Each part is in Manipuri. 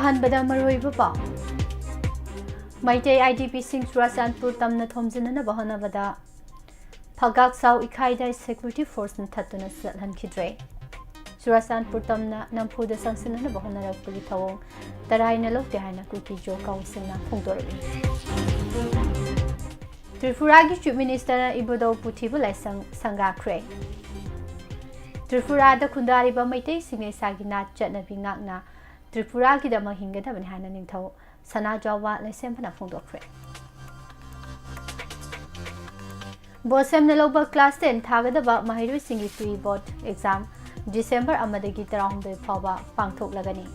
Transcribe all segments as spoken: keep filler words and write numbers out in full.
ꯑꯍꯥꯟꯕꯗ ꯃꯔꯨꯑꯣꯏꯕ ꯄꯥꯎ꯫ ꯃꯩꯇꯩ IDPꯁꯤꯡ ꯆꯨꯔꯥꯆꯥꯟꯄꯨꯔ ꯇꯝꯅ ꯊꯣꯝꯖꯤꯟꯅꯅꯕ ꯍꯣꯠꯅꯕꯗ ꯐꯒꯥꯛ ꯆꯥꯎ ꯏꯈꯥꯏꯗ security forceꯅ ꯊꯠꯇꯨꯅ ꯆꯠꯍꯟꯈꯤꯗ꯭ꯔꯦ꯫ ꯆꯨꯔꯥꯆꯥꯟꯄꯨꯔ ꯇꯝꯅ ꯅꯝꯐꯨꯗ ꯆꯪꯁꯤꯟꯅꯅꯕ ꯍꯣꯠꯅꯔꯛꯄꯒꯤ ꯊꯧꯑꯣꯡ ꯇꯔꯥꯏꯅ ꯂꯧꯗꯦ ꯍꯥꯏꯅ ꯀꯨꯀꯤ ꯖꯣ ꯀꯥꯎꯟꯁꯤꯜꯅ ꯐꯣꯡꯗꯣꯔꯛꯂꯤ꯫ ꯇ꯭ꯔꯤꯄꯨꯔꯥꯒꯤ Chief Ministerꯅ ꯏꯕꯨꯙꯧ ꯄꯨꯊꯤꯕ ꯂꯥꯏꯁꯪ ꯁꯪꯒꯥꯈ꯭ꯔꯦ꯫ ꯇ꯭ꯔꯤꯄꯨꯔꯥꯗ ꯈꯨꯟꯗꯥꯔꯤꯕ ꯃꯩꯇꯩꯁꯤꯡꯅ ꯏꯁꯥꯒꯤ ꯅꯥꯠ ꯆꯠꯅꯕꯤ ꯉꯥꯛꯅ ꯇ꯭ꯔꯤꯄꯨꯔꯥꯒꯤꯗꯃꯛ ꯍꯤꯡꯒꯗꯕꯅꯤ ꯍꯥꯏꯅ ꯅꯤꯡꯊꯧ ꯁꯅꯥꯖꯥꯎꯕ ꯂꯩꯁꯦꯝꯕꯅ ꯐꯣꯡꯗꯣꯛꯈ꯭ꯔꯦ꯫ ꯕꯣꯁꯦꯝꯅ ꯂꯧꯕ class ten ꯊꯥꯒꯗꯕ ꯃꯍꯩꯔꯣꯏꯁꯤꯡꯒꯤ pre board exam December ꯑꯃꯗꯒꯤ ꯇꯔꯥꯍꯨꯝꯗꯣꯏ ꯐꯥꯎꯕ ꯄꯥꯡꯊꯣꯛꯂꯒꯅꯤ꯫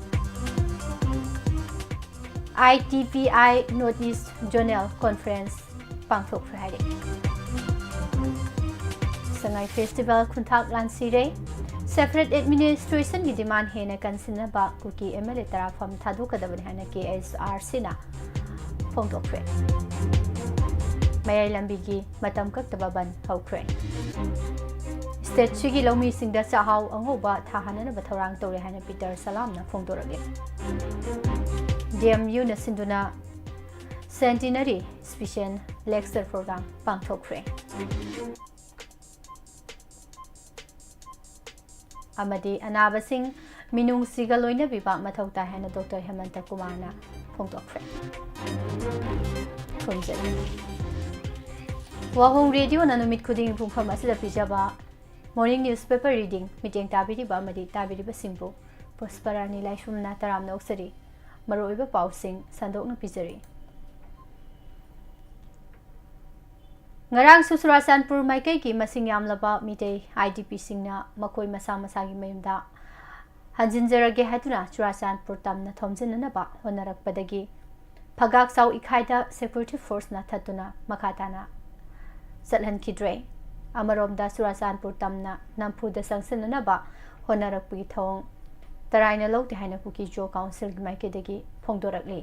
ITPI North East Zonal Conference ꯄꯥꯡꯊꯣꯛꯈ꯭ꯔꯦ ꯍꯥꯏꯔꯦ꯫ ꯁꯉꯥꯏ Festival ꯈꯨꯟꯊꯥꯛ ꯂꯥꯟꯁꯤꯔꯦ꯫ Separate administrationꯒꯤ demand ꯍꯦꯟꯅ ꯀꯟꯁꯤꯟꯅꯕ ꯀꯨꯀꯤ MLA ꯇꯔꯥ ꯐꯝ ꯊꯥꯗꯣꯛꯀꯗꯕꯅꯤ ꯍꯥꯏꯅ KSRCꯅ ꯐꯣꯡꯗꯣꯛꯈ꯭ꯔꯦ꯫ ꯃꯌꯥꯏ ꯂꯝꯕꯤꯒꯤ ꯃꯇꯝ ꯀꯛꯇꯕ ꯕꯟ ꯍꯧꯈ꯭ꯔꯦ꯫ Stateꯁꯤꯒꯤ ꯂꯧꯃꯤꯁꯤꯡꯗ ꯆꯥꯛꯍꯥꯎ ꯑꯉꯧꯕ ꯊꯥꯍꯟꯅꯅꯕ ꯊꯧꯔꯥꯡ ꯇꯧꯔꯦ ꯍꯥꯏꯅ ꯄꯤꯇꯔ ꯁꯂꯥꯝꯅ ꯐꯣꯡꯗꯣꯔꯛꯂꯤ꯫ DMUꯅ ꯁꯤꯟꯗꯨꯅ Centenary Special Lecture Program ꯄꯥꯡꯊꯣꯛꯈ꯭ꯔꯦ꯫ ꯑꯃꯗꯤ ꯑꯅꯥꯕꯁꯤꯡ ꯃꯤꯅꯨꯡꯁꯤꯒ ꯂꯣꯏꯅꯕꯤꯕ ꯃꯊꯧ ꯇꯥꯏ ꯍꯥꯏꯅ ꯗꯣꯛꯇꯔ ꯍꯦꯃꯟꯇ ꯀꯨꯃꯥꯔꯅ ꯐꯣꯡꯗꯣꯛꯈ꯭ꯔꯦ꯫ ꯈꯨꯔꯨꯝꯖꯔꯤ꯫ ꯋꯥꯍꯣꯡ ꯔꯦꯗꯤꯑꯣꯅ ꯅꯨꯃꯤꯠ ꯈꯨꯗꯤꯡꯒꯤ ꯄꯨꯡꯐꯝ ꯑꯁꯤꯗ ꯄꯤꯖꯕ morning newspaper reading ꯃꯤꯠꯌꯦꯡ ꯇꯥꯕꯤꯔꯤꯕ ꯑꯃꯗꯤ ꯇꯥꯕꯤꯔꯤꯕꯁꯤꯡꯕꯨ ꯄꯨꯁꯄꯔꯥꯅꯤ ꯂꯥꯏꯁ꯭ꯔꯝꯅ ꯇꯔꯥꯝꯅ ꯑꯣꯛꯆꯔꯤ꯫ ꯃꯔꯨꯑꯣꯏꯕ ꯄꯥꯎꯁꯤꯡ ꯁꯟꯗꯣꯛꯅ ꯄꯤꯖꯔꯤ꯫ ꯉꯔꯥꯡꯁꯨ ꯆꯨꯔꯥꯆꯥꯟꯄꯨꯔ ꯃꯥꯏꯀꯩꯒꯤ ꯃꯁꯤꯡ ꯌꯥꯝꯂꯕ ꯃꯤꯇꯩ IDPꯁꯤꯡꯅ ꯃꯈꯣꯏ ꯃꯁꯥ ꯃꯁꯥꯒꯤ ꯃꯌꯨꯝꯗ ꯍꯟꯖꯤꯟꯖꯔꯒꯦ ꯍꯥꯏꯗꯨꯅ ꯆꯨꯔꯥꯆꯥꯟꯄꯨꯔ ꯇꯝꯅ ꯊꯣꯝꯖꯤꯟꯅꯅꯕ ꯍꯣꯠꯅꯔꯛꯄꯗꯒꯤ ꯐꯒꯥꯛ ꯆꯥꯎ ꯏꯈꯥꯏꯗ security forceꯅ ꯊꯠꯇꯨꯅ ꯃꯈꯥ ꯇꯥꯅ ꯆꯠꯍꯟꯈꯤꯗ꯭ꯔꯦ꯫ ꯑꯃꯔꯣꯝꯗ ꯆꯨꯔꯥꯆꯥꯟꯄꯨꯔ ꯇꯝꯅ ꯅꯝꯐꯨꯗ ꯆꯪꯁꯤꯟꯅꯅꯕ ꯍꯣꯠꯅꯔꯛꯄꯒꯤ ꯊꯧꯑꯣꯡ ꯇꯔꯥꯏꯅ ꯂꯧꯗꯦ ꯍꯥꯏꯅ ꯀꯨꯀꯤ ꯖꯣ ꯀꯥꯎꯟꯁꯤꯜꯒꯤ ꯃꯥꯏꯀꯩꯗꯒꯤ ꯐꯣꯡꯗꯣꯔꯛꯂꯤ꯫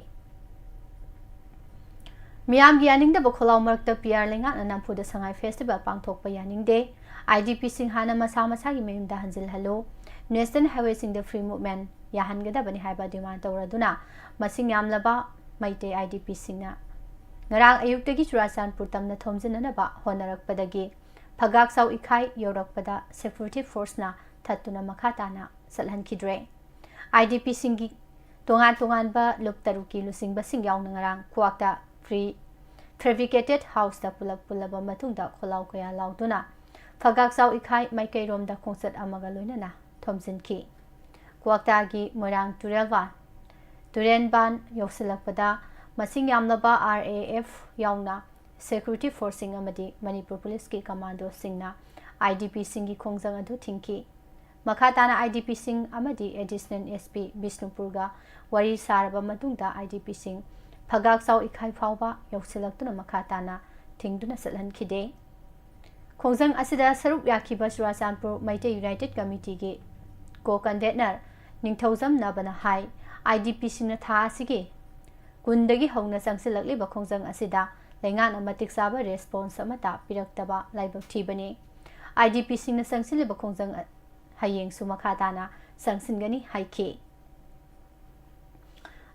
ꯃꯤꯌꯥꯝꯒꯤ ꯌꯥꯅꯤꯡꯗꯕ ꯈꯣꯜꯂꯥꯎ ꯃꯔꯛꯇ PR ꯂꯩꯉꯥꯛꯅ ꯅꯝꯐꯨꯗ ꯁꯉꯥꯏ Festival ꯄꯥꯡꯊꯣꯛꯄ ꯌꯥꯅꯤꯡꯗꯦ꯫ IDPꯁꯤꯡ ꯍꯥꯟꯅ ꯃꯁꯥ ꯃꯁꯥꯒꯤ ꯃꯌꯨꯝꯗ ꯍꯟꯖꯤꯜꯍꯜꯂꯨ꯫ National Highwayꯁꯤꯡꯗ free movement ꯌꯥꯍꯟꯒꯗꯕꯅꯤ ꯍꯥꯏꯕ demand ꯇꯧꯔꯗꯨꯅ ꯃꯁꯤꯡ ꯌꯥꯝꯂꯕ ꯃꯩꯇꯩ IDPꯁꯤꯡꯅ ꯉꯔꯥꯡ ꯑꯌꯨꯛꯇꯒꯤ ꯆꯨꯔꯥꯆꯥꯟꯄꯨꯔ ꯇꯝꯅ ꯊꯣꯝꯖꯤꯟꯅꯅꯕ ꯍꯣꯠꯅꯔꯛꯄꯗꯒꯤ ꯐꯒꯥꯛꯆꯥꯎ ꯏꯈꯥꯏ ꯌꯧꯔꯛꯄꯗ security forceꯅ ꯊꯠꯇꯨꯅ ꯃꯈꯥ ꯇꯥꯅ ꯆꯠꯍꯟꯈꯤꯗ꯭ꯔꯦ꯫ IDPꯁꯤꯡꯒꯤ ꯇꯣꯉꯥꯟ ꯇꯣꯉꯥꯟꯕ ꯂꯨꯞ ꯇꯔꯨꯛꯀꯤ ꯂꯨꯆꯤꯡꯕꯁꯤꯡ ꯌꯥꯎꯅ ꯉꯔꯥꯡ ꯀ꯭ꯋꯥꯛꯇ pre fabricated houseꯇ ꯄꯨꯂꯞ ꯄꯨꯜꯂꯕ ꯃꯇꯨꯡꯗ ꯈꯣꯜꯂꯥꯎ ꯀꯌꯥ ꯂꯥꯎꯗꯨꯅ ꯐꯒꯥꯛꯆꯥꯎ ꯏꯈꯥꯏ ꯃꯥꯏꯀꯩꯔꯣꯝꯗ ꯈꯣꯡꯆꯠ ꯑꯃꯒ ꯂꯣꯏꯅꯅ ꯊꯣꯝꯖꯤꯟꯈꯤ꯫ ꯀ꯭ꯋꯥꯛꯇꯥꯒꯤ ꯃꯣꯏꯔꯥꯡ ꯇꯨꯔꯦꯜꯕꯥꯟ, ꯇꯨꯔꯦꯟꯕꯥꯟ ꯌꯧꯁꯤꯜꯂꯛꯄꯗ ꯃꯁꯤꯡ ꯌꯥꯝꯂꯕ RAF ꯌꯥꯎꯅ security forceꯁꯤꯡ ꯑꯃꯗꯤ ꯃꯅꯤꯄꯨꯔ ꯄꯨꯂꯤꯁꯀꯤ commandoꯁꯤꯡꯅ IDPꯁꯤꯡꯒꯤ ꯈꯣꯡꯖꯪ ꯑꯗꯨ ꯊꯤꯡꯈꯤ꯫ ꯃꯈꯥ ꯇꯥꯅ IDPꯁꯤꯡ ꯑꯃꯗꯤ Additional SP ꯕꯤꯁꯅꯨꯄꯨꯔꯒ ꯋꯥꯔꯤ ꯁꯥꯔꯕ ꯃꯇꯨꯡꯗ IDPꯁꯤꯡ ꯐꯒꯥꯛꯆꯥꯎ ꯏꯈꯥꯏ ꯐꯥꯎꯕ ꯌꯧꯁꯤꯜꯂꯛꯇꯨꯅ ꯃꯈꯥ ꯇꯥꯅ ꯊꯤꯡꯗꯨꯅ ꯆꯠꯍꯟꯈꯤꯗꯦ꯫ ꯈꯣꯡꯖꯪ ꯑꯁꯤꯗ ꯁꯔꯨꯛ ꯌꯥꯈꯤꯕ ꯆꯨꯔꯥꯆꯥꯟꯄꯨꯔ ꯃꯩꯇꯩ United Committeeꯒꯤ co-convener ꯅꯤꯡꯊꯧꯖꯝ ꯅꯕꯅ ꯍꯥꯏ, IDPꯁꯤꯡꯅ ꯊꯥ ꯑꯁꯤꯒꯤ ꯀꯨꯟꯗꯒꯤ ꯍꯧꯅ ꯆꯪꯁꯤꯜꯂꯛꯂꯤꯕ ꯈꯣꯡꯖꯪ ꯑꯁꯤꯗ ꯂꯩꯉꯥꯛꯅ ꯃꯇꯤꯛ ꯆꯥꯕ response ꯑꯃꯠꯇ ꯄꯤꯔꯛꯇꯕ ꯂꯥꯏꯕꯛ ꯊꯤꯕꯅꯤ꯫ IDPꯁꯤꯡꯅ ꯆꯪꯁꯤꯜꯂꯤꯕ ꯈꯣꯡꯖꯪ ꯑ-, ꯍꯌꯦꯡꯁꯨ ꯃꯈꯥ ꯇꯥꯅ ꯆꯪꯁꯤꯟꯒꯅꯤ ꯍꯥꯏꯈꯤ꯫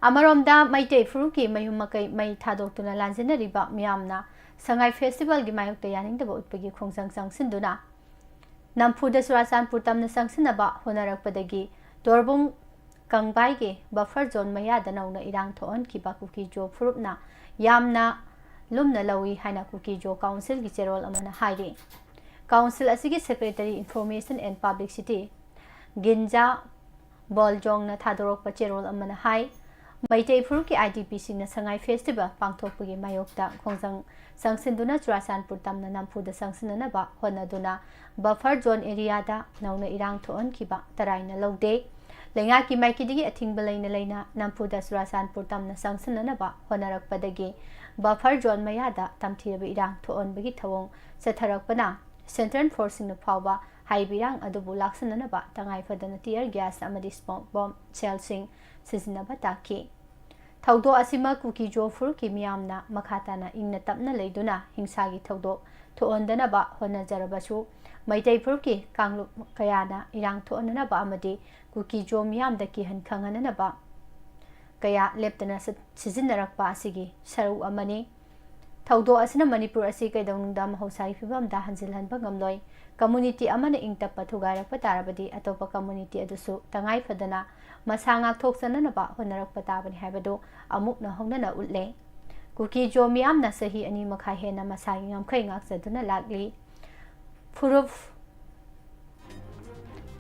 ꯑꯃꯔꯣꯝꯗ ꯃꯩꯇꯩ ꯐꯨꯔꯨꯞꯀꯤ ꯃꯌꯨꯝ ꯃꯀꯩ ꯃꯩ ꯊꯥꯗꯣꯛꯇꯨꯅ ꯂꯥꯟꯖꯦꯟꯅꯔꯤꯕ ꯃꯤꯌꯥꯝꯅ ꯁꯉꯥꯏ festivalꯒꯤ ꯃꯥꯌꯣꯛꯇ ꯌꯥꯅꯤꯡꯗꯕ ꯎꯠꯄꯒꯤ ꯈꯣꯡꯖꯪ ꯆꯪꯁꯤꯟꯗꯨꯅ ꯅꯝꯐꯨꯗ ꯆꯨꯔꯥꯆꯥꯟꯄꯨꯔ ꯇꯝꯅ ꯆꯪꯁꯤꯟꯅꯕ ꯍꯣꯠꯅꯔꯛꯄꯗꯒꯤ ꯇꯣꯔꯕꯨꯡ ꯀꯪꯕꯥꯏꯒꯤ buffer zone ꯃꯌꯥꯗ ꯅꯧꯅ ꯏꯔꯥꯡ ꯊꯣꯛꯍꯟꯈꯤꯕ ꯀꯨꯀꯤ-ꯖꯣ ꯐꯨꯔꯨꯞꯅ ꯌꯥꯝꯅ ꯂꯨꯝꯅ ꯂꯧꯏ ꯍꯥꯏꯅ ꯀꯨꯀꯤ-ꯖꯣ councilꯒꯤ ꯆꯦꯔꯣꯜ ꯑꯃꯅ ꯍꯥꯏꯔꯤ꯫ Council ꯑꯁꯤꯒꯤ Secretary Information and Publicity ꯒꯤꯟꯖꯥ ꯕꯣꯜꯖꯣꯡꯅ ꯊꯥꯗꯣꯔꯛꯄ ꯆꯦꯔꯣꯜ ꯑꯃꯅ ꯍꯥꯏ, ꯃꯩꯇꯩ ꯐꯨꯔꯨꯞꯀꯤ IDPꯁꯤꯡꯅ ꯁꯉꯥꯏ festival ꯄꯥꯡꯊꯣꯛꯄꯒꯤ ꯃꯥꯌꯣꯛꯇ ꯈꯣꯡꯖꯪ ꯆꯪꯁꯤꯟꯗꯨꯅ ꯆꯨꯔꯥꯆꯥꯟꯄꯨꯔ ꯇꯝꯅ ꯅꯝꯐꯨꯗ ꯆꯪꯁꯤꯟꯅꯅꯕ ꯍꯣꯠꯅꯗꯨꯅ buffer zone areaꯗ ꯅꯧꯅ ꯏꯔꯥꯡ ꯊꯣꯛꯍꯟꯈꯤꯕ ꯇꯔꯥꯏꯅ ꯂꯧꯗꯦ꯫ ꯂꯩꯉꯥꯛꯀꯤ ꯃꯥꯏꯀꯩꯗꯒꯤ ꯑꯊꯤꯡꯕ ꯂꯩꯅ ꯂꯩꯅ ꯅꯝꯐꯨꯗ ꯆꯨꯔꯥꯆꯥꯟꯄꯨꯔ ꯇꯝꯅ ꯆꯪꯁꯤꯟꯅꯅꯕ ꯍꯣꯠꯅꯔꯛꯄꯗꯒꯤ buffer zone ꯃꯌꯥꯗ ꯇꯝꯊꯤꯔꯕ ꯏꯔꯥꯡ ꯊꯣꯛꯍꯟꯕꯒꯤ ꯊꯧꯑꯣꯡ ꯆꯠꯊꯔꯛꯄꯅ Central Forceꯁꯤꯡꯅ ꯐꯥꯎꯕ ꯍꯥꯏꯔꯤꯕ ꯏꯔꯥꯡ ꯑꯗꯨꯕꯨ ꯂꯥꯛꯁꯤꯟꯅꯅꯕ ꯇꯉꯥꯏ ꯐꯗꯅ tear gas ꯑꯃꯗꯤ smoke bomb shellꯁꯤꯡ ꯁꯤꯖꯤꯟꯅꯕ ꯇꯥꯈꯤ꯫ ꯊꯧꯗꯣꯛ ꯑꯁꯤꯃꯛ ꯀꯨꯀꯤ-ꯖꯣ ꯐꯨꯔꯨꯞꯀꯤ ꯃꯤꯌꯥꯝꯅ ꯃꯈꯥ ꯇꯥꯅ ꯏꯪꯅ ꯇꯞꯅ ꯂꯩꯗꯨꯅ ꯍꯤꯡꯁꯥꯒꯤ ꯊꯧꯗꯣꯛ ꯊꯣꯛꯍꯟꯗꯅꯕ ꯍꯣꯠꯅꯖꯔꯕꯁꯨ, ꯃꯩꯇꯩ ꯐꯨꯔꯨꯞꯀꯤ ꯀꯥꯡꯂꯨꯞ ꯀꯌꯥꯅ ꯏꯔꯥꯡ ꯊꯣꯛꯍꯟꯅꯅꯕ ꯑꯃꯗꯤ ꯀꯨꯀꯤ ꯖꯣ ꯃꯤꯌꯥꯝꯗ ꯀꯤꯍꯟ ꯈꯪꯍꯟꯅꯅꯕ ꯀꯌꯥ ꯂꯦꯞꯇꯅ ꯁꯤ-, ꯁꯤꯖꯤꯟꯅꯔꯛꯄ ꯑꯁꯤꯒꯤ ꯁꯔꯨꯛ ꯑꯃꯅꯤ꯫ ꯊꯧꯗꯣꯛ ꯑꯁꯤꯅ ꯃꯅꯤꯄꯨꯔ ꯑꯁꯤ ꯀꯩꯗꯧꯅꯨꯡꯗ ꯃꯍꯧꯁꯥꯒꯤ ꯐꯤꯕꯝꯗ ꯍꯟꯖꯤꯜꯍꯟꯕ ꯉꯝꯂꯣꯏ꯫ ꯀꯝꯃꯨꯅꯤꯇꯤ ꯑꯃꯅ ꯏꯪ ꯇꯞꯄ ꯊꯨꯒꯥꯏꯔꯛꯄ ꯇꯥꯔꯕꯗꯤ, ꯑꯇꯣꯞꯄ ꯀꯝꯃꯨꯅꯤꯇꯤ ꯑꯗꯨꯁꯨ ꯇꯉꯥꯏ ꯐꯗꯅ ꯃꯁꯥ ꯉꯥꯛꯊꯣꯛꯆꯅꯅꯕ ꯍꯣꯠꯅꯔꯛꯄ ꯇꯥꯕꯅꯤ ꯍꯥꯏꯕꯗꯨ ꯑꯃꯨꯛꯅ ꯍꯧꯅꯅ ꯎꯠꯂꯦ꯫ ꯀꯨꯀꯤ ꯖꯣ ꯃꯤꯌꯥꯝꯅ ꯆꯍꯤ ꯑꯅꯤ ꯃꯈꯥꯏ ꯍꯦꯟꯅ ꯃꯁꯥꯒꯤ ꯉꯝꯈꯩ ꯉꯥꯛꯆꯗꯨꯅ ꯂꯥꯛꯂꯤ꯫ ꯐꯨꯔꯨꯞ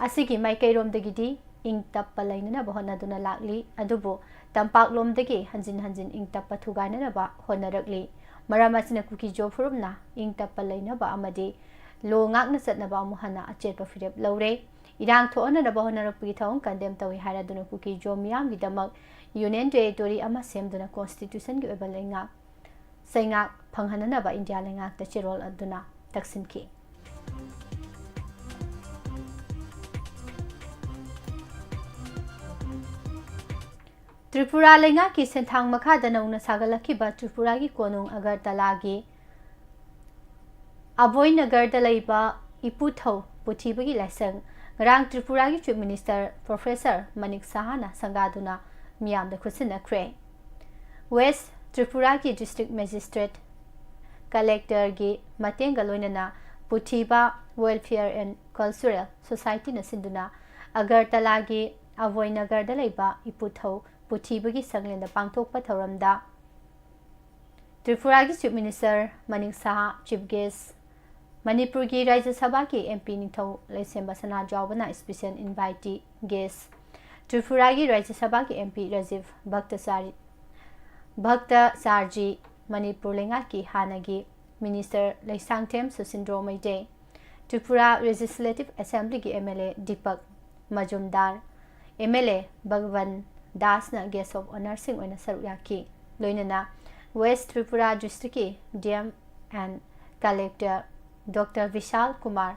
ꯑꯁꯤꯒꯤ ꯃꯥꯏꯀꯩꯔꯣꯝꯗꯒꯤꯗꯤ ꯏꯪ ꯇꯞꯄ ꯂꯩꯅꯅꯕ ꯍꯣꯠꯅꯗꯨꯅ ꯂꯥꯛꯂꯤ, ꯑꯗꯨꯕꯨ ꯇꯝꯄꯥꯛꯂꯣꯝꯗꯒꯤ ꯍꯟꯖꯤꯟ ꯍꯟꯖꯤꯟ ꯏꯪ ꯇꯞꯄ ꯊꯨꯒꯥꯏꯅꯅꯕ ꯍꯣꯠꯅꯔꯛꯂꯤ꯫ ꯃꯔꯝ ꯑꯁꯤꯅ ꯀꯨꯀꯤ ꯖꯣ ꯐꯨꯔꯨꯞꯅ ꯏꯪ ꯇꯞꯄ ꯂꯩꯅꯕ ꯑꯃꯗꯤ ꯂꯣ ꯉꯥꯛꯅ ꯆꯠꯅꯕ ꯑꯃꯨꯛ ꯍꯟꯅ ꯑꯆꯦꯠꯄ ꯐꯤꯔꯦꯞ ꯂꯧꯔꯦ꯫ ꯏꯔꯥꯡ ꯊꯣꯛꯍꯟꯅꯅꯕ ꯍꯣꯠꯅꯔꯛꯄꯒꯤ ꯊꯧꯑꯣꯡ ꯀꯟꯗꯦꯝ ꯇꯧꯏ ꯍꯥꯏꯔꯗꯨꯅ ꯀꯨꯀꯤ ꯖꯣ ꯃꯤꯌꯥꯝꯒꯤꯗꯃꯛ ꯌꯨꯅꯤꯌꯟ ꯇꯦꯔꯤꯇꯣꯔꯤ ꯑꯃ ꯁꯦꯝꯗꯨꯅ ꯀꯣꯟꯁꯇꯤꯇ꯭ꯌꯨꯁꯟꯒꯤ ꯑꯣꯏꯕ ꯂꯩꯉꯥꯛ ꯆꯩꯉꯥꯛ ꯐꯪꯍꯟꯅꯅꯕ ꯏꯟꯗꯤꯌꯥ ꯂꯩꯉꯥꯛꯇ ꯆꯦꯔꯣꯜ ꯑꯗꯨꯅ ꯇꯛꯁꯤꯟꯈꯤ꯫ ꯇ꯭ꯔꯤꯄꯨꯔꯥ ꯂꯩꯉꯥꯛꯀꯤ ꯁꯦꯟꯊꯥꯡ ꯃꯈꯥꯗ ꯅꯧꯅ ꯁꯥꯒꯠꯂꯛꯈꯤꯕ ꯇ꯭ꯔꯤꯄꯨꯔꯥꯒꯤ ꯀꯣꯅꯨꯡ ꯑꯒꯔꯇꯂꯥꯒꯤ ꯑꯕꯣꯏꯅꯒꯔꯗ ꯂꯩꯕ ꯏꯄꯨꯊꯧ ꯄꯨꯊꯤꯕꯒꯤ ꯂꯥꯏꯁꯪ ꯉꯔꯥꯡ ꯇ꯭ꯔꯤꯄꯨꯔꯥꯒꯤ ꯆꯤꯐ ꯃꯤꯅꯤꯁꯇꯔ ꯄ꯭ꯔꯣꯐꯦꯁꯔ ꯃꯅꯤꯛ ꯁꯍꯥꯅ ꯁꯪꯒꯥꯗꯨꯅ ꯃꯤꯌꯥꯝꯗ ꯈꯨꯠꯁꯤꯟꯅꯈ꯭ꯔꯦ꯫ ꯋꯦꯁ ꯇ꯭ꯔꯤꯄꯨꯔꯥꯒꯤ ꯗꯤꯁꯇ꯭ꯔꯤꯛ ꯃꯦꯖꯤꯁꯇ꯭ꯔꯦꯠ ꯀꯂꯦꯛꯇꯔꯒꯤ ꯃꯇꯦꯡꯒ ꯂꯣꯏꯅꯅ ꯄꯨꯊꯤꯕ ꯋꯦꯜꯐꯤꯌꯔ ꯑꯦꯟ ꯀꯜꯆꯔꯦꯜ ꯁꯣꯁꯥꯏꯇꯤꯅ ꯁꯤꯟꯗꯨꯅ ꯑꯒꯔꯇꯂꯥꯒꯤ ꯑꯕꯣꯏꯅꯒꯔꯗ ꯂꯩꯕ ꯏꯄꯨꯊꯧ ꯄꯨꯊꯤꯕꯒꯤ ꯁꯪꯂꯦꯟꯗ ꯄꯥꯡꯊꯣꯛꯄ ꯊꯧꯔꯝꯗ ꯇ꯭ꯔꯤꯄꯨꯔꯥꯒꯤ ꯆꯤꯐ ꯃꯤꯅꯤꯁꯇꯔ ꯃꯅꯤꯛ ꯁꯍꯥ ꯆꯤꯐ ꯒꯦꯁ, ꯃꯅꯤꯄꯨꯔꯒꯤ ꯔꯥꯖ꯭ꯌ ꯁꯚꯥꯒꯤ ꯑꯦꯝ ꯄꯤ ꯅꯤꯡꯊꯧ ꯂꯩꯁꯦꯝꯕ ꯁꯅꯥꯖꯥꯎꯕꯅ ꯏꯁꯄꯤꯁꯦꯜ ꯏꯟꯚꯥꯏꯇꯤ ꯒꯦꯁ, ꯇ꯭ꯔꯤꯄꯨꯔꯥꯒꯤ ꯔꯥꯖ꯭ꯌ ꯁꯚꯥꯒꯤ ꯑꯦꯝ ꯄꯤ ꯔꯥꯖꯤꯕ ꯚꯛꯇꯆꯥꯔꯤ, ꯚꯛꯇꯆꯥꯔꯖꯤ, ꯃꯅꯤꯄꯨꯔ ꯂꯩꯉꯥꯛꯀꯤ ꯍꯥꯟꯅꯒꯤ ꯃꯤꯅꯤꯁꯇꯔ ꯂꯩꯁꯥꯡꯊꯦꯝ ꯁꯨꯁꯤꯟꯗ꯭ꯔꯣ ꯃꯩꯇꯩ, ꯇ꯭ꯔꯤꯄꯨꯔꯥ ꯂꯦꯖꯤꯁꯂꯦꯇꯤꯚ ꯑꯦꯁꯦꯝꯕ꯭ꯂꯤꯒꯤ M L A Deepak Majumdar, M L A Bhagaban ꯗꯥꯁꯅ ꯒꯦꯁ ꯑꯣꯐ ꯑꯣꯅꯔꯁꯤꯡ ꯑꯣꯏꯅ ꯁꯔꯨꯛ ꯌꯥꯈꯤ꯫ ꯂꯣꯏꯅꯅ ꯋꯦꯁ ꯇ꯭ꯔꯤꯄꯨꯔꯥ ꯗꯤꯁꯇ꯭ꯔꯤꯛꯀꯤ D M and collector doctor Bishal Kumar,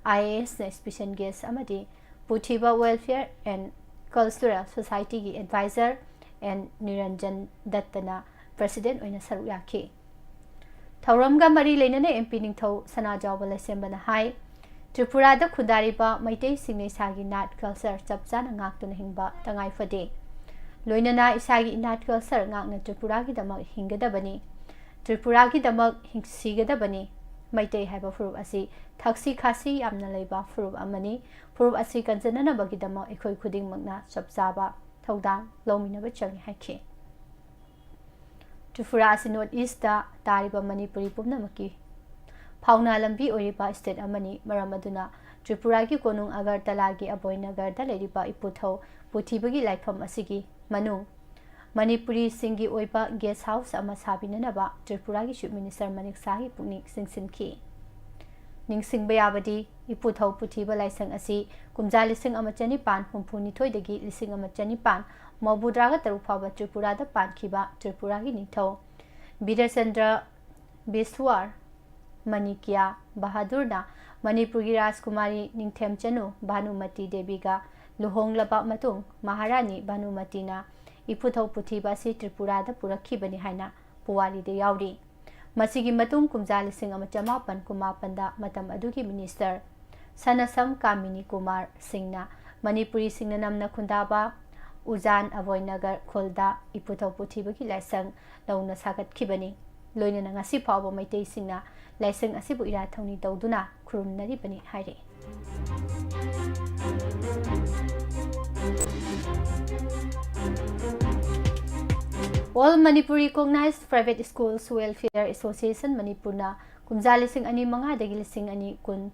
I A ꯑꯦꯁꯅ ꯏꯁꯄꯤꯁꯦꯜ ꯒꯦꯁ ꯑꯃꯗꯤ ꯄꯨꯊꯤꯕ ꯋꯦꯜꯐꯤꯌꯔ ꯑꯦꯟ ꯀꯜꯆꯔꯦꯜ ꯁꯣꯁꯥꯏꯇꯤꯒꯤ ꯑꯦꯗꯚꯥꯏꯖꯔ ꯑꯦꯟ ꯅꯤꯔꯟꯖꯟ ꯗꯠꯇꯅ ꯄ꯭ꯔꯁꯤꯗꯦꯟ ꯑꯣꯏꯅ ꯁꯔꯨꯛ ꯌꯥꯈꯤ꯫ ꯊꯧꯔꯝꯒ ꯃꯔꯤ ꯂꯩꯅꯅ ꯑꯦꯝ ꯄꯤ ꯅꯤꯡꯊꯧ ꯁꯅꯥꯖꯥꯎꯕ ꯂꯩꯁꯦꯝꯕꯅ ꯍꯥꯏ, ꯇ꯭ꯔꯤꯄꯨꯔꯥꯗ ꯈꯨꯟꯗꯥꯔꯤꯕ ꯃꯩꯇꯩꯁꯤꯡꯅ ꯏꯁꯥꯒꯤ ꯅꯥꯠ ꯀꯜꯆꯔ ꯆꯞ ꯆꯥꯅ ꯉꯥꯛꯇꯨꯅ ꯍꯤꯡꯕ ꯇꯉꯥꯏ ꯐꯗꯦ꯫ ꯂꯣꯏꯅꯅ ꯏꯁꯥꯒꯤ ꯏꯅꯥꯠ ꯀꯜꯆꯔ ꯉꯥꯛꯅ ꯇ꯭ꯔꯤꯄꯨꯔꯥꯒꯤꯗꯃꯛ ꯍꯤꯡꯒꯗꯕꯅꯤ, ꯇ꯭ꯔꯤꯄꯨꯔꯥꯒꯤꯗꯃꯛ ꯍꯤꯡ-, ꯁꯤꯒꯗꯕꯅꯤ꯫ ꯃꯩꯇꯩ ꯍꯥꯏꯕ ꯐꯨꯔꯨꯞ ꯑꯁꯤ ꯊꯛꯁꯤ ꯈꯥꯁꯤ ꯌꯥꯝꯅ ꯂꯩꯕ ꯐꯨꯔꯨꯞ ꯑꯃꯅꯤ꯫ ꯐꯨꯔꯨꯞ ꯑꯁꯤ ꯀꯟꯖꯅꯅꯕꯒꯤꯗꯃꯛ ꯑꯩꯈꯣꯏ ꯈꯨꯗꯤꯡꯃꯛꯅ ꯆꯞ ꯆꯥꯕ ꯊꯧꯗꯥꯡ ꯂꯧꯃꯤꯟꯅꯕ ꯆꯪꯏ ꯍꯥꯏꯈꯤ꯫ ꯇ꯭ꯔꯤꯄꯨꯔꯥ ꯑꯁꯤ ꯅꯣꯔꯠ ꯏꯁꯇ ꯇꯥꯔꯤꯕ ꯃꯅꯤꯄꯨꯔꯤ ꯄꯨꯝꯅꯃꯛꯀꯤ ꯐꯥꯎꯅ ꯂꯝꯕꯤ ꯑꯣꯏꯔꯤꯕ ꯁ꯭ꯇꯦꯠ ꯑꯃꯅꯤ꯫ ꯃꯔꯝ ꯑꯗꯨꯅ ꯇ꯭ꯔꯤꯄꯨꯔꯥꯒꯤ ꯀꯣꯅꯨꯡ ꯑꯒꯔꯇꯂꯥꯒꯤ ꯑꯕꯣꯏꯅꯒꯔꯗ ꯂꯩꯔꯤꯕ ꯏꯄꯨꯊꯧ ꯄꯨꯊꯤꯕꯒꯤ ꯂꯥꯏꯐꯝ ꯑꯁꯤꯒꯤ ꯃꯅꯨꯡ ꯃꯅꯤꯄꯨꯔꯤꯁꯤꯡꯒꯤ ꯑꯣꯏꯕ ꯒꯦꯁ ꯍꯥꯎꯁ ꯑꯃ ꯁꯥꯕꯤꯅꯅꯕ ꯇ꯭ꯔꯤꯄꯨꯔꯥꯒꯤ ꯆꯤꯐ ꯃꯤꯅꯤꯁꯇꯔ ꯃꯅꯤꯛ ꯁꯥꯍꯒꯤ ꯄꯨꯛꯅꯤꯡ ꯆꯤꯡꯁꯤꯟꯈꯤ꯫ ꯅꯤꯡꯁꯤꯡꯕ ꯌꯥꯕꯗꯤ, ꯏꯄꯨꯊꯧ ꯄꯨꯊꯤꯕ ꯂꯥꯏꯁꯪ ꯑꯁꯤ ꯀꯨꯝꯖꯥ ꯂꯤꯁꯤꯡ ꯑꯃ ꯆꯅꯤꯄꯥꯟ ꯍꯨꯝꯐꯨ ꯅꯤꯊꯣꯏꯗꯒꯤ ꯂꯤꯁꯤꯡ ꯑꯃ ꯆꯅꯤꯄꯥꯟ ꯃꯧꯗ꯭ꯔꯥꯒ ꯇꯔꯨꯛ ꯐꯥꯎꯕ ꯇ꯭ꯔꯤꯄꯨꯔꯥꯗ ꯄꯥꯟꯈꯤꯕ ꯇ꯭ꯔꯤꯄꯨꯔꯥꯒꯤ ꯅꯤꯡꯊꯧ ꯕꯤꯔꯆꯟꯗ꯭ꯔ ꯕꯤꯁ꯭ꯋꯥꯔ ꯃꯅꯤꯀ꯭ꯌꯥ ꯕꯍꯥꯗꯨꯔꯅ ꯃꯅꯤꯄꯨꯔꯒꯤ ꯔꯥꯖꯀꯨꯃꯥꯔꯤ ꯅꯤꯡꯊꯦꯝꯆꯅꯨ ꯚꯥꯅꯨꯃꯇꯤ ꯗꯦꯕꯤꯒ ꯂꯨꯍꯣꯡꯂꯕ ꯃꯇꯨꯡ, ꯃꯍꯥꯔꯥꯅꯤ ꯚꯥꯅꯨꯃꯇꯤꯅ ꯏꯄꯨꯊꯧ ꯄꯨꯊꯤꯕ ꯑꯁꯤ ꯇ꯭ꯔꯤꯄꯨꯔꯥꯗ ꯄꯨꯔꯛꯈꯤꯕꯅꯤ ꯍꯥꯏꯅ ꯄꯨꯋꯥꯔꯤꯗ ꯌꯥꯎꯔꯤ꯫ ꯃꯁꯤꯒꯤ ꯃꯇꯨꯡ ꯀꯨꯝꯖꯥ ꯂꯤꯁꯤꯡ ꯑꯃ ꯆꯃꯥꯄꯟ ꯀꯨꯟꯃꯥꯄꯟꯗ ꯃꯇꯝ ꯑꯗꯨꯒꯤ ꯃꯤꯅꯤꯁꯇꯔ ꯁꯅꯥꯁꯝ ꯀꯥꯃꯤꯅꯤ ꯀꯨꯃꯥꯔ ꯁꯤꯡꯅ ꯃꯅꯤꯄꯨꯔꯤꯁꯤꯡꯅ ꯅꯝꯅ ꯈꯨꯟꯗꯥꯕ ꯎꯖꯥꯟ ꯑꯕꯣꯏꯅꯒꯔ ꯈꯨꯜꯗ ꯏꯄꯨꯊꯧ ꯄꯨꯊꯤꯕꯒꯤ ꯂꯥꯏꯁꯪ ꯅꯧꯅ ꯁꯥꯒꯠꯈꯤꯕꯅꯤ꯫ ꯂꯣꯏꯅꯅ ꯉꯁꯤ ꯐꯥꯎꯕ ꯃꯩꯇꯩꯁꯤꯡꯅ ꯂꯥꯏꯁꯪ ꯑꯁꯤꯕꯨ ꯏꯔꯥꯠ ꯊꯧꯅꯤ ꯇꯧꯗꯨꯅ ꯈꯨꯔꯨꯝꯅꯔꯤꯕꯅꯤ ꯍꯥꯏꯔꯤ꯫ All Manipur Recognized Private Schools Welfare Association ꯃꯅꯤꯄꯨꯔꯅ ꯀꯨꯝꯖꯥ ꯂꯤꯁꯤꯡ ꯑꯅꯤ ꯃꯉꯥꯗꯒꯤ ꯂꯤꯁꯤꯡ ꯑꯅꯤ ꯀꯨꯟ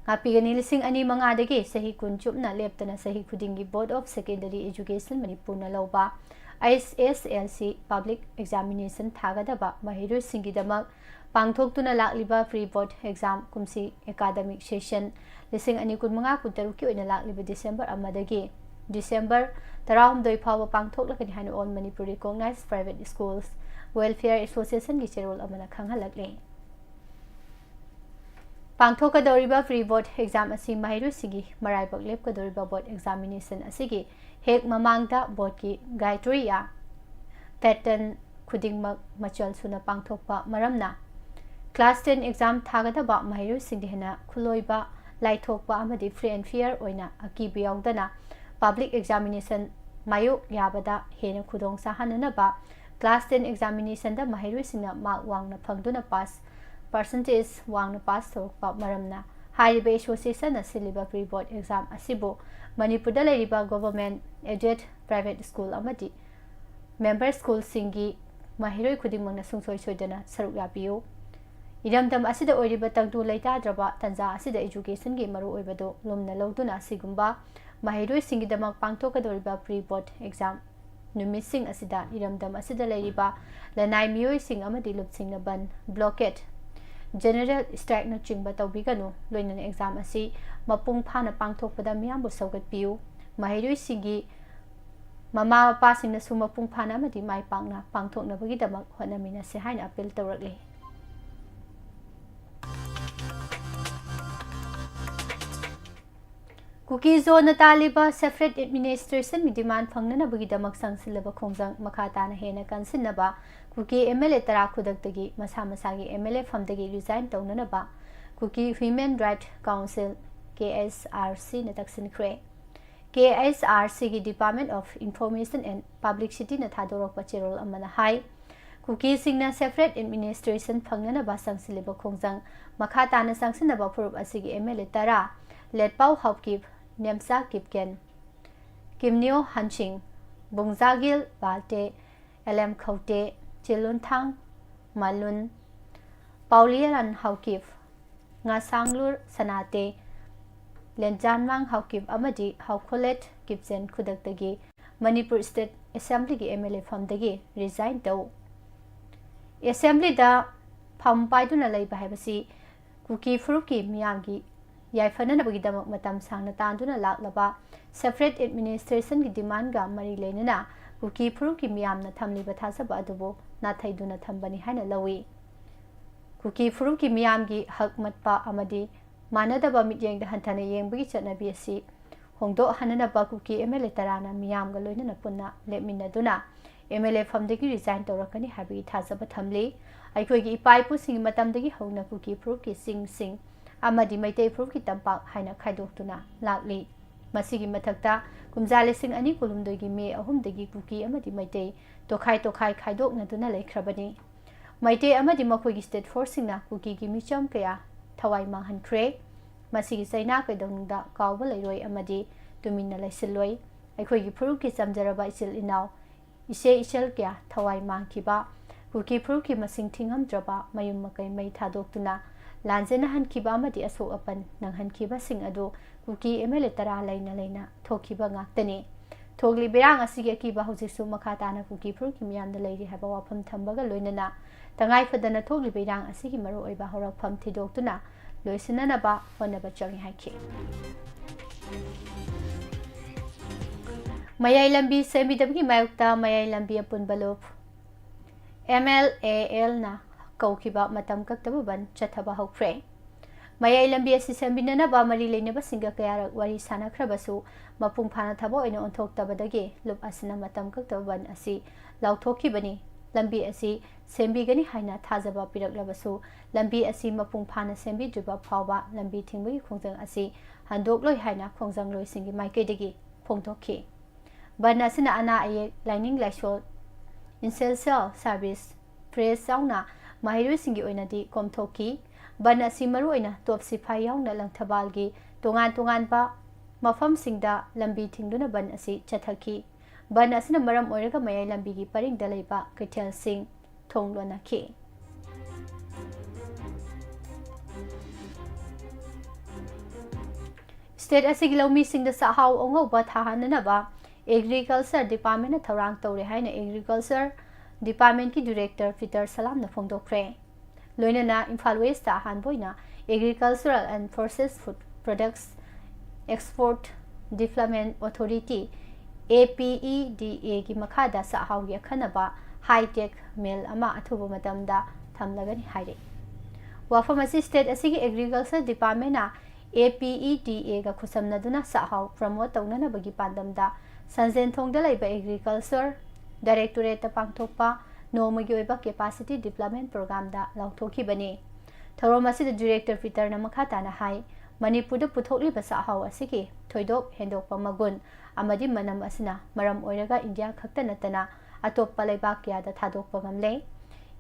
ꯉꯥꯛꯄꯤꯒꯅꯤ꯫ ꯂꯤꯁꯤꯡ ꯑꯅꯤ ꯃꯉꯥꯗꯒꯤ ꯆꯍꯤ ꯀꯨꯟ ꯆꯨꯞꯅ ꯂꯦꯞꯇꯅ ꯆꯍꯤ ꯈꯨꯗꯤꯡꯒꯤ Board of Secondary Education ꯃꯅꯤꯄꯨꯔꯅ ꯂꯧꯕ H S L C public examination ꯊꯥꯒꯗꯕ ꯃꯍꯩꯔꯣꯏꯁꯤꯡꯒꯤꯗꯃꯛ ꯄꯥꯡꯊꯣꯛꯇꯨꯅ ꯂꯥꯛꯂꯤꯕ pre board exam ꯀꯨꯝꯁꯤ academic session ꯂꯤꯁꯤꯡ ꯑꯅꯤ ꯀꯨꯟꯃꯉꯥ ꯀꯨꯟꯇꯔꯨꯛꯀꯤ ꯑꯣꯏꯅ ꯂꯥꯛꯂꯤꯕ ꯗꯤꯁꯦꯝꯕꯔ ꯑꯃꯗꯒꯤ ꯗꯤꯁꯦꯝꯕꯔ ꯇꯔꯥꯍꯨꯝꯗꯣꯏ ꯐꯥꯎꯕ ꯄꯥꯡꯊꯣꯛꯂꯒꯅꯤ ꯍꯥꯏꯅ All Manipur Recognized Private Schools Welfare Association ꯒꯤ ꯆꯦꯔꯣꯜ ꯑꯃꯅ ꯈꯪꯍꯜꯂꯛꯂꯤ꯫ ꯄꯥꯡꯊꯣꯛꯀꯗꯧꯔꯤꯕ pre board exam ꯑꯁꯤ ꯃꯍꯩꯔꯣꯏꯁꯤꯡꯒꯤ ꯃꯔꯥꯏꯕꯛ ꯂꯦꯞꯀꯗꯧꯔꯤꯕ board examination ꯑꯁꯤꯒꯤ ꯍꯦꯛ ꯃꯃꯥꯡꯗ board ꯀꯤ ꯒꯥꯏꯇ꯭ꯔꯤꯌꯥ ꯄꯦꯇꯟ ꯈꯨꯗꯤꯡꯃꯛ ꯃꯆꯜ ꯁꯨꯅ ꯄꯥꯡꯊꯣꯛꯄ ꯃꯔꯝꯅ class ten exam ꯊꯥꯒꯗꯕ ꯃꯍꯩꯔꯣꯏꯁꯤꯡꯗ ꯍꯦꯟꯅ ꯈꯨꯠꯂꯣꯏꯕ, ꯂꯥꯏꯊꯣꯛꯄ ꯑꯃꯗꯤ free and fair ꯑꯣꯏꯅ ꯑꯀꯤꯕ ꯌꯥꯎꯗꯅ public examination ꯃꯥꯌꯣꯛ ꯌꯥꯕꯗ ꯍꯦꯟꯅ ꯈꯨꯗꯣꯡ ꯆꯥꯍꯟꯅꯅꯕ class ten examinationꯗ ꯃꯍꯩꯔꯣꯏꯁꯤꯡꯅ mark ꯋꯥꯡꯅ ꯐꯪꯗꯨꯅ pass percentage ꯋꯥꯡꯅ pass ꯇꯧꯔꯛꯄ ꯃꯔꯝꯅ ꯍꯥꯏꯔꯤꯕ associationꯅ ꯁꯤꯜꯂꯤꯕ pre board exam ꯑꯁꯤꯕꯨ ꯃꯅꯤꯄꯨꯔꯗ ꯂꯩꯔꯤꯕ government aided private school ꯑꯃꯗꯤ member schoolꯁꯤꯡꯒꯤ ꯃꯍꯩꯔꯣꯏ ꯈꯨꯗꯤꯡꯃꯛꯅ ꯁꯨꯡꯁꯣꯏ ꯁꯣꯏꯗꯅ ꯁꯔꯨꯛ ꯌꯥꯕꯤꯌꯨ꯫ ꯏꯔꯝꯗꯝ ꯑꯁꯤꯗ ꯑꯣꯏꯔꯤꯕ ꯇꯪꯗꯨ ꯂꯩꯇꯥꯗ꯭ꯔꯕ ꯇꯥꯟꯖꯥ ꯑꯁꯤꯗ educationꯒꯤ ꯃꯔꯨꯑꯣꯏꯕꯗꯨ ꯂꯨꯝꯅ ꯂꯧꯗꯨꯅ ꯑꯁꯤꯒꯨꯝꯕ ꯃꯍꯩꯔꯣꯏꯁꯤꯡꯒꯤꯗꯃꯛ ꯄꯥꯡꯊꯣꯛꯀꯗꯧꯔꯤꯕ pre board exam ꯅꯨꯃꯤꯠꯁꯤꯡ ꯑꯁꯤꯗ ꯏꯔꯝꯗꯝ ꯑꯁꯤꯗ ꯂꯩꯔꯤꯕ ꯂꯅꯥꯏ ꯃꯤꯑꯣꯏꯁꯤꯡ ꯑꯃꯗꯤ ꯂꯨꯞꯁꯤꯡꯅ ꯕꯟ, blockade, general strikeꯅꯆꯤꯡꯕ ꯇꯧꯕꯤꯒꯅꯨ꯫ ꯂꯣꯏꯅꯅ exam ꯑꯁꯤ ꯃꯄꯨꯡ ꯐꯥꯅ ꯄꯥꯡꯊꯣꯛꯄꯗ ꯃꯤꯌꯥꯝꯕꯨ ꯁꯧꯒꯠꯄꯤꯌꯨ꯫ ꯃꯍꯩꯔꯣꯏꯁꯤꯡꯒꯤ ꯃꯃꯥ ꯃꯄꯥꯁꯤꯡꯅꯁꯨ ꯃꯄꯨꯡ ꯐꯥꯅ ꯑꯃꯗꯤ ꯃꯥꯏ ꯄꯥꯛꯅ ꯄꯥꯡꯊꯣꯛꯅꯕꯒꯤꯗꯃꯛ ꯍꯣꯠꯅꯃꯤꯟꯅꯁꯤ ꯍꯥꯏꯅ appeal ꯇꯧꯔꯛꯂꯤ꯫ ꯀꯨꯀꯤ ꯖꯣꯟꯅ ꯇꯥꯜꯂꯤꯕ separate administrationꯒꯤ demand ꯐꯪꯅꯅꯕꯒꯤꯗꯃꯛ ꯆꯪꯁꯤꯜꯂꯕ ꯈꯣꯡꯖꯪ ꯃꯈꯥ ꯇꯥꯅ ꯍꯦꯟꯅ ꯀꯟꯁꯤꯟꯅꯕ ꯀꯨꯀꯤ MLA ꯇꯔꯥ ꯈꯨꯗꯛꯇꯒꯤ ꯃꯁꯥ ꯃꯁꯥꯒꯤ MLA ꯐꯝꯗꯒꯤ resign ꯇꯧꯅꯅꯕ ꯀꯨꯀꯤ Human Right Council, KHRCꯅ ꯇꯛꯁꯤꯟꯈ꯭ꯔꯦ꯫ KHRCꯒꯤ Department of Information and Publicityꯅ ꯊꯥꯗꯣꯔꯛꯄ ꯆꯦꯔꯣꯜ ꯑꯃꯅ ꯍꯥꯏ, ꯀꯨꯀꯤꯁꯤꯡꯅ separate administration ꯐꯪꯅꯅꯕ ꯆꯪꯁꯤꯜꯂꯤꯕ ꯈꯣꯡꯖꯪ ꯃꯈꯥ ꯇꯥꯅ ꯆꯪꯁꯤꯟꯅꯕ ꯐꯨꯔꯨꯞ ꯑꯁꯤꯒꯤ MLA ꯇꯔꯥ, ꯂꯦꯠꯄꯥꯎ ꯍꯥꯎꯀꯤꯞ, ꯅꯦꯝꯆꯥ ꯀꯤꯞꯀꯦꯟ, ꯀꯤꯝꯅꯤꯌꯣ ꯍꯟꯁꯤꯡ, ꯕꯨꯡꯖꯥꯒꯤꯜ ꯕꯥꯜꯇꯦ, ꯑꯦꯂꯦꯝ ꯈꯧꯇꯦ, ꯆꯤꯂꯨꯟꯊꯥꯡ ꯃꯂꯨꯟ, ꯄꯥꯎꯂꯤꯌꯥꯔꯥꯟ ꯍꯥꯎꯀꯤꯞ, ꯉꯥꯁꯥꯡꯂꯨꯔ ꯁꯅꯥꯇꯦ, ꯂꯦꯟꯖꯥꯟꯃꯥꯡ ꯍꯥꯎꯀꯤꯞ ꯑꯃꯗꯤ ꯍꯥꯎꯈꯣꯂꯦꯠ ꯀꯤꯞꯆꯦꯟ ꯈꯨꯗꯛꯇꯒꯤ ꯃꯅꯤꯄꯨꯔ State Assemblyꯒꯤ MLA ꯐꯝꯗꯒꯤ resign ꯇꯧ꯫ Assemblyꯗ ꯐꯝ ꯄꯥꯏꯗꯨꯅ ꯂꯩꯕ ꯍꯥꯏꯕꯁꯤ ꯀꯨꯀꯤ ꯐꯨꯔꯨꯞꯀꯤ ꯃꯤꯌꯥꯝꯒꯤ ꯌꯥꯏꯐꯅꯅꯕꯒꯤꯗꯃꯛ ꯃꯇꯝ ꯁꯥꯡꯅ ꯇꯥꯟꯗꯨꯅ ꯂꯥꯛꯂꯕ separate administrationꯒꯤ demandꯒ ꯃꯔꯤ ꯂꯩꯅꯅ ꯀꯨꯀꯤ ꯐꯨꯔꯨꯞꯀꯤ ꯃꯤꯌꯥꯝꯅ ꯊꯝꯂꯤꯕ ꯊꯥꯖꯕ ꯑꯗꯨꯕꯨ ꯅꯥꯊꯩꯗꯨꯅ ꯊꯝꯕꯅꯤ ꯍꯥꯏꯅ ꯂꯧꯏ꯫ ꯀꯨꯀꯤ ꯐꯨꯔꯨꯞꯀꯤ ꯃꯤꯌꯥꯝꯒꯤ ꯍꯛ ꯃꯠꯄ ꯑꯃꯗꯤ ꯃꯥꯟꯅꯗꯕ ꯃꯤꯠꯌꯦꯡꯗ ꯍꯟꯊꯅ ꯌꯦꯡꯕꯒꯤ ꯆꯠꯅꯕꯤ ꯑꯁꯤ ꯍꯣꯡꯗꯣꯛꯍꯟꯅꯅꯕ ꯀꯨꯀꯤ MLA ꯇꯔꯥꯅ ꯃꯤꯌꯥꯝꯒ ꯂꯣꯏꯅꯅ ꯄꯨꯟꯅ ꯂꯦꯞꯃꯤꯟꯅꯗꯨꯅ ꯑꯦꯝ ꯑꯦꯜ ꯑꯦ ꯐꯝꯗꯒꯤ ꯔꯤꯖꯥꯏꯟ ꯇꯧꯔꯛꯀꯅꯤ ꯍꯥꯏꯕꯒꯤ ꯊꯥꯖꯕ ꯊꯝꯂꯤ꯫ ꯑꯩꯈꯣꯏꯒꯤ ꯏꯄꯥ ꯏꯄꯨꯁꯤꯡꯒꯤ ꯃꯇꯝꯗꯒꯤ ꯍꯧꯅ ꯀꯨꯀꯤ ꯐꯨꯔꯨꯞꯀꯤ ꯆꯤꯡꯁꯤꯡ ꯑꯃꯗꯤ ꯃꯩꯇꯩ ꯐꯨꯔꯨꯞꯀꯤ ꯇꯝꯄꯥꯛ ꯍꯥꯏꯅ ꯈꯥꯏꯗꯣꯛꯇꯨꯅ ꯂꯥꯛꯂꯤ꯫ ꯃꯁꯤꯒꯤ ꯃꯊꯛꯇ ꯀꯨꯝꯖꯥ ꯂꯤꯁꯤꯡ ꯑꯅꯤ ꯀꯨꯟꯍꯨꯝꯗꯣꯏꯒꯤ ꯃꯦ ꯑꯍꯨꯝꯗꯒꯤ ꯀꯨꯀꯤ ꯑꯃꯗꯤ ꯃꯩꯇꯩ ꯇꯣꯈꯥꯏ ꯇꯣꯈꯥꯏ ꯈꯥꯏꯗꯣꯛꯅꯗꯨꯅ ꯂꯩꯈ꯭ꯔꯕꯅꯤ꯫ ꯃꯩꯇꯩ ꯑꯃꯗꯤ ꯃꯈꯣꯏꯒꯤ ꯁ꯭ꯇꯦꯠ ꯐꯣꯔꯁꯁꯤꯡꯅ ꯀꯨꯀꯤꯒꯤ ꯃꯤꯆꯝ ꯀꯌꯥ ꯊꯋꯥꯏ ꯃꯥꯡꯍꯟꯈ꯭ꯔꯦ꯫ ꯃꯁꯤꯒꯤ ꯆꯩꯅꯥ ꯀꯩꯗꯧꯅꯨꯡꯗ ꯀꯥꯎꯕ ꯂꯩꯔꯣꯏ ꯑꯃꯗꯤ ꯇꯨꯃꯤꯟꯅ ꯂꯩꯁꯤꯜꯂꯣꯏ꯫ ꯑꯩꯈꯣꯏꯒꯤ ꯐꯨꯔꯨꯞꯀꯤ ꯆꯝꯖꯔꯕ ꯏꯆꯤꯜ ꯏꯅꯥꯎ, ꯏꯆꯦ ꯏꯆꯜ ꯀꯌꯥ ꯊꯋꯥꯏ ꯃꯥꯡꯈꯤꯕ, ꯀꯨꯀꯤ ꯐꯨꯔꯨꯞꯀꯤ ꯃꯁꯤꯡ ꯊꯤꯉꯝꯗ꯭ꯔꯕ ꯃꯌꯨꯝ ꯃꯀꯩ ꯃꯩ ꯊꯥꯗꯣꯛꯇꯨꯅ ꯂꯥꯟꯖꯦꯟꯅꯍꯟꯈꯤꯕ ꯑꯃꯗꯤ ꯑꯁꯣꯛ ꯑꯄꯟ ꯅꯪꯍꯟꯈꯤꯕꯁꯤꯡ ꯑꯗꯨ ꯀꯨꯀꯤ ꯑꯦꯝ ꯑꯦꯜ ꯑꯦ ꯇꯔꯥ ꯂꯩꯅ ꯂꯩꯅ ꯊꯣꯛꯈꯤꯕ ꯉꯥꯛꯇꯅꯤ꯫ ꯊꯣꯛꯂꯤꯕ ꯏꯔꯥꯡ ꯑꯁꯤꯒꯤ ꯑꯀꯤꯕ ꯍꯧꯖꯤꯛꯁꯨ ꯃꯈꯥ ꯇꯥꯅ ꯀꯨꯀꯤ ꯐꯨꯔꯨꯞꯀꯤ ꯃꯤꯌꯥꯝꯗ ꯂꯩꯔꯤ ꯍꯥꯏꯕ ꯋꯥꯐꯝ ꯊꯝꯕꯒ ꯂꯣꯏꯅꯅ ꯇꯉꯥꯏ ꯐꯗꯅ ꯊꯣꯛꯂꯤꯕ ꯏꯔꯥꯡ ꯑꯁꯤꯒꯤ ꯃꯔꯨꯑꯣꯏꯕ ꯍꯧꯔꯛꯐꯝ ꯊꯤꯗꯣꯛꯇꯨꯅ ꯂꯣꯏꯁꯤꯟꯅꯅꯕ ꯍꯣꯠꯅꯕ ꯆꯪꯏ ꯍꯥꯏꯈꯤ꯫ ꯃꯌꯥꯏ ꯂꯝꯕꯤ ꯁꯦꯝꯕꯤꯗꯕꯒꯤ ꯃꯥꯌꯣꯛꯇ ꯃꯌꯥꯏ ꯂꯝꯕꯤ ꯑꯄꯨꯟꯕ ꯂꯨꯞ ꯑꯦꯝ ꯑꯦꯜ ꯑꯦ ꯑꯦꯜꯅ ꯀꯧꯈꯤꯕ ꯃꯇꯝ ꯀꯛꯇꯕ ꯕꯟ ꯆꯠꯊꯕ ꯍꯧꯈ꯭ꯔꯦ꯫ ꯃꯌꯥꯏ ꯂꯝꯕꯤ ꯑꯁꯤ ꯁꯦꯝꯕꯤꯅꯅꯕ ꯃꯔꯤ ꯂꯩꯅꯕꯁꯤꯡꯒ ꯀꯌꯥꯔꯛ ꯋꯥꯔꯤ ꯁꯥꯅꯈ꯭ꯔꯕꯁꯨ ꯃꯄꯨꯡ ꯐꯥꯅ ꯊꯕꯛ ꯑꯣꯏꯅ ꯑꯣꯟꯊꯣꯛꯇꯕꯗꯒꯤ ꯂꯨꯞ ꯑꯁꯤꯅ ꯃꯇꯝ ꯀꯛꯇꯕ ꯕꯟ ꯑꯁꯤ ꯂꯥꯎꯊꯣꯛꯈꯤꯕꯅꯤ꯫ ꯂꯝꯕꯤ ꯑꯁꯤ ꯁꯦꯝꯕꯤꯒꯅꯤ ꯍꯥꯏꯅ ꯊꯥꯖꯕ ꯄꯤꯔꯛꯂꯕꯁꯨ ꯂꯝꯕꯤ ꯑꯁꯤ ꯃꯄꯨꯡ ꯐꯥꯅ ꯁꯦꯝꯕꯤꯗ꯭ꯔꯤꯕ ꯐꯥꯎꯕ ꯂꯝꯕꯤ ꯊꯤꯡꯕꯒꯤ ꯈꯣꯡꯖꯪ ꯑꯁꯤ ꯍꯟꯗꯣꯛꯂꯣꯏ ꯍꯥꯏꯅ ꯈꯣꯡꯖꯪꯂꯣꯏꯁꯤꯡꯒꯤ ꯃꯥꯏꯀꯩꯗꯒꯤ ꯐꯣꯡꯗꯣꯛꯈꯤ꯫ ꯕꯟ ꯑꯁꯤꯅ ꯑꯅꯥ ꯑꯌꯦꯛ, ꯂꯥꯏꯅꯤꯡ ꯂꯥꯏꯁꯣꯜ, essential service, press ꯌꯥꯎꯅ ꯃꯍꯩꯔꯣꯏꯁꯤꯡꯒꯤ ꯑꯣꯏꯅꯗꯤ ꯀꯣꯝꯊꯣꯛꯈꯤ꯫ ꯕꯟ ꯑꯁꯤ ꯃꯔꯨꯑꯣꯏꯅ ꯇꯣꯞ ꯁꯤꯐꯥꯏ ꯌꯥꯎꯅ ꯂꯪꯊꯕꯥꯜꯒꯤ ꯇꯣꯉꯥꯟ ꯇꯣꯉꯥꯟꯕ ꯃꯐꯝꯁꯤꯡꯗ ꯂꯝꯕꯤ ꯊꯤꯡꯗꯨꯅ ꯕꯟ ꯑꯁꯤ ꯆꯠꯊꯈꯤ꯫ ꯕꯟ ꯑꯁꯤꯅ ꯃꯔꯝ ꯑꯣꯏꯔꯒ ꯃꯌꯥꯏ ꯂꯝꯕꯤꯒꯤ ꯄꯔꯤꯡꯗ ꯂꯩꯕ ꯀꯩꯊꯦꯜꯁꯤꯡ ꯊꯣꯡ ꯂꯣꯟꯅꯈꯤ꯫ ꯁ꯭ꯇꯦꯠ ꯑꯁꯤꯒꯤ ꯂꯧꯃꯤꯁꯤꯡꯗ ꯆꯥꯛꯍꯥꯎ ꯑꯉꯧꯕ ꯊꯥꯍꯟꯅꯅꯕ ꯑꯦꯒ꯭ꯔꯤꯀꯜꯆꯔ ꯗꯤꯄꯥꯔꯠꯃꯦꯟꯅ ꯊꯧꯔꯥꯡ ꯇꯧꯔꯦ ꯍꯥꯏꯅ ꯑꯦꯒ꯭ꯔꯤꯀꯜꯆꯔ ꯗꯤꯄꯥꯔꯠꯃꯦꯟꯀꯤ ꯗꯤꯔꯦꯛꯇꯔ ꯄꯤꯇꯔ ꯁꯂꯥꯝꯅ ꯐꯣꯡꯗꯣꯛꯈ꯭ꯔꯦ꯫ ꯂꯣꯏꯅꯅ ꯏꯝꯐꯥꯜ ꯋꯦꯁꯇ ꯑꯍꯥꯟꯕ ꯑꯣꯏꯅ Agricultural and Processed Food Products Export Development Authority, A P E D A, ꯒꯤ ꯃꯈꯥꯗ ꯆꯥꯛꯍꯥꯎꯒꯤ ꯑꯈꯟꯅꯕ ꯍꯥꯏ-ꯇꯦꯛ ꯃꯤꯜ ꯑꯃ ꯑꯊꯨꯕ ꯃꯇꯝꯗ ꯊꯝꯂꯒꯅꯤ ꯍꯥꯏꯔꯤ꯫ ꯋꯥꯐꯝ ꯑꯁꯤ ꯁ꯭ꯇꯦꯠ ꯑꯁꯤꯒꯤ agriculture ꯗꯤꯄꯥꯔꯠꯃꯦꯟꯅ A P E D A ꯒ ꯈꯨꯠꯁꯝꯅꯗꯨꯅ ꯆꯥꯛꯍꯥꯎ ꯄ꯭ꯔꯃꯣꯠ ꯇꯧꯅꯅꯕꯒꯤ ꯄꯥꯟꯗꯝꯗ ꯁꯟꯖꯦꯟꯊꯣꯡꯗ ꯂꯩꯕ ꯑꯦꯒ꯭ꯔꯤꯀꯜꯆꯔ ꯗꯥꯏꯔꯦꯛꯇꯣꯔꯦꯠꯇ ꯄꯥꯡꯊꯣꯛꯄ ꯅꯣꯡꯃꯒꯤ ꯑꯣꯏꯕ ꯀꯦꯄꯥꯁꯤꯇꯤ ꯗꯤꯕ꯭ꯂꯞꯃꯦꯟ ꯄ꯭ꯔꯣꯒ꯭ꯔꯥꯝꯗ ꯂꯥꯎꯊꯣꯛꯈꯤꯕꯅꯤ꯫ ꯊꯧꯔꯝ ꯑꯁꯤꯗ ꯗꯤꯔꯦꯛꯇꯔ ꯄꯤꯇꯔꯅ ꯃꯈꯥ ꯇꯥꯅ ꯍꯥꯏ, ꯃꯅꯤꯄꯨꯔꯗ ꯄꯨꯊꯣꯛꯂꯤꯕ ꯆꯥꯛꯍꯥꯎ ꯑꯁꯤꯒꯤ ꯊꯣꯏꯗꯣꯛ ꯍꯦꯟꯗꯣꯛꯄ ꯃꯒꯨꯟ ꯑꯃꯗꯤ ꯃꯅꯝ ꯑꯁꯤꯅ ꯃꯔꯝ ꯑꯣꯏꯔꯒ ꯏꯟꯗꯤꯌꯥ ꯈꯛꯇ ꯅꯠꯇꯅ ꯑꯇꯣꯞꯄ ꯂꯩꯕꯥꯛ ꯀꯌꯥꯗ ꯊꯥꯗꯣꯛꯄ ꯉꯝꯂꯦ꯫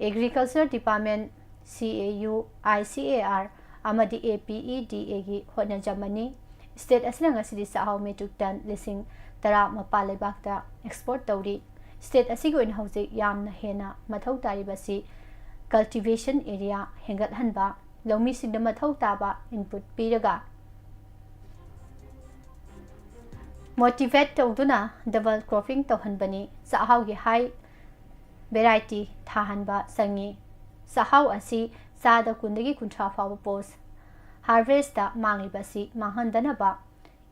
ꯑꯦꯒ꯭ꯔꯤꯀꯜꯆꯔ ꯗꯤꯄꯥꯔꯠꯃꯦꯟ, ꯁꯤ ꯑꯦ U, I C A R ꯑꯃꯗꯤ ꯑꯦ ꯄꯤ ꯏ ꯗꯤ ꯑꯦꯒꯤ ꯍꯣꯠꯅꯖꯃꯅꯤ꯫ ꯁ꯭ꯇꯦꯠ ꯑꯁꯤꯅ ꯉꯁꯤꯗꯤ ꯆꯥꯛꯍꯥꯎ ꯃꯦꯇ꯭ꯔꯤꯛ ꯇꯟ ꯂꯤꯁꯤꯡ ꯇꯔꯥ ꯃꯄꯥꯟ ꯂꯩꯕꯥꯛꯇ ꯑꯦꯛꯁꯄꯣꯔꯠ ꯇꯧꯔꯤ꯫ ꯁ꯭ꯇꯦꯠ ꯑꯁꯤꯒꯤ ꯑꯣꯏꯅ ꯍꯧꯖꯤꯛ ꯌꯥꯝꯅ ꯍꯦꯟꯅ ꯃꯊꯧ ꯇꯥꯔꯤꯕꯁꯤ ꯀꯜꯇꯤꯚꯦꯁꯟ ꯑꯦꯔꯤꯌꯥ ꯍꯦꯟꯒꯠꯍꯟꯕ, ꯂꯧꯃꯤꯁꯤꯡꯗ ꯃꯊꯧ ꯇꯥꯕ ꯏꯟꯄꯨꯠ ꯄꯤꯔꯒ ꯃꯣꯇꯤꯚꯦꯠ ꯇꯧꯗꯨꯅ ꯗꯕꯜ ꯀ꯭ꯔꯣꯞꯄꯤꯡ ꯇꯧꯍꯟꯕꯅꯤ꯫ ꯆꯥꯛꯍꯥꯎꯒꯤ ꯍꯥꯏ ꯚꯦꯔꯥꯏꯇꯤ ꯊꯥꯍꯟꯕ ꯆꯪꯉꯤ꯫ ꯆꯥꯛꯍꯥꯎ ꯑꯁꯤ ꯆꯥꯗ ꯀꯨꯟꯗꯒꯤ ꯀꯨꯟꯊ꯭ꯔꯥ ꯐꯥꯎꯕ ꯄꯣꯁ ꯍꯥꯔꯚꯦꯁꯇ ꯃꯥꯡꯂꯤꯕ ꯑꯁꯤ ꯃꯥꯡꯍꯟꯗꯅꯕ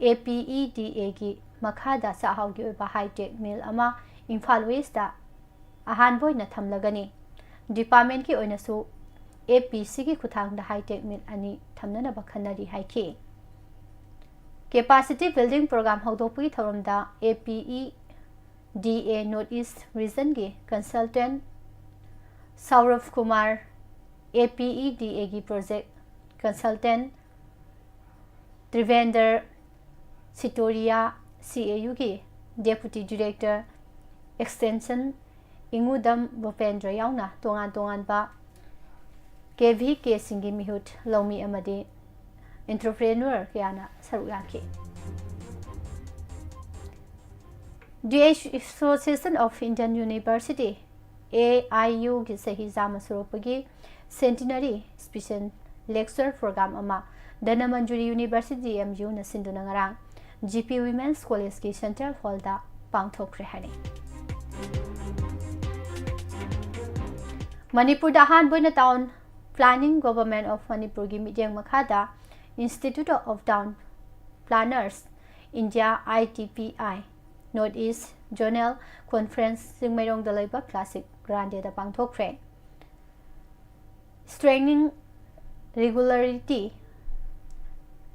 ꯑꯦ ꯄꯤ ꯏ ꯗꯤ ꯑꯦꯒꯤ ꯃꯈꯥꯗ ꯆꯥꯛꯍꯥꯎꯒꯤ ꯑꯣꯏꯕ ꯍꯥꯏꯇꯦꯛ ꯃꯤꯜ ꯑꯃ ꯏꯝꯐꯥꯜ ꯋꯦꯁꯇ ꯑꯍꯥꯟꯕ ꯑꯣꯏꯅ ꯊꯝꯂꯒꯅꯤ꯫ ꯗꯤꯄꯥꯔꯠꯃꯦꯟꯠꯀꯤ ꯑꯣꯏꯅꯁꯨ ꯑꯦ ꯄꯤ ꯁꯤꯒꯤ ꯈꯨꯠꯊꯥꯡꯗ ꯍꯥꯏꯇꯦꯛ ꯃꯤꯜ ꯑꯅꯤ ꯊꯝꯅꯅꯕ ꯈꯟꯅꯔꯤ ꯍꯥꯏꯈꯤ꯫ ꯀꯦꯄꯥꯁꯤꯇꯤ ꯕꯤꯜꯗꯤꯡ ꯄ꯭ꯔꯣꯒ꯭ꯔꯥꯝ ꯍꯧꯗꯣꯛꯄꯒꯤ ꯊꯧꯔꯝꯗ ꯑꯦ ꯄꯤ ꯏ ꯗꯤ ꯑꯦ ꯅꯣꯔꯠ ꯏꯁ ꯔꯤꯖꯟꯒꯤ ꯀꯟꯁꯜꯇꯦꯟꯠ ꯁꯧꯔꯚ ꯀꯨꯃꯥꯔ, ꯑꯦ ꯄꯤ ꯏ ꯗꯤ ꯑꯦꯒꯤ ꯄ꯭ꯔꯣꯖꯦꯛ ꯀꯟꯁꯜꯇꯦꯟꯠ ꯇ꯭ꯔꯤꯚꯦꯟꯗ꯭ꯔ ꯁꯤꯇꯣꯔꯤꯌꯥ, ꯁꯤ ꯑꯦ ꯌꯨꯒꯤ ꯗꯦꯄꯨꯇꯤ ꯗꯤꯔꯦꯛꯇꯔ ꯑꯦꯛꯁꯇꯦꯟꯁꯟ ꯏꯉꯨꯗꯝ ꯚꯨꯄꯦꯟꯗ꯭ꯔ ꯌꯥꯎꯅ ꯇꯣꯉꯥꯟ ꯇꯣꯉꯥꯟꯕ ꯀꯦ ꯚꯤ ꯀꯦꯁꯤꯡꯒꯤ ꯃꯤꯍꯨꯠ, ꯂꯧꯃꯤ ꯑꯃꯗꯤ ꯑꯦꯟꯇꯔꯄ꯭ꯔꯦꯅꯔ ꯀꯌꯥꯅ ꯁꯔꯨꯛ ꯌꯥꯈꯤ꯫ The Association of Indian University, A I ꯌꯨꯒꯤ ꯆꯍꯤ ꯆꯥꯝꯃ ꯁꯨꯔꯛꯄꯒꯤ centenary special lecture program ꯑꯃ ꯙꯅꯃꯟꯖꯨꯔꯤ ꯌꯨꯅꯤꯚꯔꯁꯤꯇꯤ, ꯗꯤ ꯑꯦꯝ ꯌꯨꯅ ꯁꯤꯟꯗꯨꯅ ꯉꯔꯥꯡ ꯖꯤ ꯄꯤ ꯋꯤꯃꯦꯟꯁ ꯀꯣꯂꯦꯖꯀꯤ ꯁꯦꯟꯇ꯭ꯔꯦꯜ ꯍꯣꯜꯗ ꯄꯥꯡꯊꯣꯛꯈ꯭ꯔꯦ ꯍꯥꯏꯔꯤ꯫ ꯃꯅꯤꯄꯨꯔꯗ ꯑꯍꯥꯟꯕ ꯑꯣꯏꯅ ꯇꯥꯎꯟ ꯄ꯭ꯂꯥꯅꯤꯡ ꯒꯣꯚꯔꯟꯃꯦꯟꯠ ꯑꯣꯐ ꯃꯅꯤꯄꯨꯔꯒꯤ ꯃꯤꯠꯌꯦꯡ ꯃꯈꯥꯗ Institute of Town Planners India, I T P I, North East Zonal Conference ꯆꯤꯡꯃꯩꯔꯣꯡꯗ ꯂꯩꯕ classic ꯒ꯭ꯔꯥꯟꯗꯦꯗ ꯄꯥꯡꯊꯣꯛꯈ꯭ꯔꯦ꯫ Strengthening Regularity,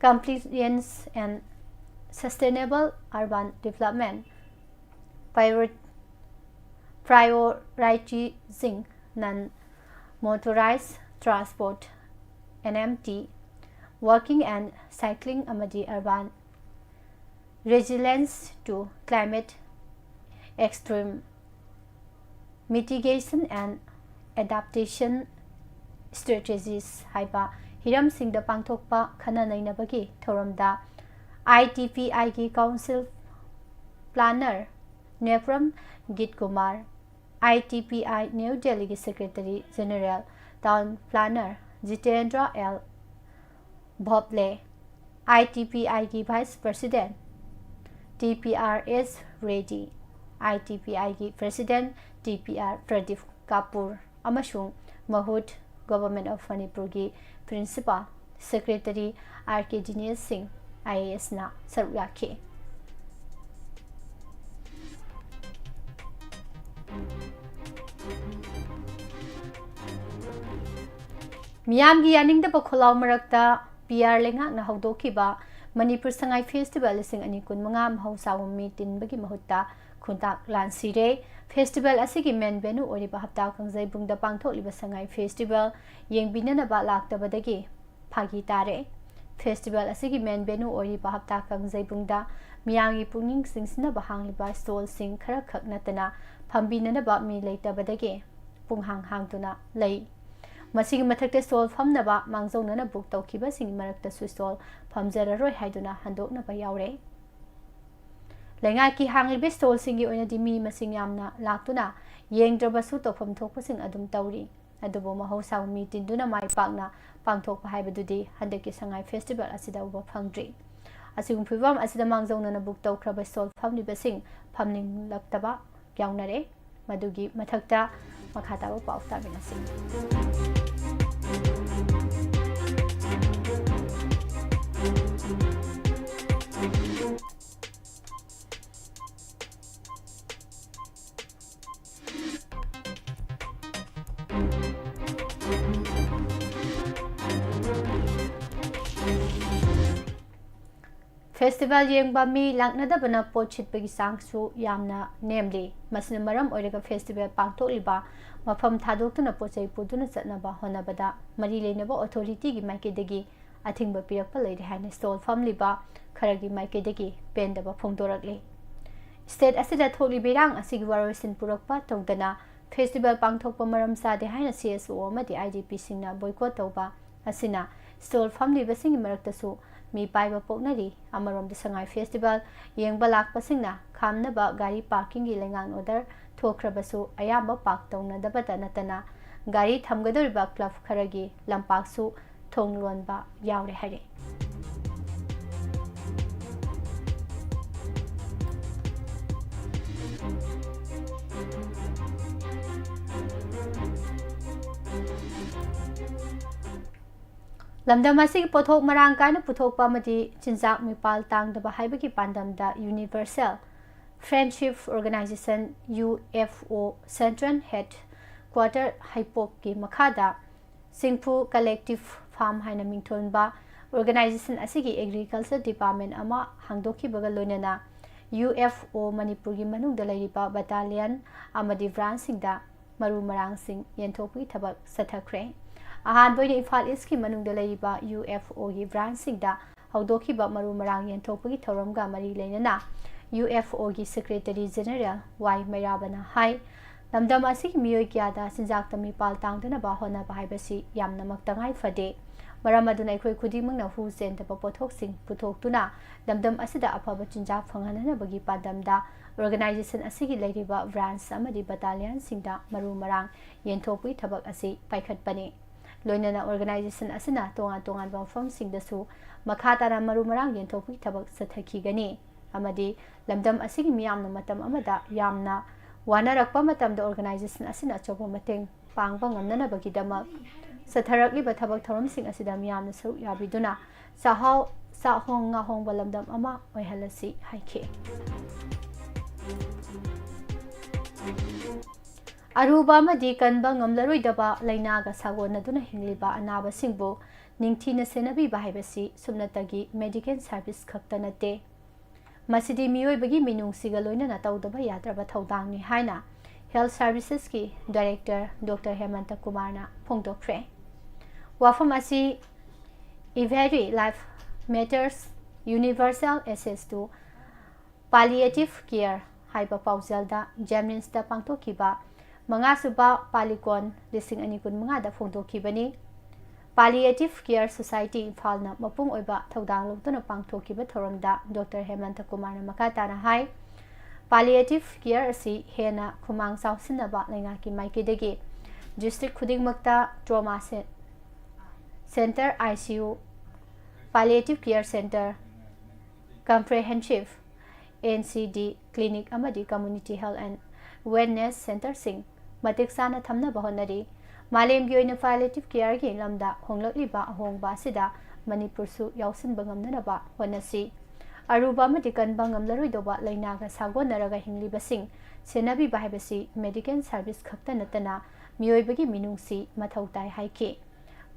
Compliance and Sustainable Urban Development, Prior-, Prioritizing Non-Motorized Transport, N M T, Walking and Cycling ꯑꯃꯗꯤ Urban Resilience to Climate Extreme, Mitigation and Adaptation Strategies ꯍꯥꯏꯕ ꯍꯤꯔꯝꯁꯤꯡꯗ ꯄꯥꯡꯊꯣꯛꯄ ꯈꯟꯅ ꯅꯩꯅꯕꯒꯤ ꯊꯧꯔꯝꯗ I T P I ꯒꯤ Council Planner Nepram Geet Kumar, I T P I New Delhi ꯒꯤ Secretary General Town Planner Jitendra L Bhople, I T P I ꯒꯤ Vice President T P R S Reddy, I T P I ꯒꯤ President T P R Pradeep Kapoor ꯑꯃꯁꯨꯡ ꯃꯍꯨꯠ Government of ꯃꯅꯤꯄꯨꯔꯒꯤ Principal Secretary R K Dinesh Singh I A ꯑꯦꯁꯅ ꯁꯔꯨꯛ ꯌꯥꯈꯤ꯫ ꯃꯤꯌꯥꯝꯒꯤ ꯌꯥꯅꯤꯡꯗꯕ ꯈꯣꯜꯂꯥꯎ ꯃꯔꯛꯇ ꯄꯤ ꯑꯥꯔ ꯂꯩꯉꯥꯛꯅ ꯍꯧꯗꯣꯛꯈꯤꯕ ꯃꯅꯤꯄꯨꯔ ꯁꯉꯥꯏ Festival ꯂꯤꯁꯤꯡ ꯑꯅꯤ ꯀꯨꯟꯃꯉꯥ ꯃꯍꯧꯁꯥꯒꯨꯝ ꯃꯤ ꯇꯤꯟꯕꯒꯤ ꯃꯍꯨꯠꯇ ꯈꯣꯡꯇꯥꯛ ꯂꯥꯟꯁꯤꯔꯦ꯫ Festival ꯑꯁꯤꯒꯤ main venue ꯑꯣꯏꯔꯤꯕ ꯍꯞꯇꯥ ꯀꯥꯡꯖꯩꯕꯨꯡꯗ ꯄꯥꯡꯊꯣꯛꯂꯤꯕ ꯁꯉꯥꯏ Festival ꯌꯦꯡꯕꯤꯅꯅꯕ ꯂꯥꯛꯇꯕꯗꯒꯤ ꯐꯥꯒꯤ ꯇꯥꯔꯦ꯫ Festival ꯑꯁꯤꯒꯤ main venue ꯑꯣꯏꯔꯤꯕ ꯍꯞꯇꯥ ꯀꯥꯡꯖꯩꯕꯨꯡꯗ ꯃꯤꯌꯥꯝꯒꯤ ꯄꯨꯛꯅꯤꯡ ꯆꯤꯡꯁꯤꯟꯅꯕ ꯍꯥꯡꯂꯤꯕ stall ꯁꯤꯡ ꯈꯔꯈꯛ ꯅꯠꯇꯅ ꯐꯝꯕꯤꯅꯅꯕ ꯃꯤ ꯂꯩꯇꯕꯗꯒꯤ ꯄꯨꯡꯍꯥꯡ ꯍꯥꯡꯗꯨꯅ ꯂꯩ꯫ ꯃꯁꯤꯒꯤ ꯃꯊꯛꯇ stall ꯐꯝꯅꯕ ꯃꯥꯡꯖꯧꯅꯅ book ꯇꯧꯈꯤꯕꯁꯤꯡꯒꯤ ꯃꯔꯛꯇꯁꯨ stall ꯐꯝꯖꯔꯔꯣꯏ ꯍꯥꯏꯗꯨꯅ ꯍꯟꯗꯣꯛꯅꯕ ꯌꯥꯎꯔꯦ꯫ ꯂꯩꯉꯥꯛꯀꯤ ꯍꯥꯡꯂꯤꯕ stall ꯁꯤꯡꯒꯤ ꯑꯣꯏꯅꯗꯤ ꯃꯤ ꯃꯁꯤꯡ ꯌꯥꯝꯅ ꯂꯥꯛꯇꯨꯅ ꯌꯦꯡꯗ꯭ꯔꯕꯁꯨ ꯇꯧꯐꯝ ꯊꯣꯛꯄꯁꯤꯡ ꯑꯗꯨꯝ ꯇꯧꯔꯤ꯫ ꯑꯗꯨꯕꯨ ꯃꯍꯧꯁꯥꯒꯨꯝ ꯃꯤ ꯇꯤꯟꯗꯨꯅ ꯃꯥꯏ ꯄꯥꯛꯅ ꯄꯥꯡꯊꯣꯛꯄ ꯍꯥꯏꯕꯗꯨꯗꯤ ꯍꯟꯗꯛꯀꯤ ꯁꯉꯥꯏ Festival ꯑꯁꯤꯗ ꯎꯕ ꯐꯪꯗ꯭ꯔꯤ꯫ ꯑꯁꯤꯒꯨꯝꯕ ꯐꯤꯕꯝ ꯑꯁꯤꯗ ꯃꯥꯡꯖꯧꯅꯅ book ꯇꯧꯈ꯭ꯔꯕ stall ꯐꯝꯂꯤꯕꯁꯤꯡ ꯐꯝꯅꯤꯡꯂꯛꯇꯕ ꯌꯥꯎꯅꯔꯦ꯫ ꯃꯗꯨꯒꯤ ꯃꯊꯛꯇ ꯃꯈꯥ ꯇꯥꯕ ꯄꯥꯎ ꯇꯥꯃꯤꯟꯅꯁꯤ꯫ Festival ꯌꯦꯡꯕ ꯃꯤ ꯂꯥꯛꯅꯗꯕꯅ ꯄꯣꯠ ꯁꯤꯠꯄꯒꯤ ꯆꯥꯡꯁꯨ ꯌꯥꯝꯅ ꯅꯦꯝꯂꯤ꯫ ꯃꯁꯤꯅ ꯃꯔꯝ ꯑꯣꯏꯔꯒ festival ꯄꯥꯡꯊꯣꯛꯂꯤꯕ ꯃꯐꯝ ꯊꯥꯗꯣꯛꯇꯨꯅ ꯄꯣꯠ ꯆꯩ ꯄꯨꯗꯨꯅ ꯆꯠꯅꯕ ꯍꯣꯠꯅꯕꯗ ꯃꯔꯤ ꯂꯩꯅꯕ authority ꯒꯤ ꯃꯥꯏꯀꯩꯗꯒꯤ ꯑꯊꯤꯡꯕ ꯄꯤꯔꯛꯄ ꯂꯩꯔꯦ ꯍꯥꯏꯅ stall ꯐꯝꯂꯤꯕ ꯈꯔꯒꯤ ꯃꯥꯏꯀꯩꯗꯒꯤ ꯄꯦꯟꯗꯕ ꯐꯣꯡꯗꯣꯔꯛꯂꯤ꯫ State ꯑꯁꯤꯗ ꯊꯣꯛꯂꯤꯕ ꯏꯔꯥꯡ ꯑꯁꯤꯒꯤ ꯋꯥꯔꯣꯏꯁꯤꯟ ꯄꯨꯔꯛꯄ ꯇꯧꯗꯅ festival ꯄꯥꯡꯊꯣꯛꯄ ꯃꯔꯝ ꯆꯥꯗꯦ ꯍꯥꯏꯅ C S O ꯑꯃꯗꯤ I D P ꯁꯤꯡꯅ boycott ꯇꯧꯕ ꯑꯁꯤꯅ stall ꯐꯝꯂꯤꯕꯁꯤꯡꯒꯤ ꯃꯔꯛꯇꯁꯨ ꯃꯤ ꯄꯥꯏꯕ ꯄꯣꯛꯅꯔꯤ꯫ ꯑꯃꯔꯣꯝꯗ ꯁꯉꯥꯏ festival ꯌꯦꯡꯕ ꯂꯥꯛꯄꯁꯤꯡꯅ ꯈꯥꯝꯅꯕ ꯒꯥꯔꯤ parking ꯒꯤ ꯂꯩꯉꯥꯛꯅ order ꯊꯣꯛꯈ꯭ꯔꯕꯁꯨ ꯑꯌꯥꯝꯕ park ꯇꯧꯅꯗꯕꯇ ꯅꯠꯇꯅ ꯒꯥꯔꯤ ꯊꯝꯒꯗꯧꯔꯤꯕ club ꯈꯔꯒꯤ ꯂꯝꯄꯥꯛꯁꯨ ꯊꯣꯡ ꯂꯣꯟꯕ ꯌꯥꯎꯔꯦ ꯍꯥꯏꯔꯤ꯫ ꯂꯝꯗꯝ ꯑꯁꯤꯒꯤ ꯄꯣꯠꯊꯣꯛ ꯃꯔꯥꯡ ꯀꯥꯏꯅ ꯄꯨꯊꯣꯛꯄ ꯑꯃꯗꯤ ꯆꯤꯟꯖꯥꯛ ꯃꯤꯄꯥꯜ ꯇꯥꯡꯗꯕ ꯍꯥꯏꯕꯒꯤ ꯄꯥꯟꯗꯝꯗ Universal Friendship Organization, U F O, Central Headquarter ꯍꯩꯄꯣꯛꯀꯤ ꯃꯈꯥꯗ ꯁꯤꯡꯐꯨ Collective Farm ꯍꯥꯏꯅ ꯃꯤꯡꯊꯣꯟꯕ organization ꯑꯁꯤꯒꯤ Agriculture Department ꯑꯃ ꯍꯥꯡꯗꯣꯛꯈꯤꯕꯒ ꯂꯣꯏꯅꯅ U F O ꯃꯅꯤꯄꯨꯔꯒꯤ ꯃꯅꯨꯡꯗ ꯂꯩꯔꯤꯕ battalion ꯑꯃꯗꯤ branch ꯁꯤꯡꯗ ꯃꯔꯨ ꯃꯔꯥꯡꯁꯤꯡ ꯌꯦꯟꯊꯣꯛꯄꯒꯤ ꯊꯕꯛ ꯆꯠꯊꯈ꯭ꯔꯦ꯫ ꯑꯍꯥꯟꯕ ꯑꯣꯏꯅ ꯏꯝꯐꯥꯜ East ꯀꯤ ꯃꯅꯨꯡꯗ ꯂꯩꯔꯤꯕ U F O ꯒꯤ branch ꯁꯤꯡꯗ ꯍꯧꯗꯣꯛꯈꯤꯕ ꯃꯔꯨ ꯃꯔꯥꯡ ꯌꯦꯟꯊꯣꯛꯄꯒꯤ ꯊꯧꯔꯝꯒ ꯃꯔꯤ ꯂꯩꯅꯅ U F O ꯒꯤ Secretary General Y ꯃꯩꯔꯥꯕꯅ ꯍꯥꯏ, ꯂꯝꯗꯝ ꯑꯁꯤꯒꯤ ꯃꯤꯑꯣꯏ ꯀꯌꯥꯗ ꯆꯤꯟꯖꯥꯛꯇ ꯃꯤꯄꯥꯜ ꯇꯥꯡꯗꯅꯕ ꯍꯣꯠꯅꯕ ꯍꯥꯏꯕꯁꯤ ꯌꯥꯝꯅꯃꯛ ꯇꯉꯥꯏ ꯐꯗꯦ꯫ ꯃꯔꯝ ꯑꯗꯨꯅ ꯑꯩꯈꯣꯏ ꯈꯨꯗꯤꯡꯃꯛꯅ ꯍꯨ ꯆꯦꯟꯗꯕ ꯄꯣꯠꯊꯣꯛꯁꯤꯡ ꯄꯨꯊꯣꯛꯇꯨꯅ ꯂꯝꯗꯝ ꯑꯁꯤꯗ ꯑꯐꯕ ꯆꯤꯟꯖꯥꯛ ꯐꯪꯍꯟꯅꯕꯒꯤ ꯄꯥꯟꯗꯝꯗ organization ꯑꯁꯤꯒꯤ ꯂꯩꯔꯤꯕ branch ꯑꯃꯗꯤ battalion ꯁꯤꯡꯗ ꯃꯔꯨ ꯃꯔꯥꯡ ꯌꯦꯟꯊꯣꯛꯄꯒꯤ ꯊꯕꯛ ꯑꯁꯤ ꯄꯥꯏꯈꯠꯄꯅꯤ꯫ ꯂꯣꯏꯅꯅ organization ꯑꯁꯤꯅ ꯇꯣꯉꯥꯟ ꯇꯣꯉꯥꯟꯕ ꯃꯐꯝꯁꯤꯡꯗꯁꯨ ꯃꯈꯥ ꯇꯥꯅ ꯃꯔꯨ ꯃꯔꯥꯡ ꯌꯦꯟꯊꯣꯛꯄꯒꯤ ꯊꯕꯛ ꯆꯠꯊꯈꯤꯒꯅꯤ ꯑꯃꯗꯤ ꯂꯝꯗꯝ ꯑꯁꯤꯒꯤ ꯃꯤꯌꯥꯝꯅ ꯃꯇꯝ ꯑꯃꯗ ꯌꯥꯝꯅ ꯋꯥꯅꯔꯛꯄ ꯃꯇꯝꯗ organization ꯑꯁꯤꯅ ꯑꯆꯧꯕ ꯃꯇꯦꯡ ꯄꯥꯡꯕ ꯉꯝꯅꯅꯕꯒꯤꯗꯃꯛ ꯆꯠꯊꯔꯛꯂꯤꯕ ꯊꯕꯛ ꯊꯧꯔꯝꯁꯤꯡ ꯑꯁꯤꯗ ꯃꯤꯌꯥꯝꯅ ꯁꯔꯨꯛ ꯌꯥꯕꯤꯗꯨꯅ ꯆꯥꯛꯍꯥꯎ, ꯆꯥꯛꯍꯣꯡ ꯉꯥꯍꯣꯡꯕ ꯂꯝꯗꯝ ꯑꯃ ꯑꯣꯏꯍꯜꯂꯁꯤ ꯍꯥꯏꯈꯤ꯫ ꯑꯔꯨꯕ ꯑꯃꯗꯤ ꯀꯟꯕ ꯉꯝꯂꯔꯣꯏꯗꯕ ꯂꯥꯏꯅꯥꯒ ꯁꯥꯒꯣꯟꯅꯗꯨꯅ ꯍꯤꯡꯂꯤꯕ ꯑꯅꯥꯕꯁꯤꯡꯕꯨ ꯅꯤꯡꯊꯤꯅ ꯁꯦꯟꯅꯕꯤꯕ ꯍꯥꯏꯕꯁꯤ ꯁꯨꯞꯅꯇꯒꯤ medical service ꯈꯛꯇ ꯅꯠꯇꯦ꯫ ꯃꯁꯤꯗꯤ ꯃꯤꯑꯣꯏꯕꯒꯤ ꯃꯤꯅꯨꯡꯁꯤꯒ ꯂꯣꯏꯅꯅ ꯇꯧꯗꯕ ꯌꯥꯗ꯭ꯔꯕ ꯊꯧꯗꯥꯡꯅꯤ ꯍꯥꯏꯅ health servicesꯀꯤ director Doctor ꯍꯦꯃꯟꯇ ꯀꯨꯃꯥꯔꯅ ꯐꯣꯡꯗꯣꯛꯈ꯭ꯔꯦ꯫ ꯋꯥꯐꯝ ꯑꯁꯤ Every Life Matters, Universal Access to Palliative Care ꯍꯥꯏꯕ ꯄꯥꯎꯖꯦꯜꯗ JNIMSꯇ ꯄꯥꯡꯊꯣꯛꯈꯤꯕ ꯃꯉꯥꯁꯨꯕ ꯄꯥꯂꯤꯀꯣꯟ ꯂꯤꯁꯤꯡ ꯑꯅꯤ ꯀꯨꯟꯃꯉꯥꯗ ꯐꯣꯡꯗꯣꯛꯈꯤꯕꯅꯤ꯫ Palliative Care Society ꯏꯝꯐꯥꯜꯅ ꯃꯄꯨꯡ ꯑꯣꯏꯕ ꯊꯧꯗꯥꯡ ꯂꯧꯗꯨꯅ ꯄꯥꯡꯊꯣꯛꯈꯤꯕ ꯊꯧꯔꯝꯗ ꯗꯣꯛꯇꯔ ꯍꯦꯃꯟꯇ ꯀꯨꯃꯥꯔꯅ ꯃꯈꯥ ꯇꯥꯅ ꯍꯥꯏ, palliative care ꯑꯁꯤ ꯍꯦꯟꯅ ꯈꯨꯃꯥꯡ ꯆꯥꯎꯁꯤꯟꯅꯕ ꯂꯩꯉꯥꯛꯀꯤ ꯃꯥꯏꯀꯩꯗꯒꯤ district ꯈꯨꯗꯤꯡꯃꯛꯇ trauma ce-, center, ICU, palliative care center, comprehensive NCD clinic ꯑꯃꯗꯤ community health and wellness centreꯁꯤꯡ ꯃꯇꯤꯛ ꯆꯥꯅ ꯊꯝꯅꯕ ꯍꯣꯠꯅꯔꯤ꯫ ꯃꯥꯂꯦꯝꯒꯤ ꯑꯣꯏꯅ palliative careꯒꯤ ꯂꯝꯗ ꯍꯣꯡꯂꯛꯂꯤꯕ ꯑꯍꯣꯡꯕ ꯑꯁꯤꯗ ꯃꯅꯤꯄꯨꯔꯁꯨ ꯌꯥꯎꯁꯤꯟꯕ ꯉꯝꯅꯅꯕ ꯍꯣꯠꯅꯁꯤ꯫ ꯑꯔꯨꯕ ꯑꯃꯗꯤ ꯀꯟꯕ ꯉꯝꯂꯔꯣꯏꯗꯧꯕ ꯂꯥꯏꯅꯥꯒ ꯁꯥꯒꯣꯟꯅꯔꯒ ꯍꯤꯡꯂꯤꯕꯁꯤꯡ ꯁꯦꯟꯅꯕꯤꯕ ꯍꯥꯏꯕꯁꯤ medical service ꯈꯛꯇ ꯅꯠꯇꯅ ꯃꯤꯑꯣꯏꯕꯒꯤ ꯃꯤꯅꯨꯡꯁꯤ ꯃꯊꯧ ꯇꯥꯏ ꯍꯥꯏꯈꯤ꯫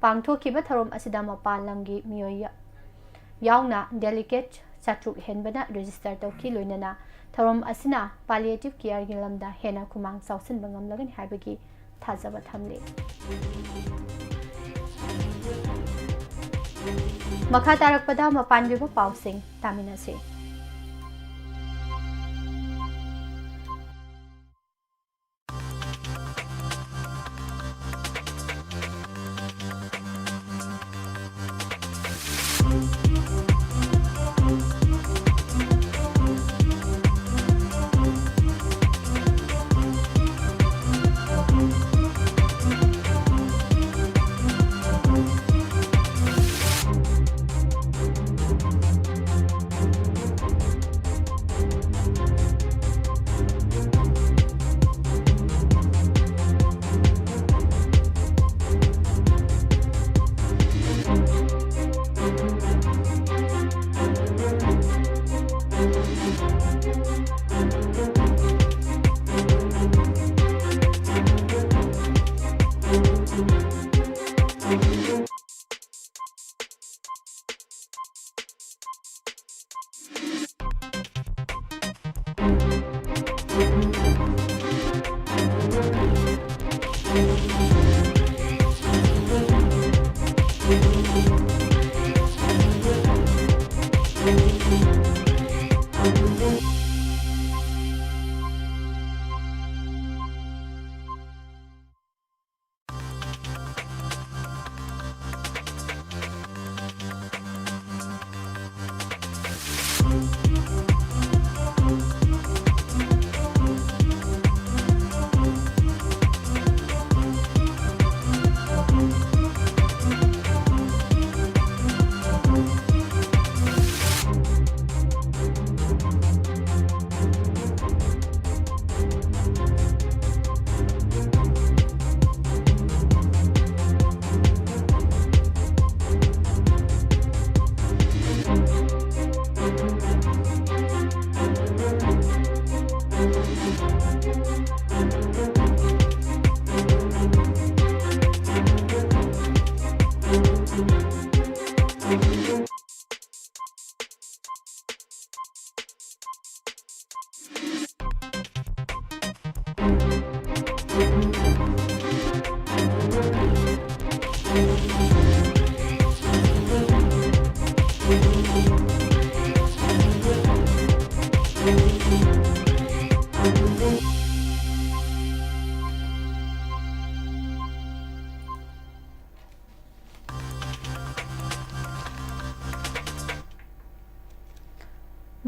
ꯄꯥꯡꯊꯣꯛꯈꯤꯕ ꯊꯧꯔꯝ ꯑꯁꯤꯗ ꯃꯄꯥꯟ ꯂꯝꯒꯤ ꯃꯤꯑꯣꯏ ꯌꯥ-, ꯌꯥꯎꯅ delegate ꯆꯥꯇ꯭ꯔꯨꯛ ꯍꯦꯟꯕꯅ register ꯇꯧꯈꯤ꯫ ꯂꯣꯏꯅꯅ ꯊꯧꯔꯝ ꯑꯁꯤꯅ palliative careꯒꯤ ꯂꯝꯗ ꯍꯦꯟꯅ ꯈꯨꯃꯥꯡ ꯆꯥꯎꯁꯤꯟꯕ ꯉꯝꯂꯒꯅꯤ ꯍꯥꯏꯕꯒꯤ ꯊꯥꯖꯕ ꯊꯝꯂꯤ꯫ ꯃꯈꯥ ꯇꯥꯔꯛꯄꯗ ꯃꯄꯥꯟꯒꯤ ꯑꯣꯏꯕ ꯄꯥꯎꯁꯤꯡ ꯇꯥꯃꯤꯟꯅꯁꯤ꯫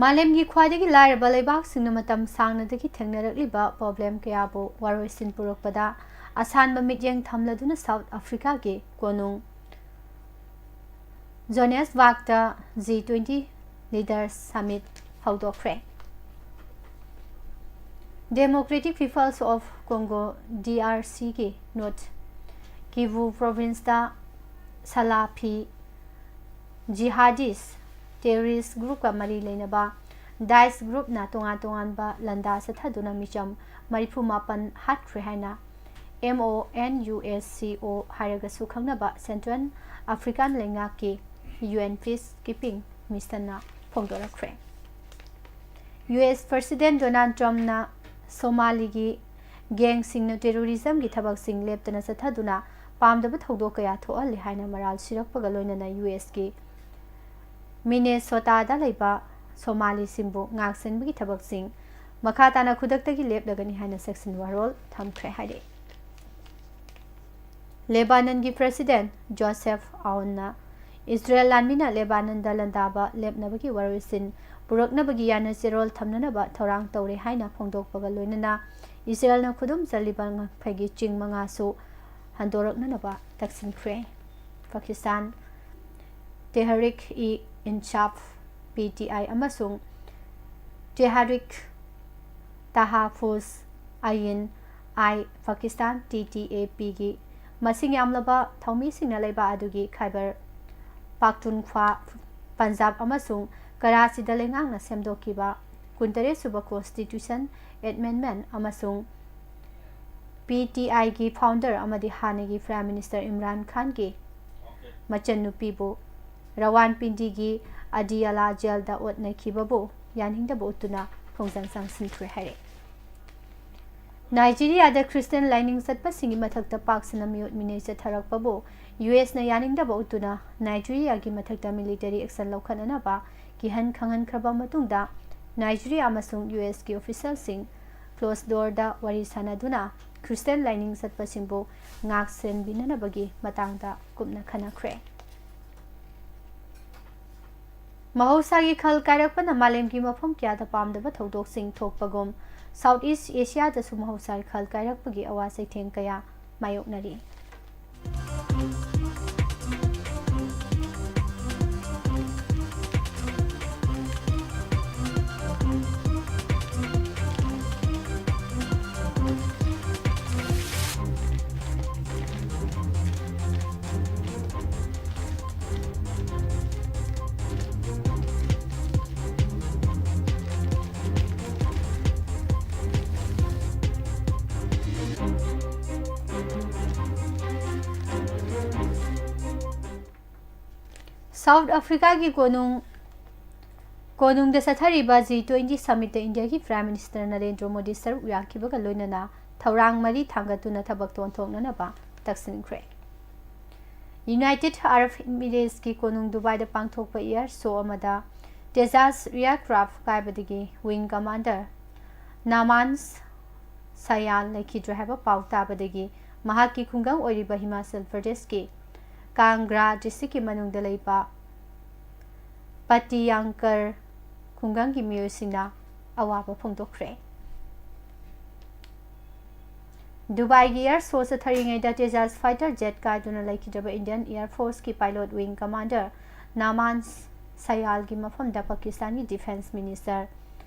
ꯃꯥꯂꯦꯝꯒꯤ ꯈ꯭ꯋꯥꯏꯗꯒꯤ ꯂꯥꯏꯔꯕ ꯂꯩꯕꯥꯛꯁꯤꯡꯅ ꯃꯇꯝ ꯁꯥꯡꯅꯗꯒꯤ ꯊꯦꯡꯅꯔꯛꯂꯤꯕ problem ꯀꯌꯥꯕꯨ ꯋꯥꯔꯣꯏꯁꯤꯟ ꯄꯨꯔꯛꯄꯗ ꯑꯁꯥꯟꯕ ꯃꯤꯠꯌꯦꯡ ꯊꯝꯂꯗꯨꯅ South Africaꯒꯤ ꯀꯣꯅꯨꯡ Johannesburgꯇ G twenty Leaders Summit ꯍꯧꯗꯣꯛꯈ꯭ꯔꯦ꯫ Democratic Peoples of Congo, D R Cꯒꯤ North Kivu Provinceꯇ Salafi Jihadist terrorist groupꯀ ꯃꯔꯤ ꯂꯩꯅꯕ Daesh groupꯅ ꯇꯣꯉꯥꯟ ꯇꯣꯉꯥꯟꯕ ꯂꯥꯟꯗꯥ ꯆꯠꯊꯗꯨꯅ ꯃꯤꯆꯝ ꯃꯔꯤꯐꯨ ꯃꯥꯄꯟ ꯍꯥꯠꯈ꯭ꯔꯦ ꯍꯥꯏꯅ MONUSCO ꯍꯥꯏꯔꯒꯁꯨ ꯈꯪꯅꯕ Central African ꯂꯩꯉꯥꯛꯀꯤ U N Peacekeeping Missionꯅ ꯐꯣꯡꯗꯣꯔꯛꯈ꯭ꯔꯦ꯫ U S President Donald Trumpꯅ ꯁꯣꯃꯥꯂꯤꯒꯤ ꯒꯦꯡꯁꯤꯡꯅ ꯇꯦꯔꯣꯔꯤꯖꯝꯒꯤ ꯊꯕꯛꯁꯤꯡ ꯂꯦꯞꯇꯅ ꯆꯠꯊꯗꯨꯅ ꯄꯥꯝꯗꯕ ꯊꯧꯗꯣꯛ ꯀꯌꯥ ꯊꯣꯛꯍꯜꯂꯤ ꯍꯥꯏꯅ ꯃꯔꯥꯜ ꯁꯤꯔꯛꯄꯒ ꯂꯣꯏꯅꯅ ꯌꯨ ꯑꯦꯁꯀꯤ ꯃꯤꯅꯦꯁꯣꯇꯥꯗ ꯂꯩꯕ ꯁꯣꯃꯥꯂꯤꯁꯤꯡꯕꯨ ꯉꯥꯛꯁꯦꯟꯕꯒꯤ ꯊꯕꯛꯁꯤꯡ ꯃꯈꯥ ꯇꯥꯅ ꯈꯨꯗꯛꯇꯒꯤ ꯂꯦꯞꯂꯒꯅꯤ ꯍꯥꯏꯅ ꯆꯦꯛꯁꯤꯟ ꯋꯥꯔꯣꯜ ꯊꯝꯈ꯭ꯔꯦ ꯍꯥꯏꯔꯛꯏ꯫ ꯂꯦꯕꯥꯅꯟꯒꯤ ꯄ꯭ꯔꯦꯁꯤꯗꯦꯟ ꯖꯣꯁꯦꯐ ꯑꯥꯎꯟꯅ ꯏꯁꯔꯦꯜ ꯂꯥꯟꯃꯤꯅ ꯂꯦꯕꯥꯅꯟꯗ ꯂꯥꯟꯗꯥꯕ ꯂꯦꯞꯅꯕꯒꯤ ꯋꯥꯔꯣꯏꯁꯤꯟ ꯄꯨꯔꯛꯅꯕꯒꯤ ꯌꯥꯅꯆꯦꯔꯣꯜ ꯊꯝꯅꯅꯕ ꯊꯧꯔꯥꯡ ꯇꯧꯔꯦ ꯍꯥꯏꯅ ꯐꯣꯡꯗꯣꯛꯄꯒ ꯂꯣꯏꯅꯅ ꯏꯁꯔꯦꯜꯅ ꯈꯨꯗꯨꯝ ꯆꯜꯂꯤꯕ ꯉꯥꯛꯐꯩꯒꯤ ꯆꯤꯡ ꯃꯉꯥꯁꯨ ꯍꯟꯗꯣꯔꯛꯅꯅꯕ ꯇꯛꯁꯤꯟꯈ꯭ꯔꯦ꯫ ꯄꯥꯀꯤꯁꯇꯥꯟ ꯇꯦꯍꯔꯤꯛ ꯏ ꯏꯟꯁꯥꯐ, ꯄꯤ ꯇꯤ ꯑꯥꯏ, ꯑꯃꯁꯨꯡ ꯇꯦꯍꯔꯤꯛ ꯇꯍꯥꯐꯨꯖ ꯑꯌꯤꯟ ꯑꯥꯏ ꯄꯥꯀꯤꯁꯇꯥꯟ, ꯇꯤ ꯇꯤ ꯑꯦ ꯄꯤꯒꯤ ꯃꯁꯤꯡ ꯌꯥꯝꯂꯕ ꯊꯧꯃꯤꯁꯤꯡꯅ ꯂꯩꯕꯥꯛ ꯑꯗꯨꯒꯤ ꯈꯥꯏꯕꯔ ꯄꯥꯛꯇꯨꯟꯈ꯭ꯋꯥ, ꯄꯟꯖꯥꯕ ꯑꯃꯁꯨꯡ ꯀꯔꯥꯆꯤꯗ ꯂꯩꯉꯥꯛꯅ ꯁꯦꯝꯗꯣꯛꯈꯤꯕ ꯀꯨꯟꯇꯔꯦꯠ ꯁꯨꯕ Constitution Amendment ꯑꯃꯁꯨꯡ ꯄꯤ ꯇꯤ ꯑꯥꯏꯒꯤ founder ꯑꯃꯗꯤ ꯍꯥꯟꯅꯒꯤ Prime Minister ꯏꯝꯔꯥꯟ ꯈꯥꯟꯒꯤ ꯃꯆꯟꯅꯨꯄꯤꯕꯨ ꯔꯋꯥꯟꯄꯤꯟꯗꯤꯒꯤ ꯑꯗꯤꯌꯥꯂꯥ ꯖꯦꯜꯗ ꯑꯣꯠꯅꯈꯤꯕꯕꯨ ꯌꯥꯅꯤꯡꯗꯕ ꯎꯠꯇꯨꯅ ꯈꯣꯡꯖꯪ ꯆꯪꯁꯤꯟꯈ꯭ꯔꯦ ꯍꯥꯏꯔꯛꯏ꯫ ꯅꯥꯏꯖꯤꯔꯤꯌꯥꯗ ꯈ꯭ꯔꯤꯁꯇꯤꯌꯥꯟ ꯂꯥꯏꯅꯤꯡ ꯆꯠꯄꯁꯤꯡꯒꯤ ꯃꯊꯛꯇ ꯄꯥꯛ ꯁꯟꯅ ꯃꯤꯑꯣꯠ ꯃꯤꯅꯩ ꯆꯠꯊꯔꯛꯄꯕꯨ ꯌꯨ ꯑꯦꯁꯅ ꯌꯥꯅꯤꯡꯗꯕ ꯎꯠꯇꯨꯅ ꯅꯥꯏꯖꯤꯔꯤꯌꯥꯒꯤ ꯃꯊꯛꯇ military action ꯂꯧꯈꯠꯅꯅꯕ ꯀꯤꯍꯟ ꯈꯪꯍꯟꯈ꯭ꯔꯕ ꯃꯇꯨꯡꯗ ꯅꯥꯏꯖꯤꯔꯤꯌꯥ ꯑꯃꯁꯨꯡ ꯌꯨ ꯑꯦꯁꯀꯤ officialꯁꯤꯡ closed doorꯗ ꯋꯥꯔꯤ ꯁꯥꯅꯗꯨꯅ ꯈ꯭ꯔꯤꯁꯇꯤꯌꯥꯟ ꯂꯥꯏꯅꯤꯡ ꯆꯠꯄꯁꯤꯡꯕꯨ ꯉꯥꯛ ꯁꯦꯟꯕꯤꯅꯅꯕꯒꯤ ꯃꯇꯥꯡꯗ ꯀꯨꯞꯅ ꯈꯟꯅꯈ꯭ꯔꯦ꯫ ꯃꯍꯧꯁꯥꯒꯤ ꯈꯜ ꯀꯥꯏꯔꯛꯄꯅ ꯃꯥꯂꯦꯝꯒꯤ ꯃꯐꯝ ꯀꯌꯥꯗ ꯄꯥꯝꯗꯕ ꯊꯧꯗꯣꯛꯁꯤꯡ ꯊꯣꯛꯄꯒꯨꯝ, South East Asiaꯗꯁꯨ ꯃꯍꯧꯁꯥꯒꯤ ꯈꯜ ꯀꯥꯏꯔꯛꯄꯒꯤ ꯑꯋꯥ ꯆꯩꯊꯦꯡ ꯀꯌꯥ ꯃꯥꯌꯣꯛꯅꯔꯤ꯫ South Africaꯒꯤ ꯀꯣꯅꯨꯡ ꯀꯣꯅꯨꯡꯗ ꯆꯠꯊꯔꯤꯕ G twenty Summitꯇ ꯏꯟꯗꯤꯌꯥꯒꯤ Prime Minister ꯅꯔꯦꯟꯗ꯭ꯔ ꯃꯣꯗꯤ ꯁꯔꯨꯛ ꯌꯥꯈꯤꯕꯒ ꯂꯣꯏꯅꯅ ꯊꯧꯔꯥꯡ ꯃꯔꯤ ꯊꯥꯡꯒꯠꯇꯨꯅ ꯊꯕꯛ ꯇꯣꯟꯊꯣꯛꯅꯅꯕ ꯇꯛꯁꯤꯟꯈ꯭ꯔꯦ꯫ United Arab Emiratesꯀꯤ ꯀꯣꯅꯨꯡ ꯗꯨꯕꯥꯏꯗ ꯄꯥꯡꯊꯣꯛꯄ air show ꯑꯃꯗ Tejas aircraft ꯀꯥꯏꯕꯗꯒꯤ Wing Commander ꯅꯥꯃꯥꯟ ꯁꯌꯥꯜ ꯂꯩꯈꯤꯗ꯭ꯔꯦ ꯍꯥꯏꯕ ꯄꯥꯎ ꯇꯥꯕꯗꯒꯤ ꯃꯍꯥꯛꯀꯤ ꯈꯨꯡꯒꯪ ꯑꯣꯏꯔꯤꯕ ꯍꯤꯃꯥꯆꯜ ꯄ꯭ꯔꯗꯦꯁꯀꯤ ꯀꯥꯡꯒ꯭ꯔꯥ districtꯀꯤ ꯃꯅꯨꯡꯗ ꯂꯩꯕ ꯄꯇꯤꯌꯥꯡꯀꯔ ꯈꯨꯡꯒꯪꯒꯤ ꯃꯤꯑꯣꯏꯁꯤꯡꯅ ꯑꯋꯥꯕ ꯐꯣꯡꯗꯣꯛꯈ꯭ꯔꯦ꯫ ꯗꯨꯕꯥꯏꯒꯤ air show ꯆꯠꯊꯔꯤꯉꯩꯗ Tejas fighter jet ꯀꯥꯏꯗꯨꯅ ꯂꯩꯈꯤꯗ꯭ꯔꯕ Indian Air Forceꯀꯤ pilot Wing Commander ꯅꯥꯃꯥꯟ ꯁꯌꯥꯜꯒꯤ ꯃꯐꯝꯗ ꯄꯥꯀꯤꯁꯇꯥꯟꯒꯤ Defence Minister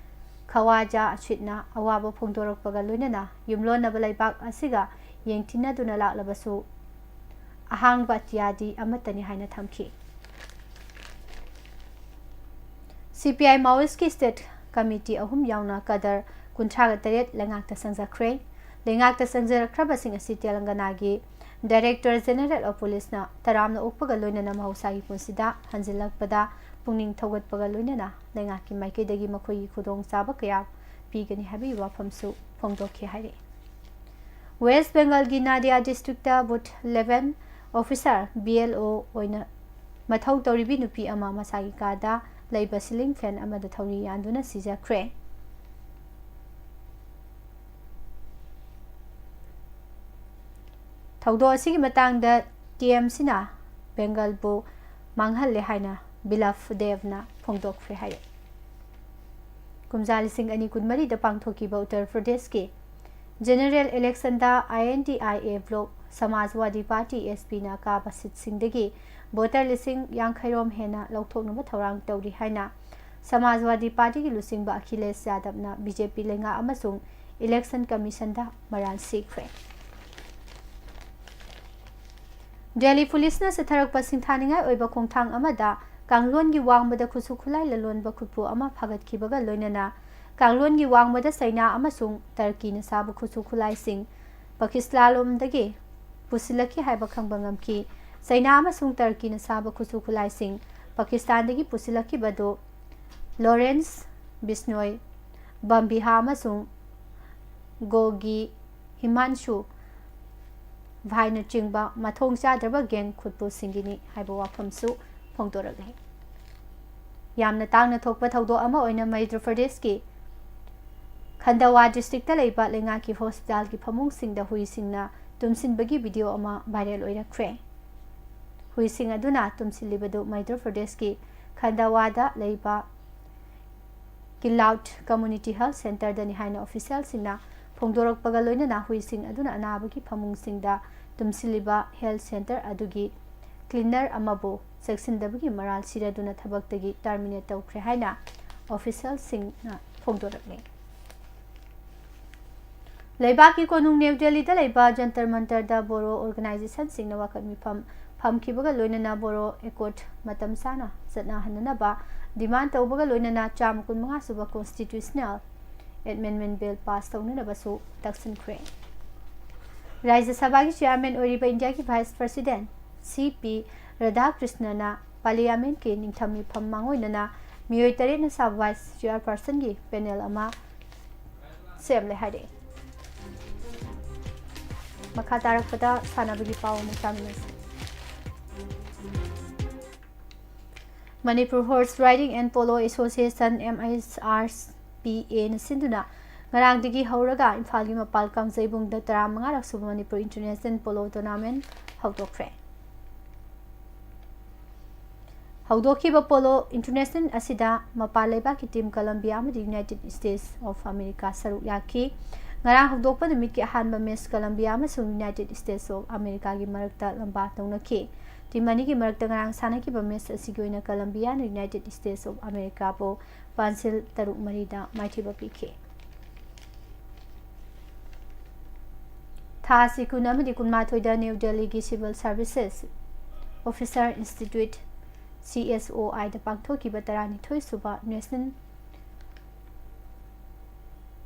ꯈꯋꯥꯖꯥ ꯑꯁꯤꯗꯅ ꯑꯋꯥꯕ ꯐꯣꯡꯗꯣꯔꯛꯄꯒ ꯂꯣꯏꯅꯅ ꯌꯨꯝꯂꯣꯟꯅꯕ ꯂꯩꯕꯥꯛ ꯑꯁꯤꯒ ꯌꯦꯡꯊꯤꯅꯗꯨꯅ ꯂꯥꯛꯂꯕꯁꯨ ꯑꯍꯥꯡꯕ ꯑꯇꯤꯌꯥꯗꯤ ꯑꯃꯠꯇꯅꯤ ꯍꯥꯏꯅ ꯊꯝꯈꯤ꯫ C P I Maoistꯀꯤ state committee ꯑꯍꯨꯝ ꯌꯥꯎꯅ cadre ꯀꯨꯟꯊ꯭ꯔꯥꯒ ꯇꯔꯦꯠ ꯂꯩꯉꯥꯛꯇ ꯆꯪꯖꯈ꯭ꯔꯦ꯫ ꯂꯩꯉꯥꯛꯇ ꯆꯪꯖꯔꯛꯈ꯭ꯔꯕꯁꯤꯡ ꯑꯁꯤ ꯇꯦꯂꯪꯒꯅꯥꯒꯤ Director General of Policeꯅ ꯇꯔꯥꯝꯅ ꯑꯣꯛꯄꯒ ꯂꯣꯏꯅꯅ ꯃꯍꯧꯁꯥꯒꯤ ꯄꯨꯟꯁꯤꯗ ꯍꯟꯖꯤꯜꯂꯛꯄꯗ ꯄꯨꯛꯅꯤꯡ ꯊꯧꯒꯠꯄꯒ ꯂꯣꯏꯅꯅ ꯂꯩꯉꯥꯛꯀꯤ ꯃꯥꯏꯀꯩꯗꯒꯤ ꯃꯈꯣꯏꯒꯤ ꯈꯨꯗꯣꯡꯆꯥꯕ ꯀꯌꯥ ꯄꯤꯒꯅꯤ ꯍꯥꯏꯕꯒꯤ ꯋꯥꯐꯝꯁꯨ ꯐꯣꯡꯗꯣꯛꯈꯤ ꯍꯥꯏꯔꯤ꯫ West Bengalꯒꯤ ꯅꯥꯗꯤꯌꯥ districtꯇ booth eleven officer, B L O, ꯑꯣꯏꯅ ꯃꯊꯧ ꯇꯧꯔꯤꯕꯤ ꯅꯨꯄꯤ ꯑꯃ ꯃꯁꯥꯒꯤ ꯀꯥꯗ ꯂꯩꯕ ceiling fan ꯑꯃꯗ ꯊꯧꯔꯤ ꯌꯥꯟꯗꯨꯅ ꯁꯤꯖꯈ꯭ꯔꯦ꯫ ꯊꯧꯗꯣꯛ ꯑꯁꯤꯒꯤ ꯃꯇꯥꯡꯗ TMCꯅ ꯕꯦꯡꯒꯜꯕꯨ ꯃꯥꯡꯍꯜꯂꯦ ꯍꯥꯏꯅ ꯕꯤꯂꯞ ꯗꯦꯕꯅ ꯐꯣꯡꯗꯣꯛꯈ꯭ꯔꯦ ꯍꯥꯏꯔꯤ꯫ ꯀꯨꯝꯖꯥ ꯂꯤꯁꯤꯡ ꯑꯅꯤ ꯀꯨꯟꯃꯔꯤꯗ ꯄꯥꯡꯊꯣꯛꯈꯤꯕ ꯎꯠꯇꯔ ꯄ꯭ꯔꯗꯦꯁꯀꯤ general electionꯗ INDIA bloc Samajwadi Party, SPꯅ ꯀꯥꯕ seatꯁꯤꯡꯗꯒꯤ voter ꯂꯤꯁꯤꯡ ꯌꯥꯡꯈꯩ ꯔꯣꯝ ꯍꯦꯟꯅ ꯂꯧꯊꯣꯛꯅꯕ ꯊꯧꯔꯥꯡ ꯇꯧꯔꯤ ꯍꯥꯏꯅ Samajwadi Partyꯒꯤ ꯂꯨꯆꯤꯡꯕ ꯑꯈꯤꯂꯦꯁ ꯌꯥꯗꯕꯅ BJP ꯂꯩꯉꯥꯛ ꯑꯃꯁꯨꯡ Election Commissionꯗ ꯃꯔꯥꯜ ꯁꯤꯈ꯭ꯔꯦ꯫ ꯗꯦꯜꯂꯤ ꯄꯨꯂꯤꯁꯅ ꯆꯠꯊꯔꯛꯄ ꯁꯤꯡꯊꯥꯅꯤꯡꯉꯥꯏ ꯑꯣꯏꯕ ꯈꯣꯡꯊꯥꯡ ꯑꯃꯗ ꯀꯥꯡꯂꯣꯟꯒꯤ ꯋꯥꯡꯃꯗ ꯈꯨꯠꯁꯨ ꯈꯨꯠꯂꯥꯏ ꯂꯂꯣꯟꯕ ꯈꯨꯠꯄꯨ ꯑꯃ ꯐꯥꯒꯠꯈꯤꯕꯒ ꯂꯣꯏꯅꯅ ꯀꯥꯡꯂꯣꯟꯒꯤ ꯋꯥꯡꯃꯗ ꯆꯩꯅꯥ ꯑꯃꯁꯨꯡ ꯇꯔꯀꯤꯅ ꯁꯥꯕ ꯈꯨꯠꯁꯨ ꯈꯨꯠꯂꯥꯏꯁꯤꯡ ꯄꯥꯀꯤꯁꯇꯥꯟꯂꯣꯝꯗꯒꯤ ꯄꯨꯁꯤꯜꯂꯛꯈꯤ ꯍꯥꯏꯕ ꯈꯪꯕ ꯉꯝꯈꯤ꯫ ꯆꯩꯅꯥ ꯑꯃꯁꯨꯡ ꯇꯔꯀꯤꯅ ꯁꯥꯕ ꯈꯨꯠꯁꯨ ꯈꯨꯠꯂꯥꯏꯁꯤꯡ ꯄꯥꯀꯤꯁꯇꯥꯟꯗꯒꯤ ꯄꯨꯁꯤꯜꯂꯛꯈꯤꯕꯗꯨ ꯂꯣꯔꯦꯟꯁ ꯕꯤꯁꯅꯣꯏ, ꯕꯝꯕꯤꯍꯥ ꯑꯃꯁꯨꯡ ꯒꯣꯒꯤ ꯍꯤꯃꯥꯟꯁꯨ ꯚꯥꯏꯅꯆꯤꯡꯕ ꯃꯊꯣꯡ ꯆꯥꯗ꯭ꯔꯕ ꯒꯦꯡ ꯈꯨꯠꯄꯨꯁꯤꯡꯒꯤꯅꯤ ꯍꯥꯏꯕ ꯋꯥꯐꯝꯁꯨ ꯐꯣꯡꯗꯣꯔꯛꯂꯤ꯫ ꯌꯥꯝꯅ ꯇꯥꯡꯅ ꯊꯣꯛꯄ ꯊꯧꯗꯣꯛ ꯑꯃ ꯑꯣꯏꯅ ꯃꯩꯗ꯭ꯔ ꯄ꯭ꯔꯗꯦꯁꯀꯤ ꯈꯟꯗꯋꯥ ꯗꯤꯁꯇ꯭ꯔꯤꯛꯇ ꯂꯩꯕ ꯂꯩꯉꯥꯛꯀꯤ ꯍꯣꯁꯄꯤꯇꯥꯜꯒꯤ ꯐꯃꯨꯡꯁꯤꯡꯗ ꯍꯨꯏꯁꯤꯡꯅ ꯇꯨꯝꯁꯤꯟꯕꯒꯤ ꯚꯤꯗꯤꯑꯣ ꯑꯃ ꯚꯥꯏꯔꯦꯜ ꯑꯣꯏꯔꯛꯈ꯭ꯔꯦ꯫ ꯍꯨꯏꯁꯤꯡ ꯑꯗꯨꯅ ꯇꯨꯝꯁꯤꯜꯂꯤꯕꯗꯨ ꯃꯩꯗ꯭ꯔ ꯄ꯭ꯔꯗꯦꯁꯀꯤ ꯈꯟꯗꯋꯥꯗ ꯂꯩꯕ ꯀꯤꯂꯥꯎꯠ ꯀꯝꯃ꯭ꯌꯨꯅꯤꯇꯤ ꯍꯦꯜꯊ ꯁꯦꯟꯇꯔꯗꯅꯤ ꯍꯥꯏꯅ ꯑꯣꯐꯤꯁꯤꯌꯦꯜꯁꯤꯡꯅ ꯐꯣꯡꯗꯣꯔꯛꯄꯒ ꯂꯣꯏꯅꯅ ꯍꯨꯏꯁꯤꯡ ꯑꯗꯨꯅ ꯑꯅꯥꯕꯒꯤ ꯐꯃꯨꯡꯁꯤꯡꯗ ꯇꯨꯝꯁꯤꯜꯂꯤꯕ ꯍꯦꯜꯊ ꯁꯦꯟꯇꯔ ꯑꯗꯨꯒꯤ ꯀ꯭ꯂꯤꯅꯔ ꯑꯃꯕꯨ ꯆꯦꯛꯁꯤꯟꯗꯕꯒꯤ ꯃꯔꯥꯜ ꯁꯤꯔꯗꯨꯅ ꯊꯕꯛꯇꯒꯤ ꯇꯔꯃꯤꯅꯦꯠ ꯇꯧꯈ꯭ꯔꯦ ꯍꯥꯏꯅ ꯑꯣꯐꯤꯁꯤꯌꯦꯜꯁꯤꯡꯅ ꯐꯣꯡꯗꯣꯔꯛꯂꯤ꯫ ꯂꯩꯕꯥꯛꯀꯤ ꯀꯣꯅꯨꯡ ꯅ꯭ꯌꯨ ꯗꯦꯜꯂꯤꯗ ꯂꯩꯕ ꯖꯟꯇꯔ ꯃꯟꯇꯔꯗ ꯕꯣꯔꯣ ꯑꯣꯔꯒꯅꯥꯏꯖꯦꯁꯟꯁꯤꯡꯅ ꯋꯥꯀꯠ ꯃꯤꯐꯝ ꯐꯝꯈꯤꯕꯒ ꯂꯣꯏꯅꯅ ꯕꯣꯔꯣ ꯑꯦꯀꯣꯔꯗ ꯃꯇꯝ ꯆꯥꯅ ꯆꯠꯅꯍꯟꯅꯅꯕ ꯗꯤꯃꯥꯟ ꯇꯧꯕꯒ ꯂꯣꯏꯅꯅ ꯆꯥꯝꯃ ꯀꯨꯟꯃꯉꯥ ꯁꯨꯕ ꯀꯣꯟꯁꯇꯤꯇ꯭ꯌꯨꯁꯅꯦꯜ ꯑꯦꯃꯦꯟꯗꯃꯦꯟ ꯕꯤꯜ ꯄꯥꯁ ꯇꯧꯅꯅꯕꯁꯨ ꯇꯛꯁꯤꯟꯈ꯭ꯔꯦ꯫ ꯔꯥꯖ꯭ꯌ ꯁꯚꯥꯒꯤ ꯆꯤꯌꯥꯔꯃꯦꯟ ꯑꯣꯏꯔꯤꯕ ꯏꯟꯗꯤꯌꯥꯒꯤ ꯚꯥꯏꯁ ꯄ꯭ꯔꯁꯤꯗꯦꯟꯠ ꯁꯤ ꯄꯤ ꯔꯥꯙꯥꯀ꯭ꯔꯤꯁꯅꯅ ꯄꯥꯔꯂꯤꯌꯥꯃꯦꯟꯠꯀꯤ ꯅꯤꯡꯊꯝ ꯃꯤꯐꯝ ꯃꯥꯡꯑꯣꯏꯅꯅ ꯃꯤꯑꯣꯏ ꯇꯔꯦꯠꯅ ꯁꯥꯕ ꯚꯥꯏꯁ ꯆꯤꯌꯥꯔꯄꯔꯁꯟꯒꯤ ꯄꯦꯅꯦꯜ ꯑꯃ ꯁꯦꯝꯂꯦ ꯍꯥꯏꯔꯛꯏ꯫ ꯃꯈꯥ ꯇꯥꯔꯛꯄꯗ ꯁꯥꯟꯅꯕꯒꯤ ꯄꯥꯎ ꯑꯃꯨꯛ ꯇꯥꯃꯤꯟꯅꯁꯤ꯫ Manipur Horse Riding and Polo Association, M H R P A ꯅ ꯁꯤꯟꯗꯨꯅ ꯉꯔꯥꯡꯗꯒꯤ ꯍꯧꯔꯒ ꯏꯝꯐꯥꯜꯒꯤ ꯃꯄꯥꯜ ꯀꯥꯡꯖꯩꯕꯨꯡꯗ ꯇꯔꯥꯃꯉꯥꯔꯛ ꯁꯨꯕ ꯃꯅꯤꯄꯨꯔ ꯏꯟꯇꯔꯅꯦꯁꯅꯦꯜ ꯄꯣꯂꯣ ꯇꯣꯔꯅꯥꯃꯦꯟꯠ ꯍꯧꯗꯣꯛꯈ꯭ꯔꯦ꯫ ꯍꯧꯗꯣꯛꯈꯤꯕ ꯄꯣꯂꯣ ꯏꯟꯇꯔꯅꯦꯁꯅꯦꯜ ꯑꯁꯤꯗ ꯃꯄꯥꯟ ꯂꯩꯕꯥꯛꯀꯤ ꯇꯤꯝ ꯀꯂꯝꯕꯤꯌꯥ ꯑꯃꯗꯤ ꯌꯨꯅꯥꯏꯇꯦꯗ ꯁ꯭ꯇꯦꯠꯁ ꯑꯣꯐ ꯑꯃꯦꯔꯤꯀꯥ ꯁꯔꯨꯛ ꯌꯥꯈꯤ꯫ ꯉꯔꯥꯡ ꯍꯧꯗꯣꯛꯄ ꯅꯨꯃꯤꯠꯀꯤ ꯑꯍꯥꯟꯕ ꯃꯦꯆ ꯀꯂꯝꯕꯤꯌꯥ ꯑꯃꯁꯨꯡ ꯌꯨꯅꯥꯏꯇꯦꯗ ꯁ꯭ꯇꯦꯠꯁ ꯑꯣꯐ ꯑꯃꯦꯔꯤꯀꯥꯒꯤ ꯃꯔꯛꯇ ꯂꯝꯕꯥ ꯇꯧꯅꯈꯤ꯫ ꯇꯤꯝ ꯑꯅꯤꯒꯤ ꯃꯔꯛꯇ ꯉꯔꯥꯡ ꯁꯥꯟꯅꯈꯤꯕ ꯃꯦꯆ ꯑꯁꯤꯒꯤ ꯑꯣꯏꯅ ꯀꯂꯝꯕꯤꯌꯥꯅ ꯌꯨꯅꯥꯏꯇꯦꯗ ꯁ꯭ꯇꯦꯠꯁ ꯑꯣꯐ ꯑꯃꯦꯔꯤꯀꯥꯕꯨ ꯄꯥꯟꯁꯤꯜ ꯇꯔꯨꯛ ꯃꯔꯤꯗ ꯃꯥꯏꯊꯤꯕ ꯄꯤꯈꯤ꯫ ꯊꯥ ꯑꯁꯤ ꯀꯨꯟ ꯑꯃꯗꯤ ꯀꯨꯟꯃꯥꯊꯣꯏꯗ ꯅ꯭ꯌꯨ ꯗꯦꯜꯂꯤꯒꯤ civil services officer institute, C S O I ꯗ ꯄꯥꯡꯊꯣꯛꯈꯤꯕ ꯇꯔꯥꯅꯤꯊꯣꯏ ꯁꯨꯕ national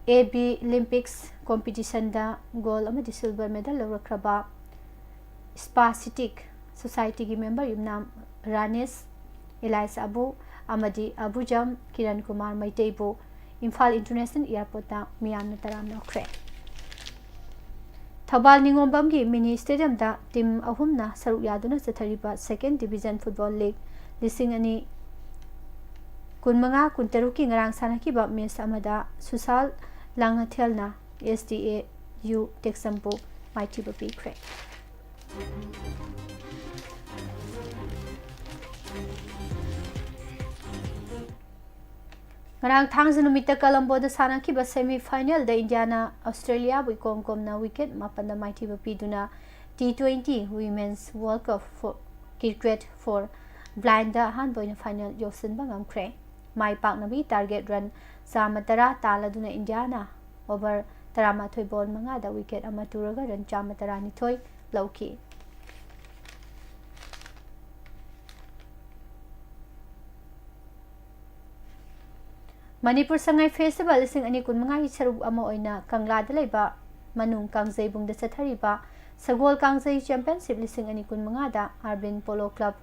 A B Olympics competition the gold ꯑꯃꯗꯤ ꯁꯤꯜꯚꯔ ꯃꯦꯗꯜ ꯂꯧꯔꯛꯈ꯭ꯔꯕ ꯁ꯭ꯄꯥꯁꯤꯇꯤꯛ ꯁꯣꯁꯥꯏꯇꯤꯒꯤ ꯃꯦꯝꯕꯔ ꯌꯨꯝꯅꯥꯝ ꯔꯥꯅꯦꯁ ꯑꯦꯂꯥꯏꯁ ꯑꯕꯨ ꯑꯃꯗꯤ ꯑꯕꯨꯖꯝ ꯀꯤꯔꯟ ꯀꯨꯃꯥꯔ ꯃꯩꯇꯩꯕꯨ ꯏꯝꯐꯥꯜ ꯏꯟꯇꯔꯅꯦꯁꯅꯦꯜ ꯑꯦꯌꯔꯄꯣꯔꯠꯇ ꯃꯤꯌꯥꯝꯅ ꯇꯔꯥꯝꯅ ꯑꯣꯛꯈ꯭ꯔꯦ꯫ ꯊꯧꯕꯥꯜ ꯅꯤꯉꯣꯝꯕꯝꯒꯤ ꯃꯤꯅꯤ ꯁ꯭ꯇꯦꯗꯤꯌꯝꯗ ꯇꯤꯝ ꯑꯍꯨꯝꯅ ꯁꯔꯨꯛ ꯌꯥꯗꯨꯅ ꯆꯠꯊꯔꯤꯕ ꯁꯦꯀꯦꯟ ꯗꯤꯕꯤꯖꯟ ꯐꯨꯠꯕꯣꯜ ꯂꯤꯒ ꯂꯤꯁꯤꯡ ꯑꯅꯤ ꯀꯨꯟꯃꯉꯥ ꯀꯨꯟꯇꯔꯨꯛꯀꯤ ꯉꯔꯥꯡ ꯁꯥꯟꯅꯈꯤꯕ ꯃꯦꯆ ꯑꯃꯗ ꯁꯨꯁꯥꯜ ꯂꯥꯡꯉꯊꯦꯜꯅ ꯑꯦꯁ ꯗꯤ ꯑꯦ ꯌꯨ ꯇꯦꯛꯆꯝꯕꯨ ꯃꯥꯏꯊꯤꯕ ꯄꯤꯈ꯭ꯔꯦ꯫ ꯉꯔꯥꯡ ꯊꯥꯡꯖ ꯅꯨꯃꯤꯠꯇ ꯀꯂꯝꯕꯣꯗ ꯁꯥꯟꯅꯈꯤꯕ ꯁꯦꯃꯤ ꯐꯥꯏꯅꯦꯜꯗ ꯏꯟꯗꯤꯌꯥꯅ ꯑꯣꯁꯇ꯭ꯔꯦꯂꯤꯌꯥꯕꯨ ꯏꯀꯣꯝ ꯀꯣꯝꯅ ꯋꯤꯀꯦꯠ ꯃꯥꯄꯟꯗ ꯃꯥꯏꯊꯤꯕ ꯄꯤꯗꯨꯅ T twenty women's world cup cricket for blind ꯑꯍꯥꯟꯕ ꯑꯣꯏꯅ ꯐꯥꯏꯅꯦꯜ ꯌꯧꯁꯤꯟꯕ ꯉꯝꯈ꯭ꯔꯦ꯫ ꯃꯥꯏ ꯄꯥꯛꯅꯕꯒꯤ ꯇꯥꯔꯒꯦꯠ ꯔꯟ ꯆꯥꯝꯃ ꯇꯔꯥ ꯇꯥꯜꯂꯗꯨꯅ ꯏꯟꯗꯤꯌꯥꯅ ꯑꯣꯚꯔ ꯇꯔꯥꯃꯥꯊꯣꯏ ꯕꯣꯜ ꯃꯉꯥꯗ ꯋꯤꯀꯦꯠ ꯑꯃ ꯇꯨꯔꯒ ꯔꯟ ꯆꯥꯝꯃ ꯇꯔꯥꯅꯤꯊꯣꯏ ꯂꯧꯈꯤ꯫ ꯃꯅꯤꯄꯨꯔ ꯁꯉꯥꯏ ꯐꯦꯁꯇꯤꯚꯦꯜ ꯂꯤꯁꯤꯡ ꯑꯅꯤ ꯀꯨꯟꯃꯉꯥꯒꯤ ꯁꯔꯨꯛ ꯑꯃ ꯑꯣꯏꯅ ꯀꯪꯂꯥꯗ ꯂꯩꯕ ꯃꯅꯨꯡ ꯀꯥꯡꯖꯩꯕꯨꯡꯗ ꯆꯠꯊꯔꯤꯕ ꯁꯒꯣꯜ ꯀꯥꯡꯖꯩ ꯆꯦꯝꯄꯤꯌꯟꯁꯤꯞ ꯂꯤꯁꯤꯡ ꯑꯅꯤ ꯀꯨꯟꯃꯉꯥꯗ Arbin polo club,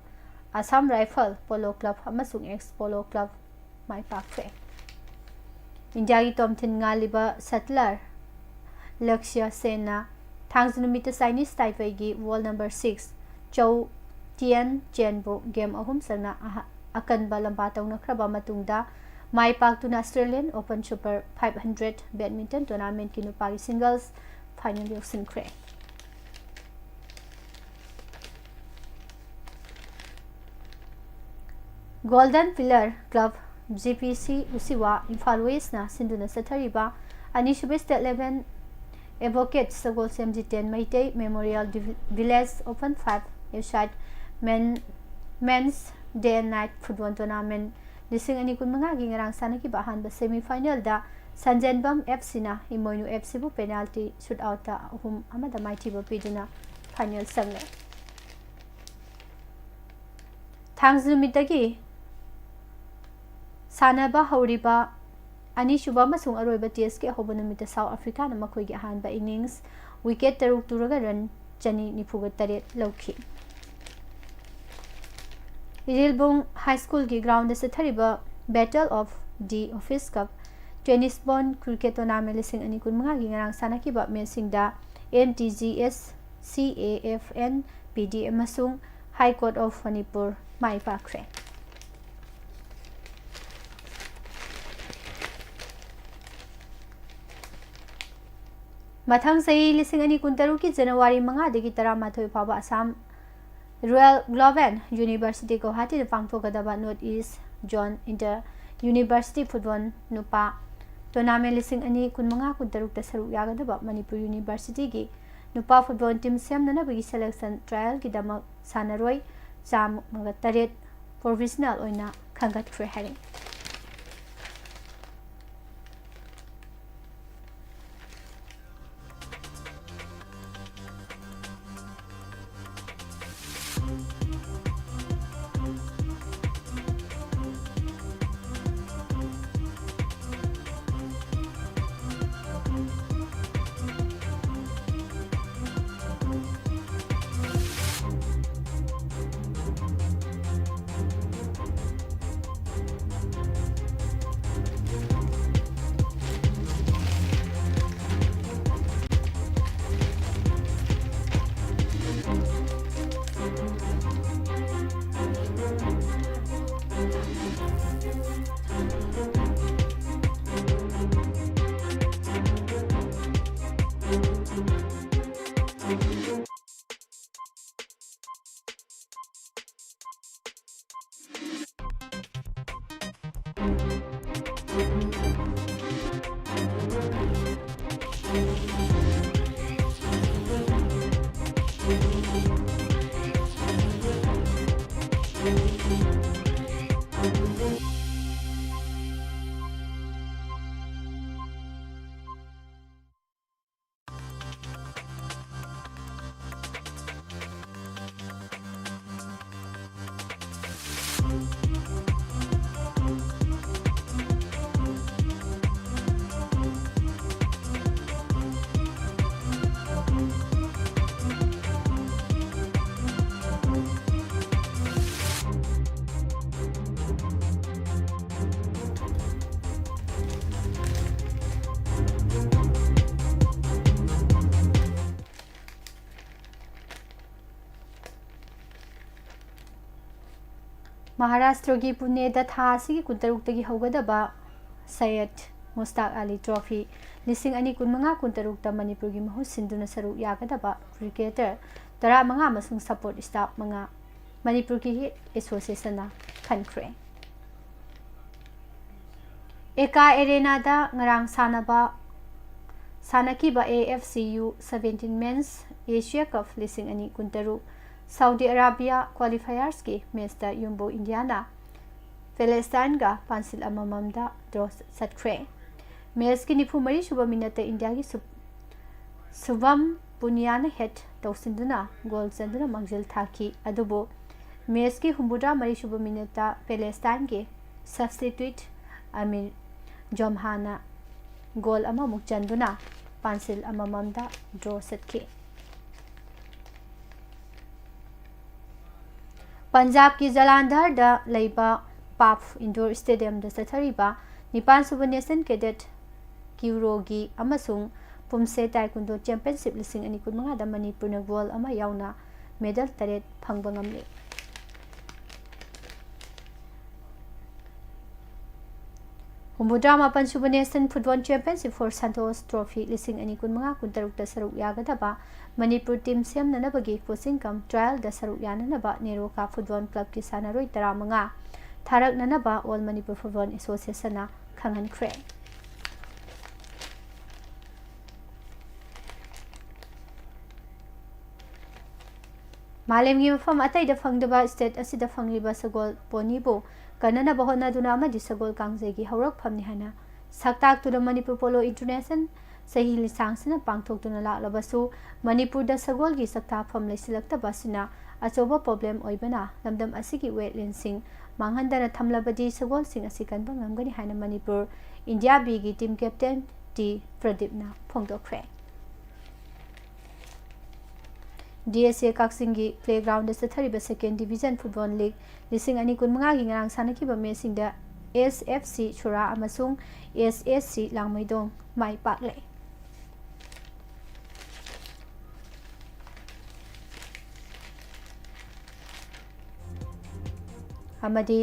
Assam rifle polo club ꯑꯃꯁꯨꯡ ꯑꯦꯛꯁ ꯄꯣꯂꯣ ꯀ꯭ꯂꯕ ꯃꯥꯏ ꯄꯥꯛꯈ꯭ꯔꯦ꯫ ꯏꯟꯗꯤꯌꯥꯒꯤ ꯇꯣꯝꯊꯤꯟ ꯉꯥꯜꯂꯤꯕ ꯁꯠꯂꯔ ꯂꯛꯁ꯭ꯌ ꯁꯦꯟꯅ ꯊꯥꯡꯖ ꯅꯨꯃꯤꯠꯇ ꯆꯥꯏꯅꯤꯁ ꯇꯥꯏꯄꯦꯏꯒꯤ world number six Chou Tien ꯆꯦꯟꯕꯨ ꯒꯦꯝ ꯑꯍꯨꯝ ꯆꯪꯅ ꯑꯍ-, ꯑꯀꯟꯕ ꯂꯝꯕꯥ ꯇꯧꯅꯈ꯭ꯔꯕ ꯃꯇꯨꯡꯗ ꯃꯥꯏ ꯄꯥꯛꯇꯨꯅ Australian Open Super five hundred badminton tournamentꯀꯤ ꯅꯨꯄꯥꯒꯤ ꯁꯤꯡꯒꯜꯁ ꯐꯥꯏꯅꯦꯜ ꯌꯧꯁꯤꯟꯈ꯭ꯔꯦ꯫ Golden pillar club, G P C ꯎꯁꯤꯋꯥ, ꯏꯝꯐꯥꯜ ꯋꯦꯁꯅ ꯁꯤꯟꯗꯨꯅ ꯆꯠꯊꯔꯤꯕ ꯑꯅꯤꯁꯨꯕ state level advocate Sagolshem Jiten Meitei memorial ꯗꯤꯚꯤ-, ꯚꯤꯂꯦꯖ ꯑꯣꯄꯟ ꯐꯥꯏꯚ ꯑꯦꯁꯥꯏꯠ ꯃꯦꯟ-, men's day and night football tournament ꯂꯤꯁꯤꯡ ꯑꯅꯤ ꯀꯨꯟꯃꯉꯥꯒꯤ ꯉꯔꯥꯡ ꯁꯥꯟꯅꯈꯤꯕ ꯑꯍꯥꯟꯕ ꯁꯦꯃꯤ ꯐꯥꯏꯅꯦꯜꯗ ꯁꯟꯖꯦꯟꯕꯝ ꯑꯦꯐ ꯁꯤꯅ ꯏꯃꯣꯏꯅꯨ ꯑꯦꯐ ꯁꯤꯕꯨ ꯄꯦꯅꯥꯜꯇꯤ ꯁꯨꯠ ꯑꯥꯎꯠꯇ ꯑꯍꯨꯝ ꯑꯃꯗ ꯃꯥꯏꯊꯤꯕ ꯄꯤꯗꯨꯅ ꯐꯥꯏꯅꯦꯜ ꯆꯪꯂꯦ꯫ ꯊꯥꯡꯖ ꯅꯨꯃꯤꯠꯇꯒꯤ ꯁꯥꯟꯅꯕ ꯍꯧꯔꯤꯕ ꯑꯅꯤꯁꯨꯕ ꯑꯃꯁꯨꯡ ꯑꯔꯣꯏꯕ ꯇꯦꯁꯀꯤ ꯑꯍꯧꯕ ꯅꯨꯃꯤꯠꯇ ꯁꯥꯎꯠ ꯑꯐ꯭ꯔꯤꯀꯥꯅ ꯃꯈꯣꯏꯒꯤ ꯑꯍꯥꯟꯕ ꯏꯅꯤꯡꯁ ꯋꯤꯀꯦꯠ ꯇꯔꯨꯛ ꯇꯨꯔꯒ ꯔꯟ ꯆꯅꯤ ꯅꯤꯐꯨꯒ ꯇꯔꯦꯠ ꯂꯧꯈꯤ꯫ ꯏꯔꯤꯜꯕꯨꯡ ꯍꯥꯏ ꯁ꯭ꯀꯨꯜꯒꯤ ꯒ꯭ꯔꯥꯎꯟꯗ ꯆꯠꯊꯔꯤꯕ Battle of the Office Cup Tennis Ball Cricket Tournament ꯂꯤꯁꯤꯡ ꯑꯅꯤ ꯀꯨꯟꯃꯉꯥꯒꯤ ꯉꯔꯥꯡ ꯁꯥꯟꯅꯈꯤꯕ ꯃꯦꯠꯁꯁꯤꯡꯗ N T G S, C A F N, P D A ꯑꯃꯁꯨꯡ High Court of Manipur ꯃꯥꯏ ꯄꯥꯛꯈ꯭ꯔꯦ꯫ ꯃꯊꯪ ꯆꯍꯤ ꯂꯤꯁꯤꯡ ꯑꯅꯤ ꯀꯨꯟꯇꯔꯨꯛꯀꯤ ꯖꯅꯋꯥꯔꯤ ꯃꯉꯥꯗꯒꯤ ꯇꯔꯥꯃꯥꯊꯣꯏ ꯐꯥꯎꯕ ꯑꯁꯥꯝ Royal Global University ꯒꯧꯍꯥꯇꯤꯗ ꯄꯥꯡꯊꯣꯛꯀꯗꯕ North East Zone Inter University Football ꯅꯨꯄꯥ Tournament ꯂꯤꯁꯤꯡ ꯑꯅꯤ ꯀꯨꯟꯃꯉꯥ ꯀꯨꯟꯇꯔꯨꯛꯇ ꯁꯔꯨꯛ ꯌꯥꯒꯗꯕ ꯃꯅꯤꯄꯨꯔ University ꯒꯤ ꯅꯨꯄꯥ football team ꯁꯦꯝꯅꯅꯕꯒꯤ selection trial ꯒꯤꯗꯃꯛ ꯁꯥꯟꯅꯔꯣꯏ ꯆꯥꯝꯃꯒ ꯇꯔꯦꯠ professional ꯑꯣꯏꯅ ꯈꯟꯒꯠꯈ꯭ꯔꯦ ꯍꯥꯏꯔꯤ꯫ ꯃꯍꯥꯔꯥꯁꯇ꯭ꯔꯒꯤ ꯄꯨꯅꯦꯗ ꯊꯥ ꯑꯁꯤꯒꯤ ꯀꯨꯟꯇꯔꯨꯛꯇꯒꯤ ꯍꯧꯒꯗꯕ ꯁꯌꯦꯗ ꯃꯨꯁꯇꯥꯛ ꯑꯂꯤ ꯇ꯭ꯔꯣꯐꯤ ꯂꯤꯁꯤꯡ ꯑꯅꯤ ꯀꯨꯟꯃꯉꯥ ꯀꯨꯟꯇꯔꯨꯛꯇ ꯃꯅꯤꯄꯨꯔꯒꯤ ꯃꯍꯨꯠ ꯁꯤꯟꯗꯨꯅ ꯁꯔꯨꯛ ꯌꯥꯒꯗꯕ ꯀ꯭ꯔꯤꯀꯦꯇꯔ ꯇꯔꯥꯃꯉꯥ ꯑꯃꯁꯨꯡ ꯁꯄꯣꯔꯠ ꯁ꯭ꯇꯥꯐ ꯃꯉꯥ ꯃꯅꯤꯄꯨꯔꯒꯤ ꯑꯦꯁꯣꯁꯤꯌꯦꯁꯟꯅ ꯈꯟꯈ꯭ꯔꯦ꯫ ꯑꯦꯀꯥ ꯑꯦꯔꯦꯅꯥꯗ ꯉꯔꯥꯡ ꯁꯥꯟꯅꯕ ꯁꯥꯟꯅꯈꯤꯕ AFCU seventeen Men's Asia Cup ꯂꯤꯁꯤꯡ ꯑꯅꯤ ꯀꯨꯟꯇꯔꯨꯛ ꯁꯥꯎꯗꯤ ꯑꯔꯥꯕꯤꯌꯥ ꯀ꯭ꯋꯥꯂꯤꯐꯥꯌꯔꯁꯀꯤ ꯃꯦꯆꯇ ꯌꯨꯝꯕꯨ ꯏꯟꯗꯤꯌꯥꯅ ꯄꯦꯂꯦꯁꯇꯥꯏꯟꯒ ꯄꯥꯟꯁꯤꯜ ꯑꯃꯃꯝꯗ ꯗ꯭ꯔꯣ ꯆꯠꯈ꯭ꯔꯦ꯫ ꯃꯦꯆꯀꯤ ꯅꯤꯐꯨ ꯃꯔꯤ ꯁꯨꯕ ꯃꯤꯅꯠꯇ ꯏꯟꯗꯤꯌꯥꯒꯤ ꯁꯨ-, ꯁꯨꯚꯝ ꯄꯨꯅꯤꯌꯥꯅ ꯍꯦꯠ ꯇꯧꯁꯤꯟꯗꯨꯅ ꯒꯣꯜ ꯆꯟꯗꯨꯅ ꯃꯥꯡꯖꯤꯜ ꯊꯥꯈꯤ꯫ ꯑꯗꯨꯕꯨ ꯃꯦꯆꯀꯤ ꯍꯨꯝꯐꯨꯇꯔꯥ ꯃꯔꯤ ꯁꯨꯕ ꯃꯤꯅꯠꯇ ꯄꯦꯂꯦꯁꯇꯥꯏꯟꯒꯤ ꯁꯕꯁꯇꯤꯇ꯭ꯌꯨꯠ ꯑꯃꯤꯔ ꯖꯣꯝꯍꯥꯅ ꯒꯣꯜ ꯑꯃꯃꯨꯛ ꯆꯟꯗꯨꯅ ꯄꯥꯟꯁꯤꯜ ꯑꯃꯃꯝꯗ ꯗ꯭ꯔꯣ ꯆꯠꯈꯤ꯫ ꯄꯟꯖꯥꯕꯀꯤ ꯖꯂꯥꯟꯙꯔꯗ ꯂꯩꯕ ꯄꯥꯞ ꯏꯟꯗꯣꯔ ꯁ꯭ꯇꯦꯗꯤꯌꯝꯗ ꯆꯠꯊꯔꯤꯕ ꯅꯤꯄꯥꯟ ꯁꯨꯕ ꯅꯦꯁꯅꯦꯜ ꯀꯦꯗꯦꯠ ꯀ꯭ꯌꯨꯔꯣꯒꯤ ꯑꯃꯁꯨꯡ ꯄꯨꯝꯁꯦ ꯇꯥꯏꯀꯨꯟꯗꯣ ꯆꯦꯝꯄꯤꯌꯟꯁꯤꯞ ꯂꯤꯁꯤꯡ ꯑꯅꯤ ꯀꯨꯟꯃꯉꯥꯗ ꯃꯅꯤꯄꯨꯔꯅ ꯒꯣꯜ ꯑꯃ ꯌꯥꯎꯅ ꯃꯦꯗꯜ ꯇꯔꯦꯠ ꯐꯪꯕ ꯉꯝꯂꯤ꯫ ꯍꯨꯝꯐꯨꯇꯔꯥ ꯃꯥꯄꯟ ꯁꯨꯕ national football championship four Santosh trophy ꯂꯤꯁꯤꯡ ꯑꯅꯤ ꯀꯨꯟꯃꯉꯥ ꯀꯨꯟꯇꯔꯨꯛꯇ ꯁꯔꯨꯛ ꯌꯥꯒꯗꯕ ꯃꯅꯤꯄꯨꯔ ꯇꯤꯝ ꯁꯦꯝꯅꯅꯕꯒꯤ ꯀꯣꯆꯤꯡ ꯀꯝ ꯇ꯭ꯔꯥꯌꯦꯜꯗ ꯁꯔꯨꯛ ꯌꯥꯅꯅꯕ ꯅꯦꯔꯣꯀꯥ ꯐꯨꯠꯕꯣꯜ ꯀ꯭ꯂꯕꯀꯤ ꯁꯥꯟꯅꯔꯣꯏ ꯇꯔꯥꯃꯉꯥ ꯊꯥꯔꯛꯅꯅꯕ ꯑꯣꯜ ꯃꯅꯤꯄꯨꯔ ꯐꯨꯠꯕꯣꯜ ꯑꯦꯁꯣꯁꯤꯌꯦꯁꯟꯅ ꯈꯪꯍꯟꯈ꯭ꯔꯦ꯫ ꯃꯥꯂꯦꯝꯒꯤ ꯃꯐꯝ ꯑꯇꯩꯗ ꯐꯪꯗꯕ ꯁ꯭ꯇꯦꯠ ꯑꯁꯤꯗ ꯐꯪꯂꯤꯕ ꯁꯒꯣꯜ ꯄꯣꯅꯤꯕꯨ ꯀꯟꯅꯅꯕ ꯍꯣꯠꯅꯗꯨꯅ ꯑꯃꯗꯤ ꯁꯒꯣꯜ ꯀꯥꯡꯖꯩꯒꯤ ꯍꯧꯔꯛꯐꯝꯅꯤ ꯍꯥꯏꯅ ꯁꯛꯇꯥꯛꯇꯨꯅ ꯃꯅꯤꯄꯨꯔ ꯄꯣꯂꯣ ꯏꯟꯇꯔꯅꯦꯁꯅꯦꯜ ꯆꯍꯤ ꯂꯤꯁꯥꯡꯁꯤꯅ ꯄꯥꯡꯊꯣꯛꯇꯨꯅ ꯂꯥꯛꯂꯕꯁꯨ, ꯃꯅꯤꯄꯨꯔꯗ ꯁꯒꯣꯜꯒꯤ ꯆꯥꯛꯇꯥꯐꯝ ꯂꯩꯁꯤꯜꯂꯛꯇꯕ ꯑꯁꯤꯅ ꯑꯆꯧꯕ ꯄ꯭ꯔꯣꯕ꯭ꯂꯦꯝ ꯑꯣꯏꯕꯅ ꯂꯝꯗꯝ ꯑꯁꯤꯒꯤ ꯋꯦꯠꯂꯦꯟꯁꯤꯡ ꯃꯥꯡꯍꯟꯗꯅ ꯊꯝꯂꯕꯗꯤ ꯁꯒꯣꯜꯁꯤꯡ ꯑꯁꯤ ꯀꯟꯕ ꯉꯝꯒꯅꯤ ꯍꯥꯏꯅ ꯃꯅꯤꯄꯨꯔ ꯏꯟꯗꯤꯌꯥ ꯕꯤꯒꯤ ꯇꯤꯝ ꯀꯦꯞꯇꯦꯟ ꯇꯤ ꯄ꯭ꯔꯗꯤꯞꯅ ꯐꯣꯡꯗꯣꯛꯈ꯭ꯔꯦ꯫ DSA ꯀꯛꯆꯤꯡꯒꯤ ꯄ꯭ꯂꯦꯒ꯭ꯔꯥꯎꯟꯗ ꯆꯠꯊꯔꯤꯕ ꯁꯦꯀꯦꯟ ꯗꯤꯚꯤꯖꯟ ꯐꯨꯠꯕꯣꯜ ꯂꯤꯒ ꯂꯤꯁꯤꯡ ꯑꯅꯤ ꯀꯨꯟꯃꯉꯥꯒꯤ ꯉꯔꯥꯡ ꯁꯥꯟꯅꯈꯤꯕ ꯃꯦꯆꯁꯤꯡꯗ SFC ꯁꯨꯔꯥ ꯑꯃꯁꯨꯡ SSC ꯂꯥꯡꯃꯩꯗꯣꯡ ꯃꯥꯏ ꯄꯥꯛꯂꯦ꯫ ꯑꯃꯗꯤ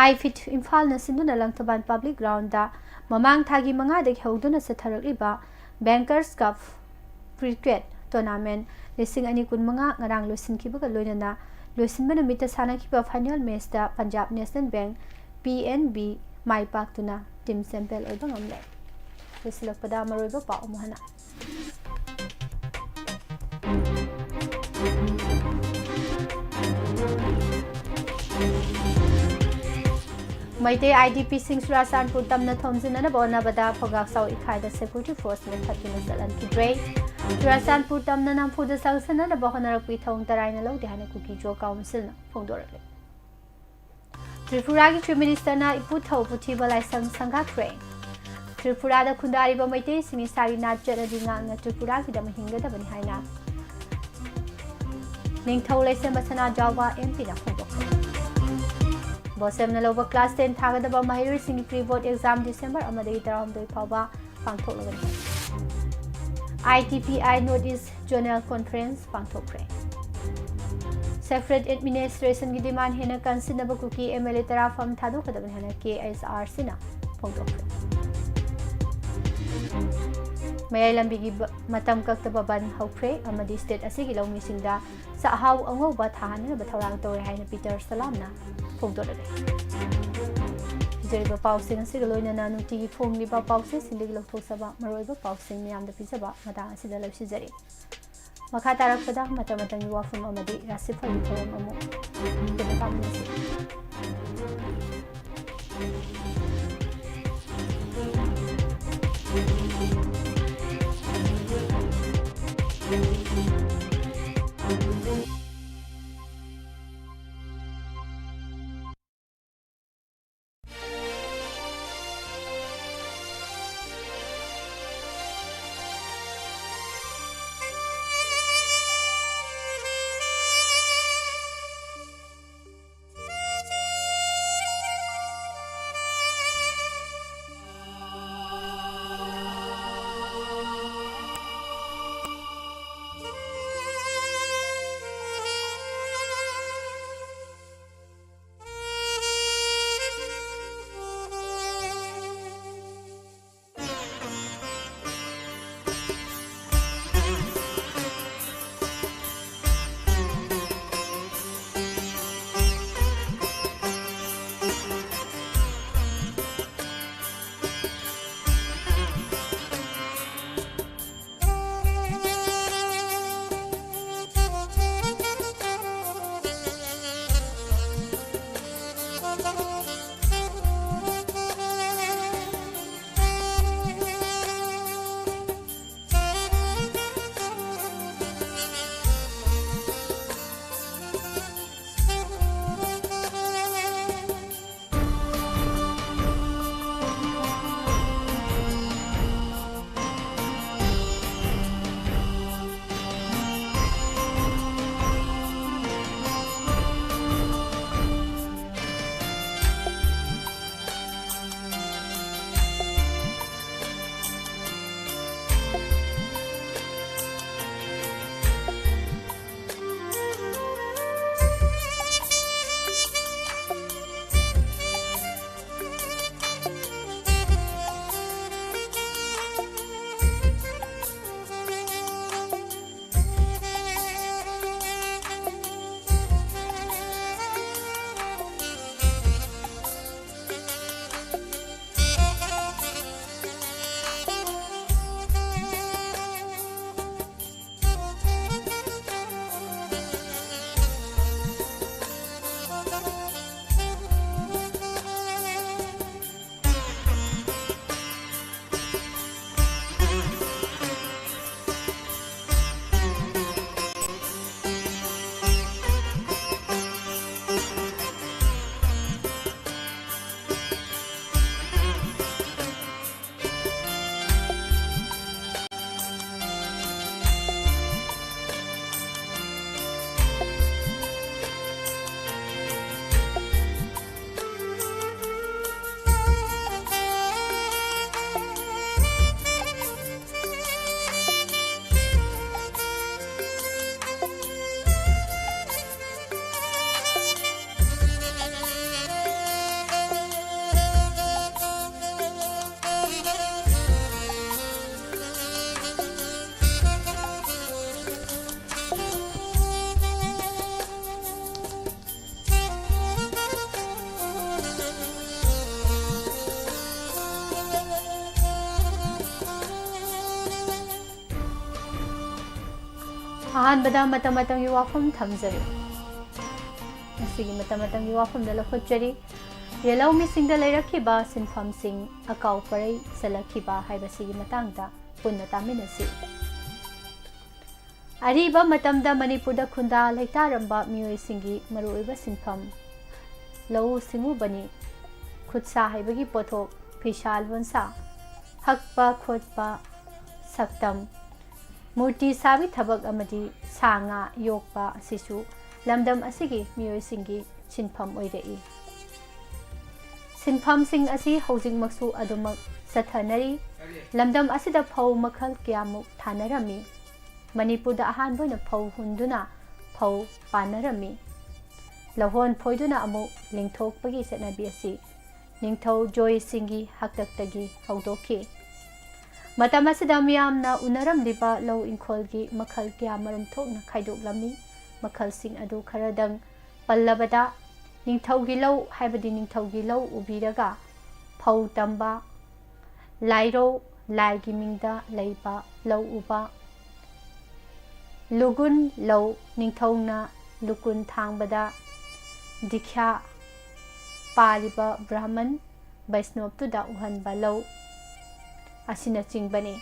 ꯑꯥꯏ ꯐꯤꯠ ꯏꯝꯐꯥꯜꯅ ꯁꯤꯟꯗꯨꯅ ꯂꯪꯊꯕꯥꯜ ꯄꯕ꯭ꯂꯤꯛ ꯒ꯭ꯔꯥꯎꯟꯗ ꯃꯃꯥꯡ ꯊꯥꯒꯤ ꯃꯉꯥꯗꯒꯤ ꯍꯧꯗꯨꯅ ꯆꯠꯊꯔꯛꯂꯤꯕ ꯕꯦꯡꯀꯔꯁ ꯀꯞ ꯀ꯭ꯔꯤꯀꯦꯠ ꯇꯣꯔꯅꯥꯃꯦꯟ ꯂꯤꯁꯤꯡ ꯑꯅꯤ ꯀꯨꯟꯃꯉꯥ ꯉꯔꯥꯡ ꯂꯣꯏꯁꯤꯟꯈꯤꯕꯒ ꯂꯣꯏꯅꯅ ꯂꯣꯏꯁꯤꯟꯕ ꯅꯨꯃꯤꯠꯇ ꯁꯥꯟꯅꯈꯤꯕ ꯐꯥꯏꯅꯦꯜ ꯃꯦꯆꯇ Punjab national bank, P N B, ꯃꯥꯏ ꯄꯥꯛꯇꯨꯅ ꯇꯤꯝ ꯆꯦꯝꯄꯤꯌꯟ ꯑꯣꯏꯕ ꯉꯝꯂꯦ꯫ ꯂꯣꯏꯁꯤꯜꯂꯛꯄꯗ ꯃꯔꯨꯑꯣꯏꯕ ꯄꯥꯎ ꯑꯃꯨꯛ ꯍꯟꯅ꯫ ꯃꯩꯇꯩ ꯑꯥꯏ ꯗꯤ ꯄꯤꯁꯤꯡ ꯆꯨꯔꯥꯆꯥꯟꯄꯨꯔ ꯇꯝꯅ ꯊꯣꯝꯖꯤꯟꯅꯅꯕ ꯍꯣꯠꯅꯕꯗ ꯐꯧꯒꯥꯛ ꯆꯥꯎ ꯏꯈꯥꯏꯗ ꯁꯦꯀ꯭ꯌꯨꯔꯤꯇꯤ ꯐꯣꯔꯁꯅ ꯊꯠꯇꯨꯅ ꯆꯠꯍꯟꯈꯤꯗ꯭ꯔꯦ꯫ ꯆꯨꯔꯥꯆꯥꯟꯄꯨꯔ ꯇꯝꯅ ꯅꯝꯐꯨꯗ ꯆꯪꯁꯤꯟꯅꯅꯕ ꯍꯣꯠꯅꯔꯛꯄꯒꯤ ꯊꯧꯑꯣꯡ ꯇꯔꯥꯏꯅ ꯂꯧꯗꯦ ꯍꯥꯏꯅ ꯀꯨꯀꯤ ꯖꯣ ꯀꯥꯎꯟꯁꯤꯜꯅ ꯐꯣꯡꯗꯣꯔꯛꯂꯤ꯫ ꯇ꯭ꯔꯤꯄꯨꯔꯥꯒꯤ ꯆꯤꯐ ꯃꯤꯅꯤꯁꯇꯔꯅ ꯏꯄꯨ ꯊꯧ ꯄꯨꯊꯤꯕ ꯂꯥꯏꯁꯪ ꯁꯪꯒꯥꯈ꯭ꯔꯦ꯫ ꯇ꯭ꯔꯤꯄꯨꯔꯥꯗ ꯈꯨꯟꯗꯥꯔꯤꯕ ꯃꯩꯇꯩꯁꯤꯡ ꯏꯁꯥꯒꯤ ꯅꯥꯠ ꯆꯠꯅꯕꯤ ꯉꯥꯛꯅ ꯇ꯭ꯔꯤꯄꯨꯔꯥꯒꯤꯗꯃꯛ ꯍꯤꯡꯒꯗꯕꯅꯤ ꯍꯥꯏꯅ ꯅꯤꯡꯊꯧ ꯂꯩꯁꯦꯝꯕ ꯁꯅꯥꯖꯥꯎꯕ ꯑꯦꯝ ꯄꯤꯅ ꯐꯣꯡꯗꯣꯛꯈ꯭ꯔꯦ꯫ ꯕꯣꯁꯦꯝꯅ ꯂꯧꯕ ꯀ꯭ꯂꯥꯁ ꯇꯦꯟ ꯊꯥꯒꯗꯕ ꯃꯍꯩꯔꯣꯏꯁꯤꯡꯒꯤ ꯄ꯭ꯔꯤ ꯕꯣꯔꯗ ꯑꯦꯛꯖꯥꯝ ꯗꯤꯁꯦꯝꯕꯔ ꯑꯃꯗꯒꯤ ꯇꯔꯥꯍꯨꯝꯗꯣꯏ ꯐꯥꯎꯕ ꯄꯥꯡꯊꯣꯛꯂꯒꯅꯤ꯫ I T P I north east zonal conference ꯄꯥꯡꯊꯣꯛꯈ꯭ꯔꯦ꯫ ꯁꯦꯄꯔꯦꯠ ꯑꯦꯗꯃꯤꯅꯤꯁꯇ꯭ꯔꯦꯁꯟꯒꯤ ꯗꯤꯃꯥꯟ ꯍꯦꯟꯅ ꯀꯟꯁꯤꯟꯅꯕ ꯀꯨꯀꯤ ꯑꯦꯝ ꯑꯦꯜ ꯑꯦ ꯇꯔꯥ ꯐꯝ ꯊꯥꯗꯣꯛꯀꯗꯕꯅꯤ ꯍꯥꯏꯅ ꯀꯦ ꯑꯩꯆ ꯑꯥꯔ ꯁꯤꯅ ꯐꯣꯡꯗꯣꯛꯈ꯭ꯔꯦ꯫ ꯃꯌꯥꯏ ꯂꯝꯕꯤꯒꯤ ꯕ-, ꯃꯇꯝ ꯀꯛꯇꯕ ꯕꯟ ꯍꯧꯈ꯭ꯔꯦ ꯑꯃꯗꯤ ꯁ꯭ꯇꯦꯠ ꯑꯁꯤꯒꯤ ꯂꯧꯃꯤꯁꯤꯡꯗ ꯆꯥꯛꯍꯥꯎ ꯑꯉꯧꯕ ꯊꯥꯍꯟꯅꯅꯕ ꯊꯧꯔꯥꯡ ꯇꯧꯔꯦ ꯍꯥꯏꯅ ꯄꯤꯇꯔ ꯁꯂꯥꯝꯅ ꯐꯣꯡꯗꯣꯔꯛꯂꯤ꯫ ꯄꯤꯖꯔꯤꯕ ꯄꯥꯎꯁꯤꯡ ꯑꯁꯤꯒ ꯂꯣꯏꯅꯅ ꯅꯨꯡꯇꯤꯒꯤ ꯐꯣꯡꯂꯤꯕ ꯄꯥꯎꯆꯦꯁꯤꯡꯗꯒꯤ ꯂꯧꯊꯣꯛꯆꯕ ꯃꯔꯨꯑꯣꯏꯕ ꯄꯥꯎꯁꯤꯡ ꯃꯌꯥꯝꯗ ꯄꯤꯖꯕ ꯃꯇꯥꯡ ꯑꯁꯤꯗ ꯂꯣꯏꯁꯤꯟꯖꯔꯤ꯫ ꯃꯈꯥ ꯇꯥꯔꯛꯄꯗ ꯃꯇꯝ ꯃꯇꯝꯒꯤ ꯋꯥꯐꯝ ꯑꯃꯗꯤ ꯔꯥꯁꯤꯐꯜꯒꯤ ꯊꯧꯔꯝ ꯑꯃꯨꯛ ꯄꯨꯟꯅ ꯇꯥꯃꯤꯟꯅꯁꯤ꯫ ꯑꯍꯥꯟꯕꯗ ꯃꯇꯝ ꯃꯇꯝꯒꯤ ꯋꯥꯐꯝ ꯊꯝꯖꯔꯤ꯫ ꯉꯁꯤꯒꯤ ꯃꯇꯝ ꯃꯇꯝꯒꯤ ꯋꯥꯐꯝꯗ ꯂꯧꯈꯠꯆꯔꯤ꯫ ꯌꯦꯜꯍꯧꯃꯤꯁꯤꯡꯗ ꯂꯩꯔꯛꯈꯤꯕ ꯁꯤꯟꯐꯝꯁꯤꯡ ꯑꯀꯥꯎ ꯄꯔꯩ ꯆꯜꯂꯛꯈꯤꯕ ꯍꯥꯏꯕꯁꯤꯒꯤ ꯃꯇꯥꯡꯗ ꯄꯨꯟꯅ ꯇꯥꯃꯤꯟꯅꯁꯤ꯫ ꯑꯔꯤꯕ ꯃꯇꯝꯗ ꯃꯅꯤꯄꯨꯔꯗ ꯈꯨꯟꯗꯥ ꯂꯩꯇꯥꯔꯝꯕ ꯃꯤꯑꯣꯏꯁꯤꯡꯒꯤ ꯃꯔꯨꯑꯣꯏꯕ ꯁꯤꯟꯐꯝ ꯂꯧꯎ ꯁꯤꯡꯎꯕꯅꯤ꯫ ꯈꯨꯠꯁꯥ ꯍꯩꯕꯒꯤ ꯄꯣꯠꯊꯣꯛ, ꯐꯤꯁꯥ ꯂꯣꯟꯁꯥ, ꯍꯛꯄ ꯈꯣꯠꯄ, ꯁꯛꯇꯝ, ꯃꯨꯔꯇꯤ ꯁꯥꯕꯒꯤ ꯊꯕꯛ ꯑꯃꯗꯤ ꯁꯥ ꯉꯥ ꯌꯣꯛꯄ ꯑꯁꯤꯁꯨ ꯂꯝꯗꯝ ꯑꯁꯤꯒꯤ ꯃꯤꯑꯣꯏꯁꯤꯡꯒꯤ ꯁꯤꯟꯐꯝ ꯑꯣꯏꯔꯛꯏ꯫ ꯁꯤꯟꯐꯝꯁꯤꯡ ꯑꯁꯤ ꯍꯧꯖꯤꯛꯃꯛꯁꯨ ꯑꯗꯨꯃꯛ ꯆꯠꯊꯅꯔꯤ꯫ ꯂꯝꯗꯝ ꯑꯁꯤꯗ ꯐꯧ ꯃꯈꯜ ꯀꯌꯥꯃꯨꯛ ꯊꯥꯅꯔꯝꯃꯤ꯫ ꯃꯅꯤꯄꯨꯔꯗ ꯑꯍꯥꯟꯕ ꯑꯣꯏꯅ ꯐꯧ ꯍꯨꯟꯗꯨꯅ ꯐꯧ ꯄꯥꯟꯅꯔꯝꯃꯤ꯫ ꯂꯧꯍꯣꯟ ꯐꯣꯏꯗꯨꯅ ꯑꯃꯨꯛ ꯂꯤꯡꯊꯣꯛꯄꯒꯤ ꯆꯠꯅꯕꯤ ꯑꯁꯤ ꯅꯤꯡꯊꯧ ꯖꯣꯏꯁꯤꯡꯒꯤ ꯍꯥꯛꯇꯛꯇꯒꯤ ꯍꯧꯗꯣꯛꯈꯤ꯫ ꯃꯇꯝ ꯑꯁꯤꯗ ꯃꯤꯌꯥꯝꯅ ꯎꯅꯔꯝꯂꯤꯕ ꯂꯧ ꯏꯪꯈꯣꯜꯒꯤ ꯃꯈꯜ ꯀꯌꯥ ꯃꯔꯨꯝ ꯊꯣꯛꯅ ꯈꯥꯏꯗꯣꯛꯂꯝꯃꯤ꯫ ꯃꯈꯜꯁꯤꯡ ꯑꯗꯨ ꯈꯔꯗꯪ ꯄꯜꯂꯕꯗ, ꯅꯤꯡꯊꯧꯒꯤ ꯂꯧ ꯍꯥꯏꯕꯗꯤ ꯅꯤꯡꯊꯧꯒꯤ ꯂꯧ ꯎꯕꯤꯔꯒ ꯐꯧ ꯇꯝꯕ, ꯂꯥꯏꯔꯧ, ꯂꯥꯏꯒꯤ ꯃꯤꯡꯗ ꯂꯩꯕ ꯂꯧ ꯎꯕ, ꯂꯨꯒꯨꯟ ꯂꯧ, ꯅꯤꯡꯊꯧꯅ ꯂꯨꯀꯨꯟ ꯊꯥꯡꯕꯗ ꯗꯤꯈ꯭ꯌꯥ ꯄꯥꯔꯤꯕ ꯕ꯭ꯔꯥꯍꯃꯟ ꯕꯩꯁꯅꯣꯞꯇꯨꯗ ꯎꯍꯟꯕ ꯂꯧ ꯑꯁꯤꯅꯆꯤꯡꯕꯅꯤ꯫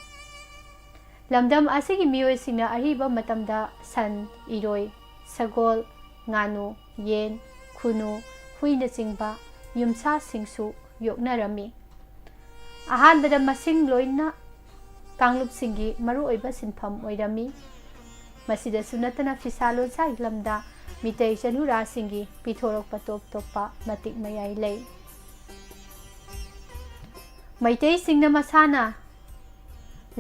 ꯂꯝꯗꯝ ꯑꯁꯤꯒꯤ ꯃꯤꯑꯣꯏꯁꯤꯡꯅ ꯑꯔꯤꯕ ꯃꯇꯝꯗ ꯁꯟ, ꯏꯔꯣꯏ, ꯁꯒꯣꯜ, ꯉꯥꯅꯨ, ꯌꯦꯟ, ꯈꯨꯅꯨ, ꯍꯨꯏꯅꯆꯤꯡꯕ ꯌꯨꯝꯁꯥꯁꯤꯡꯁꯨ ꯌꯣꯛꯅꯔꯝꯃꯤ꯫ ꯑꯍꯥꯟꯕꯗ ꯃꯁꯤꯡ ꯂꯣꯏꯅ ꯀꯥꯡꯂꯨꯞꯁꯤꯡꯒꯤ ꯃꯔꯨꯑꯣꯏꯕ ꯁꯤꯟꯐꯝ ꯑꯣꯏꯔꯝꯃꯤ꯫ ꯃꯁꯤꯗꯁꯨ ꯅꯠꯇꯅ ꯐꯤꯁꯥ ꯂꯣꯟꯁꯥꯒꯤ ꯂꯝꯗ ꯃꯤꯇꯩ ꯆꯅꯨꯔꯥꯁꯤꯡꯒꯤ ꯄꯤꯊꯣꯔꯛꯄ ꯇꯣꯞ ꯇꯣꯞꯄ ꯃꯇꯤꯛ ꯃꯌꯥꯏ ꯂꯩ꯫ ꯃꯩꯇꯩꯁꯤꯡꯅ ꯃꯁꯥꯅ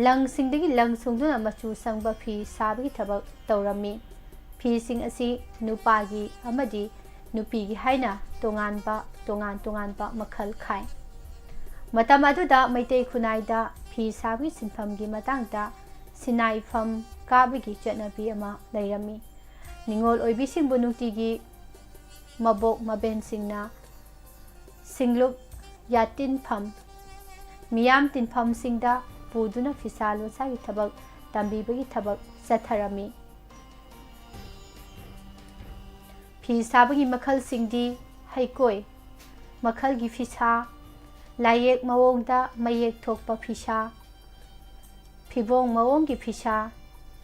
ꯂꯪꯁꯤꯡꯗꯒꯤ ꯂꯪ ꯁꯨꯡꯗꯨꯅ ꯃꯆꯨ ꯁꯪꯕ ꯐꯤ ꯁꯥꯕꯒꯤ ꯊꯕꯛ ꯇꯧꯔꯝꯃꯤ꯫ ꯐꯤꯁꯤꯡ ꯑꯁꯤ ꯅꯨꯄꯥꯒꯤ ꯑꯃꯗꯤ ꯅꯨꯄꯤꯒꯤ ꯍꯥꯏꯅ ꯇꯣꯉꯥꯟꯕ, ꯇꯣꯉꯥꯟ ꯇꯣꯉꯥꯟꯕ ꯃꯈꯜ ꯈꯥꯏ꯫ ꯃꯇꯝ ꯑꯗꯨꯗ ꯃꯩꯇꯩ ꯈꯨꯟꯅꯥꯏꯗ ꯐꯤ ꯁꯥꯕꯒꯤ ꯁꯤꯟꯐꯝꯒꯤ ꯃꯇꯥꯡꯗ ꯁꯤꯟꯅꯥꯏꯐꯝ ꯀꯥꯕꯒꯤ ꯆꯠꯅꯕꯤ ꯑꯃ ꯂꯩꯔꯝꯃꯤ꯫ ꯅꯤꯉꯣꯜ ꯑꯣꯏꯕꯤꯁꯤꯡꯕꯨ ꯅꯨꯡꯇꯤꯒꯤ ꯃꯕꯣꯛ ꯃꯕꯦꯟꯁꯤꯡꯅ ꯁꯤꯡꯂꯨꯞ, ꯌꯥꯇꯤꯟꯐꯝ, ꯃꯤꯌꯥꯝ ꯇꯤꯟꯐꯝꯁꯤꯡꯗ ꯄꯨꯗꯨꯅ ꯐꯤꯁꯥ ꯂꯣꯟꯁꯥꯒꯤ ꯊꯕꯛ ꯇꯝꯕꯤꯕꯒꯤ ꯊꯕꯛ ꯆꯠꯊꯔꯝꯃꯤ꯫ ꯐꯤ ꯁꯥꯕꯒꯤ ꯃꯈꯜꯁꯤꯡꯗꯤ ꯍꯩꯀꯣꯏ ꯃꯈꯜꯒꯤ ꯐꯤꯁꯥ, ꯂꯥꯏꯌꯦꯛ ꯃꯑꯣꯡꯗ ꯃꯌꯦꯛ ꯊꯣꯛꯄ ꯐꯤꯁꯥ, ꯐꯤꯕꯣꯡ ꯃꯑꯣꯡꯒꯤ ꯐꯤꯁꯥ,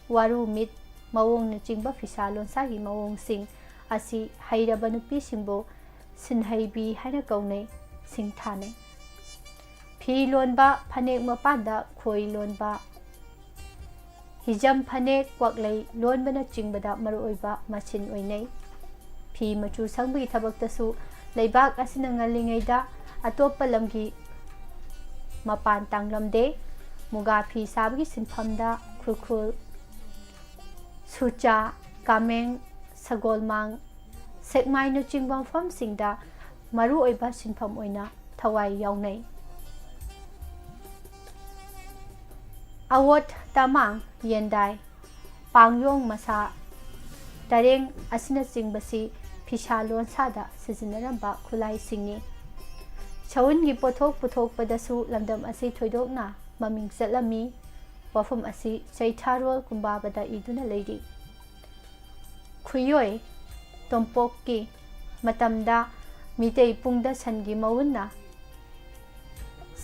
ꯋꯥꯔꯨ ꯃꯤꯠ ꯃꯑꯣꯡꯅꯆꯤꯡꯕ ꯐꯤꯁꯥ ꯂꯣꯟꯁꯥꯒꯤ ꯃꯑꯣꯡꯁꯤꯡ ꯑꯁꯤ ꯍꯩꯔꯕ ꯅꯨꯄꯤꯁꯤꯡꯕꯨ ꯁꯤꯟꯍꯩꯕꯤ ꯍꯥꯏꯅ ꯀꯧꯅꯩ, ꯁꯤꯡꯊꯥꯅꯩ꯫ ꯐꯤ ꯂꯣꯟꯕ, ꯐꯅꯦꯛ ꯃꯄꯥꯟꯗ ꯈꯣꯏ ꯂꯣꯟꯕ, ꯍꯤꯖꯝ ꯐꯅꯦꯛ, ꯀ꯭ꯋꯥꯛꯂꯩ ꯂꯣꯟꯕꯅꯆꯤꯡꯕꯗ ꯃꯔꯨꯑꯣꯏꯕ ꯃꯁꯤꯟ ꯑꯣꯏꯅꯩ꯫ ꯐꯤ ꯃꯆꯨ ꯁꯪꯕꯒꯤ ꯊꯕꯛꯇꯁꯨ ꯂꯩꯕꯥꯛ ꯑꯁꯤꯅ ꯉꯜꯂꯤꯉꯩꯗ ꯑꯇꯣꯞꯄ ꯂꯝꯒꯤ ꯃꯄꯥꯟ ꯇꯥꯡꯂꯝꯗꯦ꯫ ꯃꯨꯒꯥ ꯐꯤ ꯁꯥꯕꯒꯤ ꯁꯤꯟꯐꯝꯗ ꯈꯨꯔꯈꯨꯜ, ꯁꯨꯆꯥ, ꯀꯥꯃꯦꯡ, ꯁꯒꯣꯜꯃꯥꯡ, ꯁꯦꯛꯃꯥꯏꯅꯆꯤꯡꯕ ꯃꯐꯝꯁꯤꯡꯗ ꯃꯔꯨꯑꯣꯏꯕ ꯁꯤꯟꯐꯝ ꯑꯣꯏꯅ ꯊꯋꯥꯏ ꯌꯥꯎꯅꯩ꯫ ꯑꯋꯣꯠ ꯇꯃꯥꯡ, ꯌꯦꯟꯗꯥꯏ, ꯄꯥꯡꯌꯣꯡ ꯃꯁꯥ, ꯇꯔꯦꯡ ꯑꯁꯤꯅꯆꯤꯡꯕꯁꯤ ꯐꯤꯁꯥ ꯂꯣꯟꯁꯥꯗ ꯁꯤꯖꯤꯟꯅꯔꯝꯕ ꯈꯨꯠꯂꯥꯏꯁꯤꯡꯅꯤ꯫ ꯁꯎꯟꯒꯤ ꯄꯣꯠꯊꯣꯛ ꯄꯨꯊꯣꯛꯄꯗꯁꯨ ꯂꯝꯗꯝ ꯑꯁꯤ ꯊꯣꯏꯗꯣꯛꯅ ꯃꯃꯤꯡ ꯆꯠꯂꯝꯃꯤ꯫ ꯋꯥꯐꯝ ꯑꯁꯤ ꯆꯩꯊꯥꯔꯣꯜ ꯀꯨꯝꯕꯥꯕꯗ ꯏꯗꯨꯅ ꯂꯩꯔꯤ꯫ ꯈꯨꯌꯣꯏ ꯇꯣꯝꯄꯣꯛꯀꯤ ꯃꯇꯝꯗ ꯃꯤꯇꯩ ꯄꯨꯡꯗ ꯁꯟꯒꯤ ꯃꯎꯟꯅ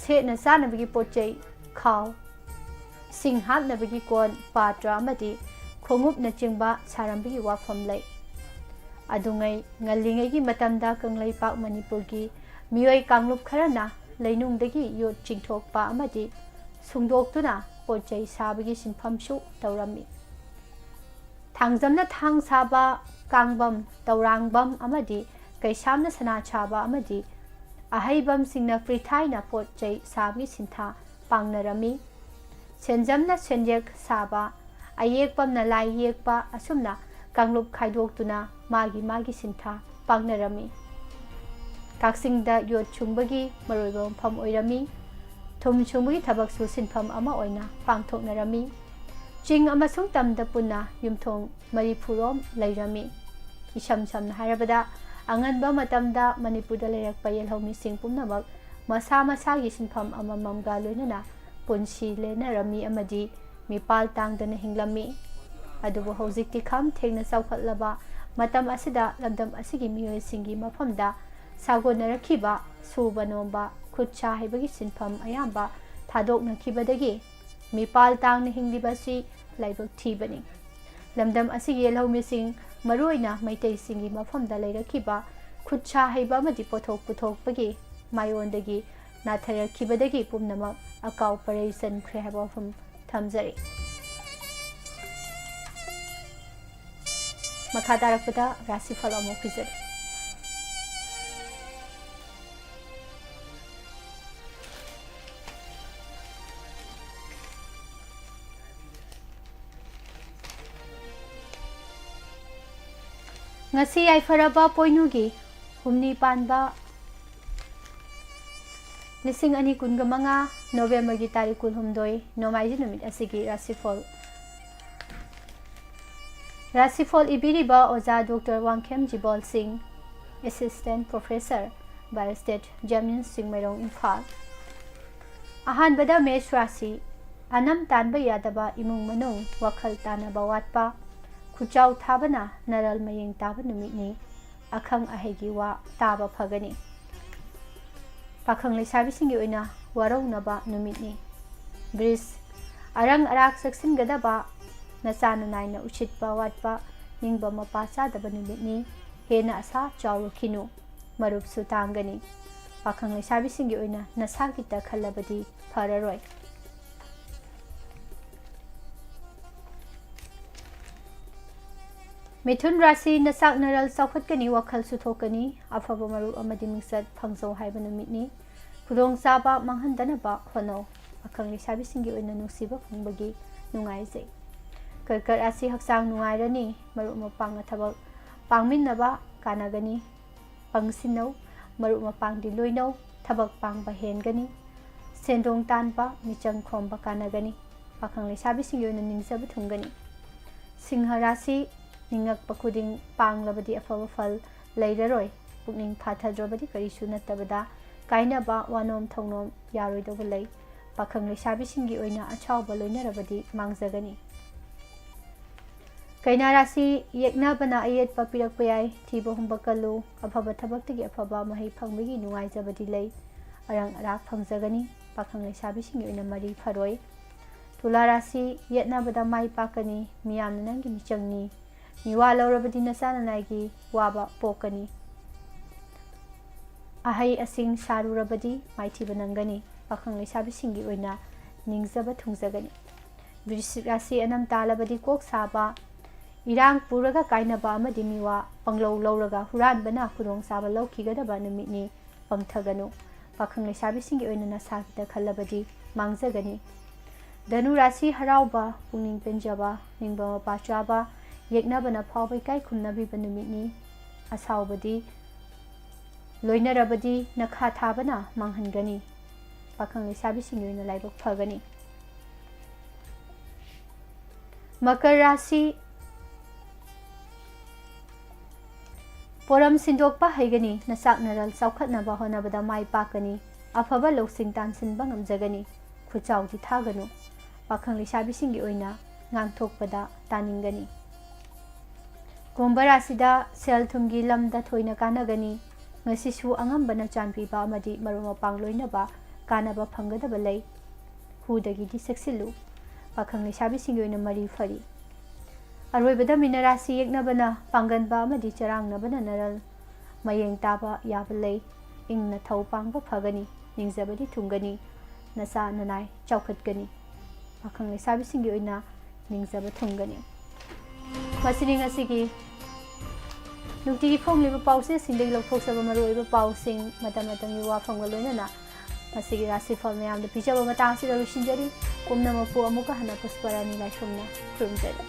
ꯁꯦꯠꯅ ꯆꯥꯅꯕꯒꯤ ꯄꯣꯠ ꯆꯩ, ꯈꯥꯎ, ꯏꯁꯤꯡ ꯍꯥꯞꯅꯕꯒꯤ ꯀꯣꯟ, ꯄꯥꯇ꯭ꯔ ꯑꯃꯗꯤ ꯈꯣꯡꯎꯞꯅꯆꯤꯡꯕ ꯁꯥꯔꯝꯕꯒꯤ ꯋꯥꯐꯝ ꯂꯩ꯫ ꯑꯗꯨꯉꯩ ꯉꯜꯂꯤꯉꯩꯒꯤ ꯃꯇꯝꯗ ꯀꯪꯂꯩꯄꯥꯛ ꯃꯅꯤꯄꯨꯔꯒꯤ ꯃꯤꯑꯣꯏ ꯀꯥꯡꯂꯨꯞ ꯈꯔꯅ ꯂꯩꯅꯨꯡꯗꯒꯤ ꯌꯣꯠ ꯆꯤꯡꯊꯣꯛꯄ ꯑꯃꯗꯤ ꯁꯨꯡꯗꯣꯛꯇꯨꯅ ꯄꯣꯠ ꯆꯩ ꯁꯥꯕꯒꯤ ꯁꯤꯟꯐꯝꯁꯨ ꯇꯧꯔꯝꯃꯤ꯫ ꯊꯥꯡꯖꯝꯅ ꯊꯥꯡ ꯁꯥꯕ, ꯀꯥꯡꯕꯝ, ꯇꯧꯔꯥꯡꯕꯝ ꯑꯃꯗꯤ ꯀꯩꯁꯥꯝꯅ ꯁꯅꯥ ꯁꯥꯕ ꯑꯃꯗꯤ ꯑꯍꯩꯕꯝꯁꯤꯡꯅ ꯄ꯭ꯔꯤꯊꯥꯏꯅ ꯄꯣꯠ ꯆꯩ ꯁꯥꯕꯒꯤ ꯁꯤꯟꯊꯥ ꯄꯥꯡꯅꯔꯝꯃꯤ꯫ ꯁꯦꯟꯖꯝꯅ ꯁꯦꯟꯌꯦꯛ ꯁꯥꯕ, ꯑꯌꯦꯛꯄꯝꯅ ꯂꯥꯏ ꯌꯦꯛꯄ, ꯑꯁꯨꯝꯅ ꯀꯥꯡꯂꯨꯞ ꯈꯥꯏꯗꯣꯛꯇꯨꯅ ꯃꯥꯒꯤ ꯃꯥꯒꯤ ꯁꯤꯟꯊꯥ ꯄꯥꯡꯅꯔꯝꯃꯤ꯫ ꯀꯛꯆꯤꯡꯗ ꯌꯣꯠ ꯁꯨꯡꯕꯒꯤ ꯃꯔꯨꯑꯣꯏꯕ ꯃꯐꯝ ꯑꯣꯏꯔꯝꯃꯤ꯫ ꯊꯨꯝ ꯁꯨꯡꯕꯒꯤ ꯊꯕꯛꯁꯨ ꯁꯤꯟꯐꯝ ꯑꯃ ꯑꯣꯏꯅ ꯄꯥꯡꯊꯣꯛꯅꯔꯝꯃꯤ꯫ ꯆꯤꯡ ꯑꯃꯁꯨꯡ ꯇꯝꯗ ꯄꯨꯟꯅ ꯌꯨꯝꯊꯣꯡ ꯃꯔꯤꯐꯨꯔꯣꯝ ꯂꯩꯔꯝꯃꯤ꯫ ꯏꯁꯝ ꯁꯝꯅ ꯍꯥꯏꯔꯕꯗ, ꯑꯉꯟꯕ ꯃꯇꯝꯗ ꯃꯅꯤꯄꯨꯔꯗ ꯂꯩꯔꯛꯄ ꯌꯦꯜꯍꯧꯃꯤꯁꯤꯡ ꯄꯨꯝꯅꯃꯛ ꯃꯁꯥ ꯃꯁꯥꯒꯤ ꯁꯤꯟꯐꯝ ꯑꯃꯃꯝꯒ ꯂꯣꯏꯅꯅ ꯄꯨꯟꯁꯤ ꯂꯦꯟꯅꯔꯝꯃꯤ ꯑꯃꯗꯤ ꯃꯤꯄꯥꯜ ꯇꯥꯡꯗꯅ ꯍꯤꯡꯂꯝꯃꯤ꯫ ꯑꯗꯨꯕꯨ ꯍꯧꯖꯤꯛꯇꯤ ꯈꯝ ꯊꯦꯡꯅ ꯆꯥꯎꯈꯠꯂꯕ ꯃꯇꯝ ꯑꯁꯤꯗ ꯂꯝꯗꯝ ꯑꯁꯤꯒꯤ ꯃꯤꯑꯣꯏꯁꯤꯡꯒꯤ ꯃꯐꯝꯗ ꯁꯥꯒꯣꯟꯅꯔꯛꯈꯤꯕ ꯁꯨꯕ ꯅꯣꯝꯕ, ꯈꯨꯠ ꯁꯥ ꯍꯩꯕꯒꯤ ꯁꯤꯟꯐꯝ ꯑꯌꯥꯝꯕ ꯊꯥꯗꯣꯛꯅꯈꯤꯕꯗꯒꯤ ꯃꯤꯄꯥꯜ ꯇꯥꯡꯅ ꯍꯤꯡꯂꯤꯕ ꯑꯁꯤ ꯂꯥꯏꯕꯛ ꯊꯤꯕꯅꯤ꯫ ꯂꯝꯗꯝ ꯑꯁꯤꯒꯤ ꯂꯧꯃꯤꯁꯤꯡ, ꯃꯔꯨꯑꯣꯏꯅ ꯃꯩꯇꯩꯁꯤꯡꯒꯤ ꯃꯐꯝꯗ ꯂꯩꯔꯛꯈꯤꯕ ꯈꯨꯠ ꯁꯥ ꯍꯩꯕ ꯑꯃꯗꯤ ꯄꯣꯠꯊꯣꯛ ꯄꯨꯊꯣꯛꯄꯒꯤ ꯃꯥꯏꯑꯣꯟꯗꯒꯤ ꯅꯥꯊꯩꯔꯛꯈꯤꯕꯗꯒꯤ ꯄꯨꯝꯅꯃꯛ ꯑꯀꯥꯎ ꯄꯔꯩ ꯆꯟꯈ꯭ꯔꯦ ꯍꯥꯏꯕ ꯋꯥꯐꯝ ꯊꯝꯖꯔꯤ꯫ ꯃꯈꯥ ꯇꯥꯔꯛꯄꯗ ꯔꯥꯁꯤꯐꯜ ꯑꯃꯨꯛ ꯄꯤꯖꯔꯤ꯫ ꯉꯁꯤ ꯌꯥꯏꯐꯔꯕ ꯄꯣꯏꯅꯨꯒꯤ ꯍꯨꯝꯅꯤ ꯄꯥꯟꯕ ꯂꯤꯁꯤꯡ ꯑꯅꯤ ꯀꯨꯟꯒ ꯃꯉꯥ November ꯒꯤ ꯇꯥꯔꯤꯛ ꯀꯨꯟꯍꯨꯝꯗꯣꯏ, ꯅꯣꯡꯃꯥꯏꯖꯤꯡ ꯅꯨꯃꯤꯠ ꯑꯁꯤꯒꯤ ꯔꯥꯁꯤꯐꯣꯜ꯫ ꯔꯥꯁꯤꯐꯣꯜ ꯏꯕꯤꯔꯤꯕ ꯑꯣꯖꯥ ꯗꯣꯛꯇꯔ ꯋꯥꯡꯈꯦꯝ ꯖꯤꯕꯣꯜ ꯁꯤꯡ, Assistant Professor, Biostat, JNIMS Chingmeirong, Imphal. ꯑꯍꯥꯟꯕꯗ ꯃꯦꯁ ꯔꯥꯁꯤ, ꯑꯅꯝ ꯇꯥꯟꯕ ꯌꯥꯗꯕ ꯏꯃꯨꯡ ꯃꯅꯨꯡ, ꯋꯥꯈꯜ ꯇꯥꯅꯕ ꯋꯥꯠꯄ, ꯈꯨꯆꯥꯎ ꯊꯥꯕꯅ ꯅꯔꯜ ꯃꯌꯦꯡ ꯇꯥꯕ ꯅꯨꯃꯤꯠꯅꯤ꯫ ꯑꯈꯪ ꯑꯍꯩꯒꯤ ꯋꯥ ꯇꯥꯕ ꯐꯒꯅꯤ꯫ ꯄꯥꯈꯪ ꯂꯩꯁꯥꯕꯤꯁꯤꯡꯒꯤ ꯑꯣꯏꯅ ꯋꯥꯔꯧꯅꯕ ꯅꯨꯃꯤꯠꯅꯤ꯫ ꯕ꯭ꯔꯤꯖ, ꯑꯔꯪ ꯑꯔꯥꯛ ꯆꯦꯛꯁꯤꯟꯒꯗꯕ, ꯅꯆꯥ ꯅꯅꯥꯏꯅ ꯎꯁꯤꯠꯄ ꯋꯥꯠꯄ, ꯅꯤꯡꯕ ꯃꯄꯥ ꯆꯥꯗꯕ ꯅꯨꯃꯤꯠꯅꯤ꯫ ꯍꯦꯟꯅ ꯑꯁꯥ ꯆꯥꯎꯔꯨꯈꯤꯅꯨ, ꯃꯔꯨꯞꯁꯨ ꯇꯥꯡꯒꯅꯤ꯫ ꯄꯥꯈꯪ ꯂꯩꯁꯥꯕꯤꯁꯤꯡꯒꯤ ꯑꯣꯏꯅ ꯅꯁꯥꯒꯤꯇ ꯈꯜꯂꯕꯗꯤ ꯐꯔꯔꯣꯏ꯫ ꯃꯤꯊꯨꯟ ꯔꯥꯁꯤ, ꯅꯁꯥꯛ ꯅꯔꯜ ꯆꯥꯎꯈꯠꯀꯅꯤ, ꯋꯥꯈꯜꯁꯨ ꯊꯣꯛꯀꯅꯤ, ꯑꯐꯕ ꯃꯔꯨꯞ ꯑꯃꯗꯤ ꯃꯤꯡꯆꯠ ꯐꯪꯖꯧ ꯍꯥꯏꯕ ꯅꯨꯃꯤꯠꯅꯤ꯫ ꯈꯨꯗꯣꯡꯆꯥꯕ ꯃꯥꯡꯍꯟꯗꯅꯕ ꯍꯣꯠꯅꯧ꯫ ꯄꯥꯈꯪ ꯂꯩꯁꯥꯕꯤꯁꯤꯡꯒꯤ ꯑꯣꯏꯅ ꯅꯨꯡꯁꯤꯕ ꯐꯪꯕꯒꯤ ꯅꯨꯡꯉꯥꯏꯖꯩ꯫ ꯀꯔꯀꯠ ꯔꯥꯁꯤ, ꯍꯛꯆꯥꯡ ꯅꯨꯡꯉꯥꯏꯔꯅꯤ, ꯃꯔꯨꯞ ꯃꯄꯥꯡꯅ ꯊꯕꯛ ꯄꯥꯡꯃꯤꯟꯅꯕ ꯀꯥꯟꯅꯒꯅꯤ꯫ ꯄꯪꯁꯤꯟꯅꯧ, ꯃꯔꯨꯞ ꯃꯄꯥꯡꯗꯤ ꯂꯣꯏꯅꯧ, ꯊꯕꯛ ꯄꯥꯡꯕ ꯍꯦꯟꯒꯅꯤ꯫ ꯁꯦꯟꯗꯣꯡ ꯇꯥꯟꯕ, ꯃꯤꯆꯪ ꯈꯣꯝꯕ ꯀꯥꯟꯅꯒꯅꯤ꯫ ꯄꯥꯈꯪ ꯂꯩꯁꯥꯕꯤꯁꯤꯡꯒꯤ ꯑꯣꯏꯅ ꯅꯤꯡꯖꯕ ꯊꯨꯡꯒꯅꯤ꯫ ꯁꯤꯡꯍ ꯔꯥꯁꯤ, ꯅꯤꯡꯉꯛꯄ ꯈꯨꯗꯤꯡ ꯄꯥꯡꯂꯕꯗꯤ ꯑꯐꯕ ꯐꯜ ꯂꯩꯔꯔꯣꯏ꯫ ꯄꯨꯛꯅꯤꯡ ꯐꯥꯊꯗ꯭ꯔꯕꯗꯤ ꯀꯔꯤꯁꯨ ꯅꯠꯇꯕꯗ ꯀꯥꯏꯅꯕ, ꯋꯥꯅꯣꯝ ꯊꯧꯅꯣꯝ ꯌꯥꯔꯣꯏꯗꯧꯕ ꯂꯩ꯫ ꯄꯥꯈꯪ ꯂꯩꯁꯥꯕꯤꯁꯤꯡꯒꯤ ꯑꯣꯏꯅ ꯑꯆꯥꯎꯕ ꯂꯣꯏꯅꯔꯕꯗꯤ ꯃꯥꯡꯖꯒꯅꯤ꯫ ꯀꯩꯅꯥ ꯔꯥꯁꯤ ꯌꯦꯛꯅꯕꯅ ꯑꯌꯦꯠꯄ ꯄꯤꯔꯛꯄ ꯌꯥꯏ꯫ ꯊꯤꯕ ꯍꯨꯝꯕ ꯀꯜꯂꯨ꯫ ꯑꯐꯕ ꯊꯕꯛꯇꯒꯤ ꯑꯐꯕ ꯃꯍꯩ ꯐꯪꯕꯒꯤ ꯅꯨꯡꯉꯥꯏꯖꯕꯗꯤ ꯂꯩ꯫ ꯑꯔꯪ ꯑꯔꯥꯛ ꯐꯪꯖꯒꯅꯤ꯫ ꯄꯥꯈꯪ ꯂꯩꯁꯥꯕꯤꯁꯤꯡꯒꯤ ꯑꯣꯏꯅ ꯃꯔꯤ ꯐꯔꯣꯏ꯫ ꯇꯨꯂꯥ ꯔꯥꯁꯤ ꯌꯦꯠꯅꯕꯗ ꯃꯥꯏ ꯄꯥꯛꯀꯅꯤ꯫ ꯃꯤꯌꯥꯝꯅ ꯅꯪꯒꯤ ꯃꯤꯆꯪꯅꯤ꯫ ꯃꯤꯋꯥ ꯂꯧꯔꯕꯗꯤ ꯅꯆꯥ ꯅꯅꯥꯏꯒꯤ ꯋꯥꯕ ꯄꯣꯛꯀꯅꯤ꯫ ꯑꯍꯩ ꯑꯁꯤꯡ ꯁꯥꯔꯨꯔꯕꯗꯤ ꯃꯥꯏꯊꯤꯕ ꯅꯪꯒꯅꯤ꯫ ꯄꯥꯈꯪ ꯂꯩꯁꯥꯕꯤꯁꯤꯡꯒꯤ ꯑꯣꯏꯅ ꯅꯤꯡꯖꯕ ꯊꯨꯡꯖꯒꯅꯤ꯫ ꯕ꯭ꯔꯤꯁꯤꯛ ꯔꯥꯁꯤ ꯑꯅꯝ ꯇꯥꯜꯂꯕꯗꯤ ꯀꯣꯛ ꯁꯥꯕ, ꯏꯔꯥꯡ ꯄꯨꯔꯒ ꯀꯥꯏꯅꯕ ꯑꯃꯗꯤ ꯃꯤꯋꯥ ꯄꯪꯂꯧ ꯂꯧꯔꯒ ꯍꯨꯔꯥꯟꯕꯅ ꯈꯨꯗꯣꯡꯆꯥꯕ ꯂꯧꯈꯤꯒꯗꯕ ꯅꯨꯃꯤꯠꯅꯤ꯫ ꯄꯪꯊꯒꯅꯨ꯫ ꯄꯥꯈꯪ ꯂꯩꯁꯥꯕꯤꯁꯤꯡꯒꯤ ꯑꯣꯏꯅ ꯅꯁꯥꯒꯤꯗ ꯈꯜꯂꯕꯗꯤ ꯃꯥꯡꯖꯒꯅꯤ꯫ ꯙꯅꯨ ꯔꯥꯁꯤ ꯍꯔꯥꯎꯕ, ꯄꯨꯛꯅꯤꯡ ꯄꯦꯟꯖꯕ, ꯅꯤꯡꯕ ꯃꯄꯥ ꯆꯥꯕ, ꯌꯦꯛꯅꯕꯅ ꯐꯥꯎꯕ ꯏꯀꯥꯏ ꯈꯨꯝꯅꯕꯤꯕ ꯅꯨꯃꯤꯠꯅꯤ꯫ ꯑꯁꯥꯎꯕꯗꯤ ꯂꯣꯏꯅꯔꯕꯗꯤ ꯅꯈꯥ ꯊꯥꯕꯅ ꯃꯥꯡꯍꯟꯒꯅꯤ꯫ ꯄꯥꯈꯪ ꯂꯩꯁꯥꯕꯤꯁꯤꯡꯒꯤ ꯑꯣꯏꯅ ꯂꯥꯏꯕꯛ ꯐꯒꯅꯤ꯫ ꯃꯀꯔ ꯔꯥꯁꯤ ꯄꯣꯔꯝ ꯁꯤꯟꯗꯣꯛꯄ ꯍꯩꯒꯅꯤ꯫ ꯅꯆꯥꯛ ꯅꯔꯜ ꯆꯥꯎꯈꯠꯅꯕ ꯍꯣꯠꯅꯕꯗ ꯃꯥꯏ ꯄꯥꯛꯀꯅꯤ꯫ ꯑꯐꯕ ꯂꯧꯁꯤꯡ ꯇꯥꯟꯁꯤꯟꯕ ꯉꯝꯖꯒꯅꯤ꯫ ꯈꯨꯠꯆꯥꯎꯗꯤ ꯊꯥꯒꯅꯨ꯫ ꯄꯥꯈꯪ ꯂꯩꯁꯥꯕꯤꯁꯤꯡꯒꯤ ꯑꯣꯏꯅ ꯉꯥꯡꯊꯣꯛꯄꯗ ꯇꯥꯅꯤꯡꯒꯅꯤ꯫ ꯀꯨꯝꯚ ꯔꯥꯁꯤꯗ ꯁꯦꯜ ꯊꯨꯝꯒꯤ ꯂꯝꯗ ꯊꯣꯏꯅ ꯀꯥꯟꯅꯒꯅꯤ꯫ ꯉꯁꯤꯁꯨ ꯑꯉꯝꯕꯅ ꯆꯥꯟꯕꯤꯕ ꯑꯃꯗꯤ ꯃꯔꯨꯞ ꯃꯄꯥꯡ ꯂꯣꯏꯅꯕ ꯀꯥꯟꯅꯕ ꯐꯪꯒꯗꯕ ꯂꯩ꯫ ꯍꯨꯗꯒꯤꯗꯤ ꯆꯦꯛꯁꯤꯜꯂꯨ꯫ ꯄꯥꯈꯪ ꯂꯩꯁꯥꯕꯤꯁꯤꯡꯒꯤ ꯑꯣꯏꯅ ꯃꯔꯤ ꯐꯔꯤ꯫ ꯑꯔꯣꯏꯕꯗ ꯃꯤꯅ ꯔꯥꯁꯤ ꯌꯦꯛꯅꯕꯅ ꯄꯥꯡꯒꯟꯕ ꯑꯃꯗꯤ ꯆꯔꯥꯡꯅꯕꯅ ꯅꯔꯜ ꯃꯌꯦꯡ ꯇꯥꯕ ꯌꯥꯕ ꯂꯩ꯫ ꯏꯪꯅ ꯊꯧ ꯄꯥꯡꯕ ꯐꯒꯅꯤ꯫ ꯅꯤꯡꯖꯕꯗꯤ ꯊꯨꯡꯒꯅꯤ꯫ ꯅꯆꯥ ꯅꯅꯥꯏ ꯆꯥꯎꯈꯠꯀꯅꯤ꯫ ꯄꯥꯈꯪ ꯂꯩꯁꯥꯕꯤꯁꯤꯡꯒꯤ ꯑꯣꯏꯅ ꯅꯤꯡꯖꯕ ꯊꯨꯡꯒꯅꯤ꯫ ꯃꯁꯤꯅꯤ ꯉꯁꯤꯒꯤ ꯅꯨꯡꯇꯤꯒꯤ ꯐꯣꯡꯂꯤꯕ ꯄꯥꯎꯆꯦꯁꯤꯡꯗꯒꯤ ꯂꯧꯊꯣꯛꯆꯕ ꯃꯔꯨꯑꯣꯏꯕ ꯄꯥꯎꯁꯤꯡ, ꯃꯇꯝ ꯃꯇꯝꯒꯤ ꯋꯥꯐꯝꯒ ꯂꯣꯏꯅꯅ ꯃꯁꯤꯒꯤ ꯔꯥꯁꯤꯐꯜ ꯃꯌꯥꯝꯗ ꯄꯤꯖꯕ ꯃꯇꯥꯡ ꯑꯁꯤꯗ ꯂꯣꯏꯁꯤꯟꯖꯔꯤ꯫ ꯄꯨꯝꯅꯃꯛꯄꯨ ꯑꯃꯨꯛꯀ ꯍꯟꯅ ꯄꯨꯁꯄꯔꯥꯅꯤ ꯂꯥꯏꯁ꯭ꯔꯝꯅ ꯈꯨꯔꯨꯝꯖꯔꯤ꯫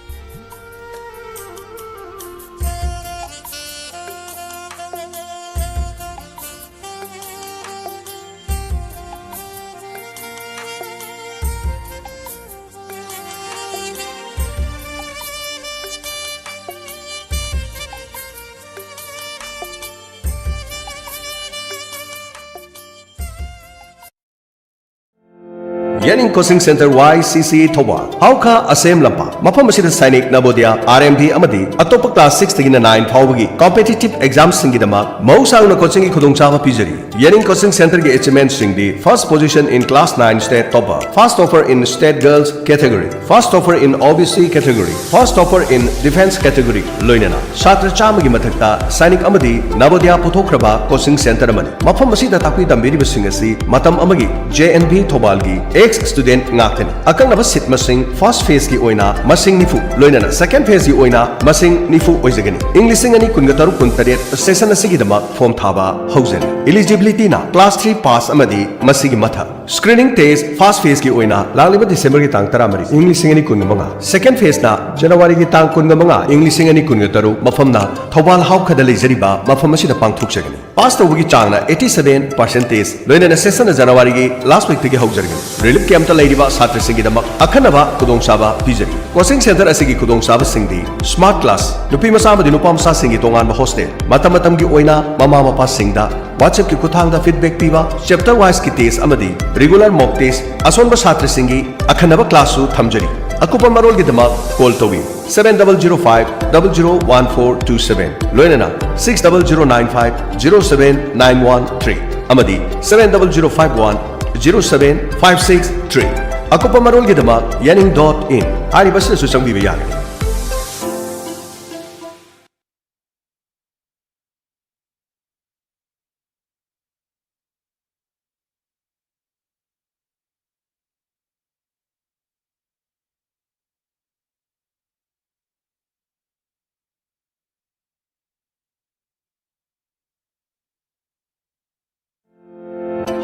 ꯌꯦꯅꯤꯡ Coaching Centre, Y C C, Thoubal. ꯍꯥꯎꯈꯥ ꯑꯁꯦꯝ ꯂꯝꯄꯥꯛ꯫ ꯃꯐꯝ ꯑꯁꯤꯗ ꯁꯥꯏꯅꯤꯛ, ꯅꯕꯣꯗꯤꯌꯥ, R M B ꯑꯃꯗꯤ ꯑꯇꯣꯞꯄ class six ꯇꯒꯤꯅ nine ꯐꯥꯎꯕꯒꯤ competitive exam ꯁꯤꯡꯒꯤꯗꯃꯛ ꯃꯍꯧꯁꯥ ꯑꯣꯏꯅ coaching ꯒꯤ ꯈꯨꯗꯣꯡꯆꯥꯕ ꯄꯤꯖꯔꯤ꯫ ꯌꯦꯅꯤꯡ Coaching Centre ꯒꯤ achievement ꯁꯤꯡꯗꯤ: first position in class nine state topper, first topper in state girls category, first topper in O B C category, first topper in defence category, ꯂꯣꯏꯅꯅ ꯁꯥꯇ꯭ꯔ ꯆꯥꯝꯃꯒꯤ ꯃꯊꯛꯇ ꯁꯥꯏꯅꯤꯛ ꯑꯃꯗꯤ ꯅꯕꯣꯗꯤꯌꯥ ꯄꯨꯊꯣꯛꯈ꯭ꯔꯕ coaching centre ꯑꯃꯅꯤ꯫ ꯃꯐꯝ ꯑꯁꯤꯗ ꯇꯥꯛꯄꯤ ꯇꯝꯕꯤꯔꯤꯕꯁꯤꯡ ꯑꯁꯤ ꯃꯇꯝ ꯑꯃꯒꯤ J N V ꯊꯧꯕꯥꯜꯒꯤ ex student ꯉꯥꯛꯇꯅꯤ꯫ ꯑꯀꯛꯅꯕ seat ꯃꯁꯤꯡ first phase ꯀꯤ ꯑꯣꯏꯅ ꯃꯁꯤꯡ ꯅꯤꯐꯨ, ꯂꯣꯏꯅꯅ second phase ꯀꯤ ꯑꯣꯏꯅ ꯃꯁꯤꯡ ꯅꯤꯐꯨ ꯑꯣꯏꯖꯒꯅꯤ꯫ ꯏꯪ ꯂꯤꯁꯤꯡ ꯑꯅꯤ ꯀꯨꯟꯒ ꯇꯔꯨꯛ ꯀꯨꯟꯇꯔꯦꯠ session ꯑꯁꯤꯒꯤꯗꯃꯛ form ꯊꯥꯕ ꯍꯧꯖꯔꯤ꯫ Eligibility ꯅ class three pass ꯑꯃꯗꯤ ꯃꯁꯤꯒꯤ ꯃꯊꯛ꯫ Screening test first phase ꯀꯤ ꯑꯣꯏꯅ ꯂꯥꯛꯂꯤꯕ December ꯒꯤ ꯇꯥꯡ ꯇꯔꯥꯃꯔꯤ, ꯏꯪ ꯂꯤꯁꯤꯡ ꯑꯅꯤ ꯀꯨꯟꯒ ꯃꯉꯥ, second phase ꯅ January ꯒꯤ ꯇꯥꯡ ꯀꯨꯟꯒ ꯃꯉꯥ, ꯏꯪ ꯂꯤꯁꯤꯡ ꯑꯅꯤ ꯀꯨꯟꯒ ꯇꯔꯨꯛ, ꯃꯐꯝꯅ ꯊꯧꯕꯥꯜ ꯍꯥꯎꯈꯥꯗ ꯂꯩꯖꯔꯤꯕ ꯃꯐꯝ ꯑꯁꯤꯗ ꯄꯥꯡꯊꯣꯛꯆꯒꯅꯤ꯫ Pass ꯇꯧꯕꯒꯤ ꯆꯥꯡꯅ eighty seven percentage, ꯂꯣꯏꯅꯅ session ꯅ January ꯒꯤ last week ꯇꯒꯤ ꯍꯧꯖꯔꯒꯅꯤ꯫ Relief camp ꯇ ꯂꯩꯔꯤꯕ ꯁꯥꯇ꯭ꯔꯁꯤꯡꯒꯤꯗꯃꯛ ꯑꯈꯟꯅꯕ ꯈꯨꯗꯣꯡꯆꯥꯕ ꯄꯤꯖꯔꯤ꯫ Coaching centre ꯑꯁꯤꯒꯤ ꯈꯨꯗꯣꯡꯆꯥꯕꯁꯤꯡꯗꯤ: smart class, ꯅꯨꯄꯤ ꯃꯆꯥ ꯑꯃꯗꯤ ꯅꯨꯄꯥ ꯃꯆꯥꯁꯤꯡꯒꯤ ꯇꯣꯉꯥꯟꯕ hostel, ꯃꯇꯝ ꯃꯇꯝꯒꯤ ꯑꯣꯏꯅ ꯃꯃꯥ ꯃꯄꯥꯁꯤꯡꯗ WhatsApp ꯀꯤ ꯈꯨꯠꯊꯥꯡꯗ feedback ꯄꯤꯕ, chapter wise ꯀꯤ test ꯑꯃꯗꯤ regular mock test, ꯑꯁꯣꯟꯕ ꯁꯥꯇ꯭ꯔꯁꯤꯡꯒꯤ ꯑꯈꯟꯅꯕ class ꯁꯨ ꯊꯝꯖꯔꯤ꯫ ꯑꯀꯨꯞꯄ ꯃꯔꯣꯜꯒꯤꯗꯃꯛ call ꯇꯧꯕꯤꯌꯨ, seven double zero five double zero one four two seven, ꯂꯣꯏꯅꯅ six double zero nine five zero seven nine one three ꯑꯃꯗꯤ seven double zero five one zero seven five six three꯫ ꯑꯀꯨꯞꯄ ꯃꯔꯣꯜꯒꯤꯗꯃꯛ yening dot in ꯍꯥꯏꯔꯤꯕ ꯑꯁꯤꯗꯁꯨ ꯆꯪꯕꯤꯕ ꯌꯥꯒꯅꯤ꯫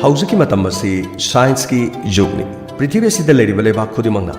ꯍꯧꯖꯤꯛꯀꯤ ꯃꯇꯝ ꯑꯁꯤ science ꯀꯤ ꯌꯨꯒꯅꯤ꯫ ꯄ꯭ꯔꯤꯊꯤꯕꯤ ꯑꯁꯤꯗ ꯂꯩꯔꯤꯕ ꯂꯩꯕꯥꯛ ꯈꯨꯗꯤꯡꯃꯛꯅ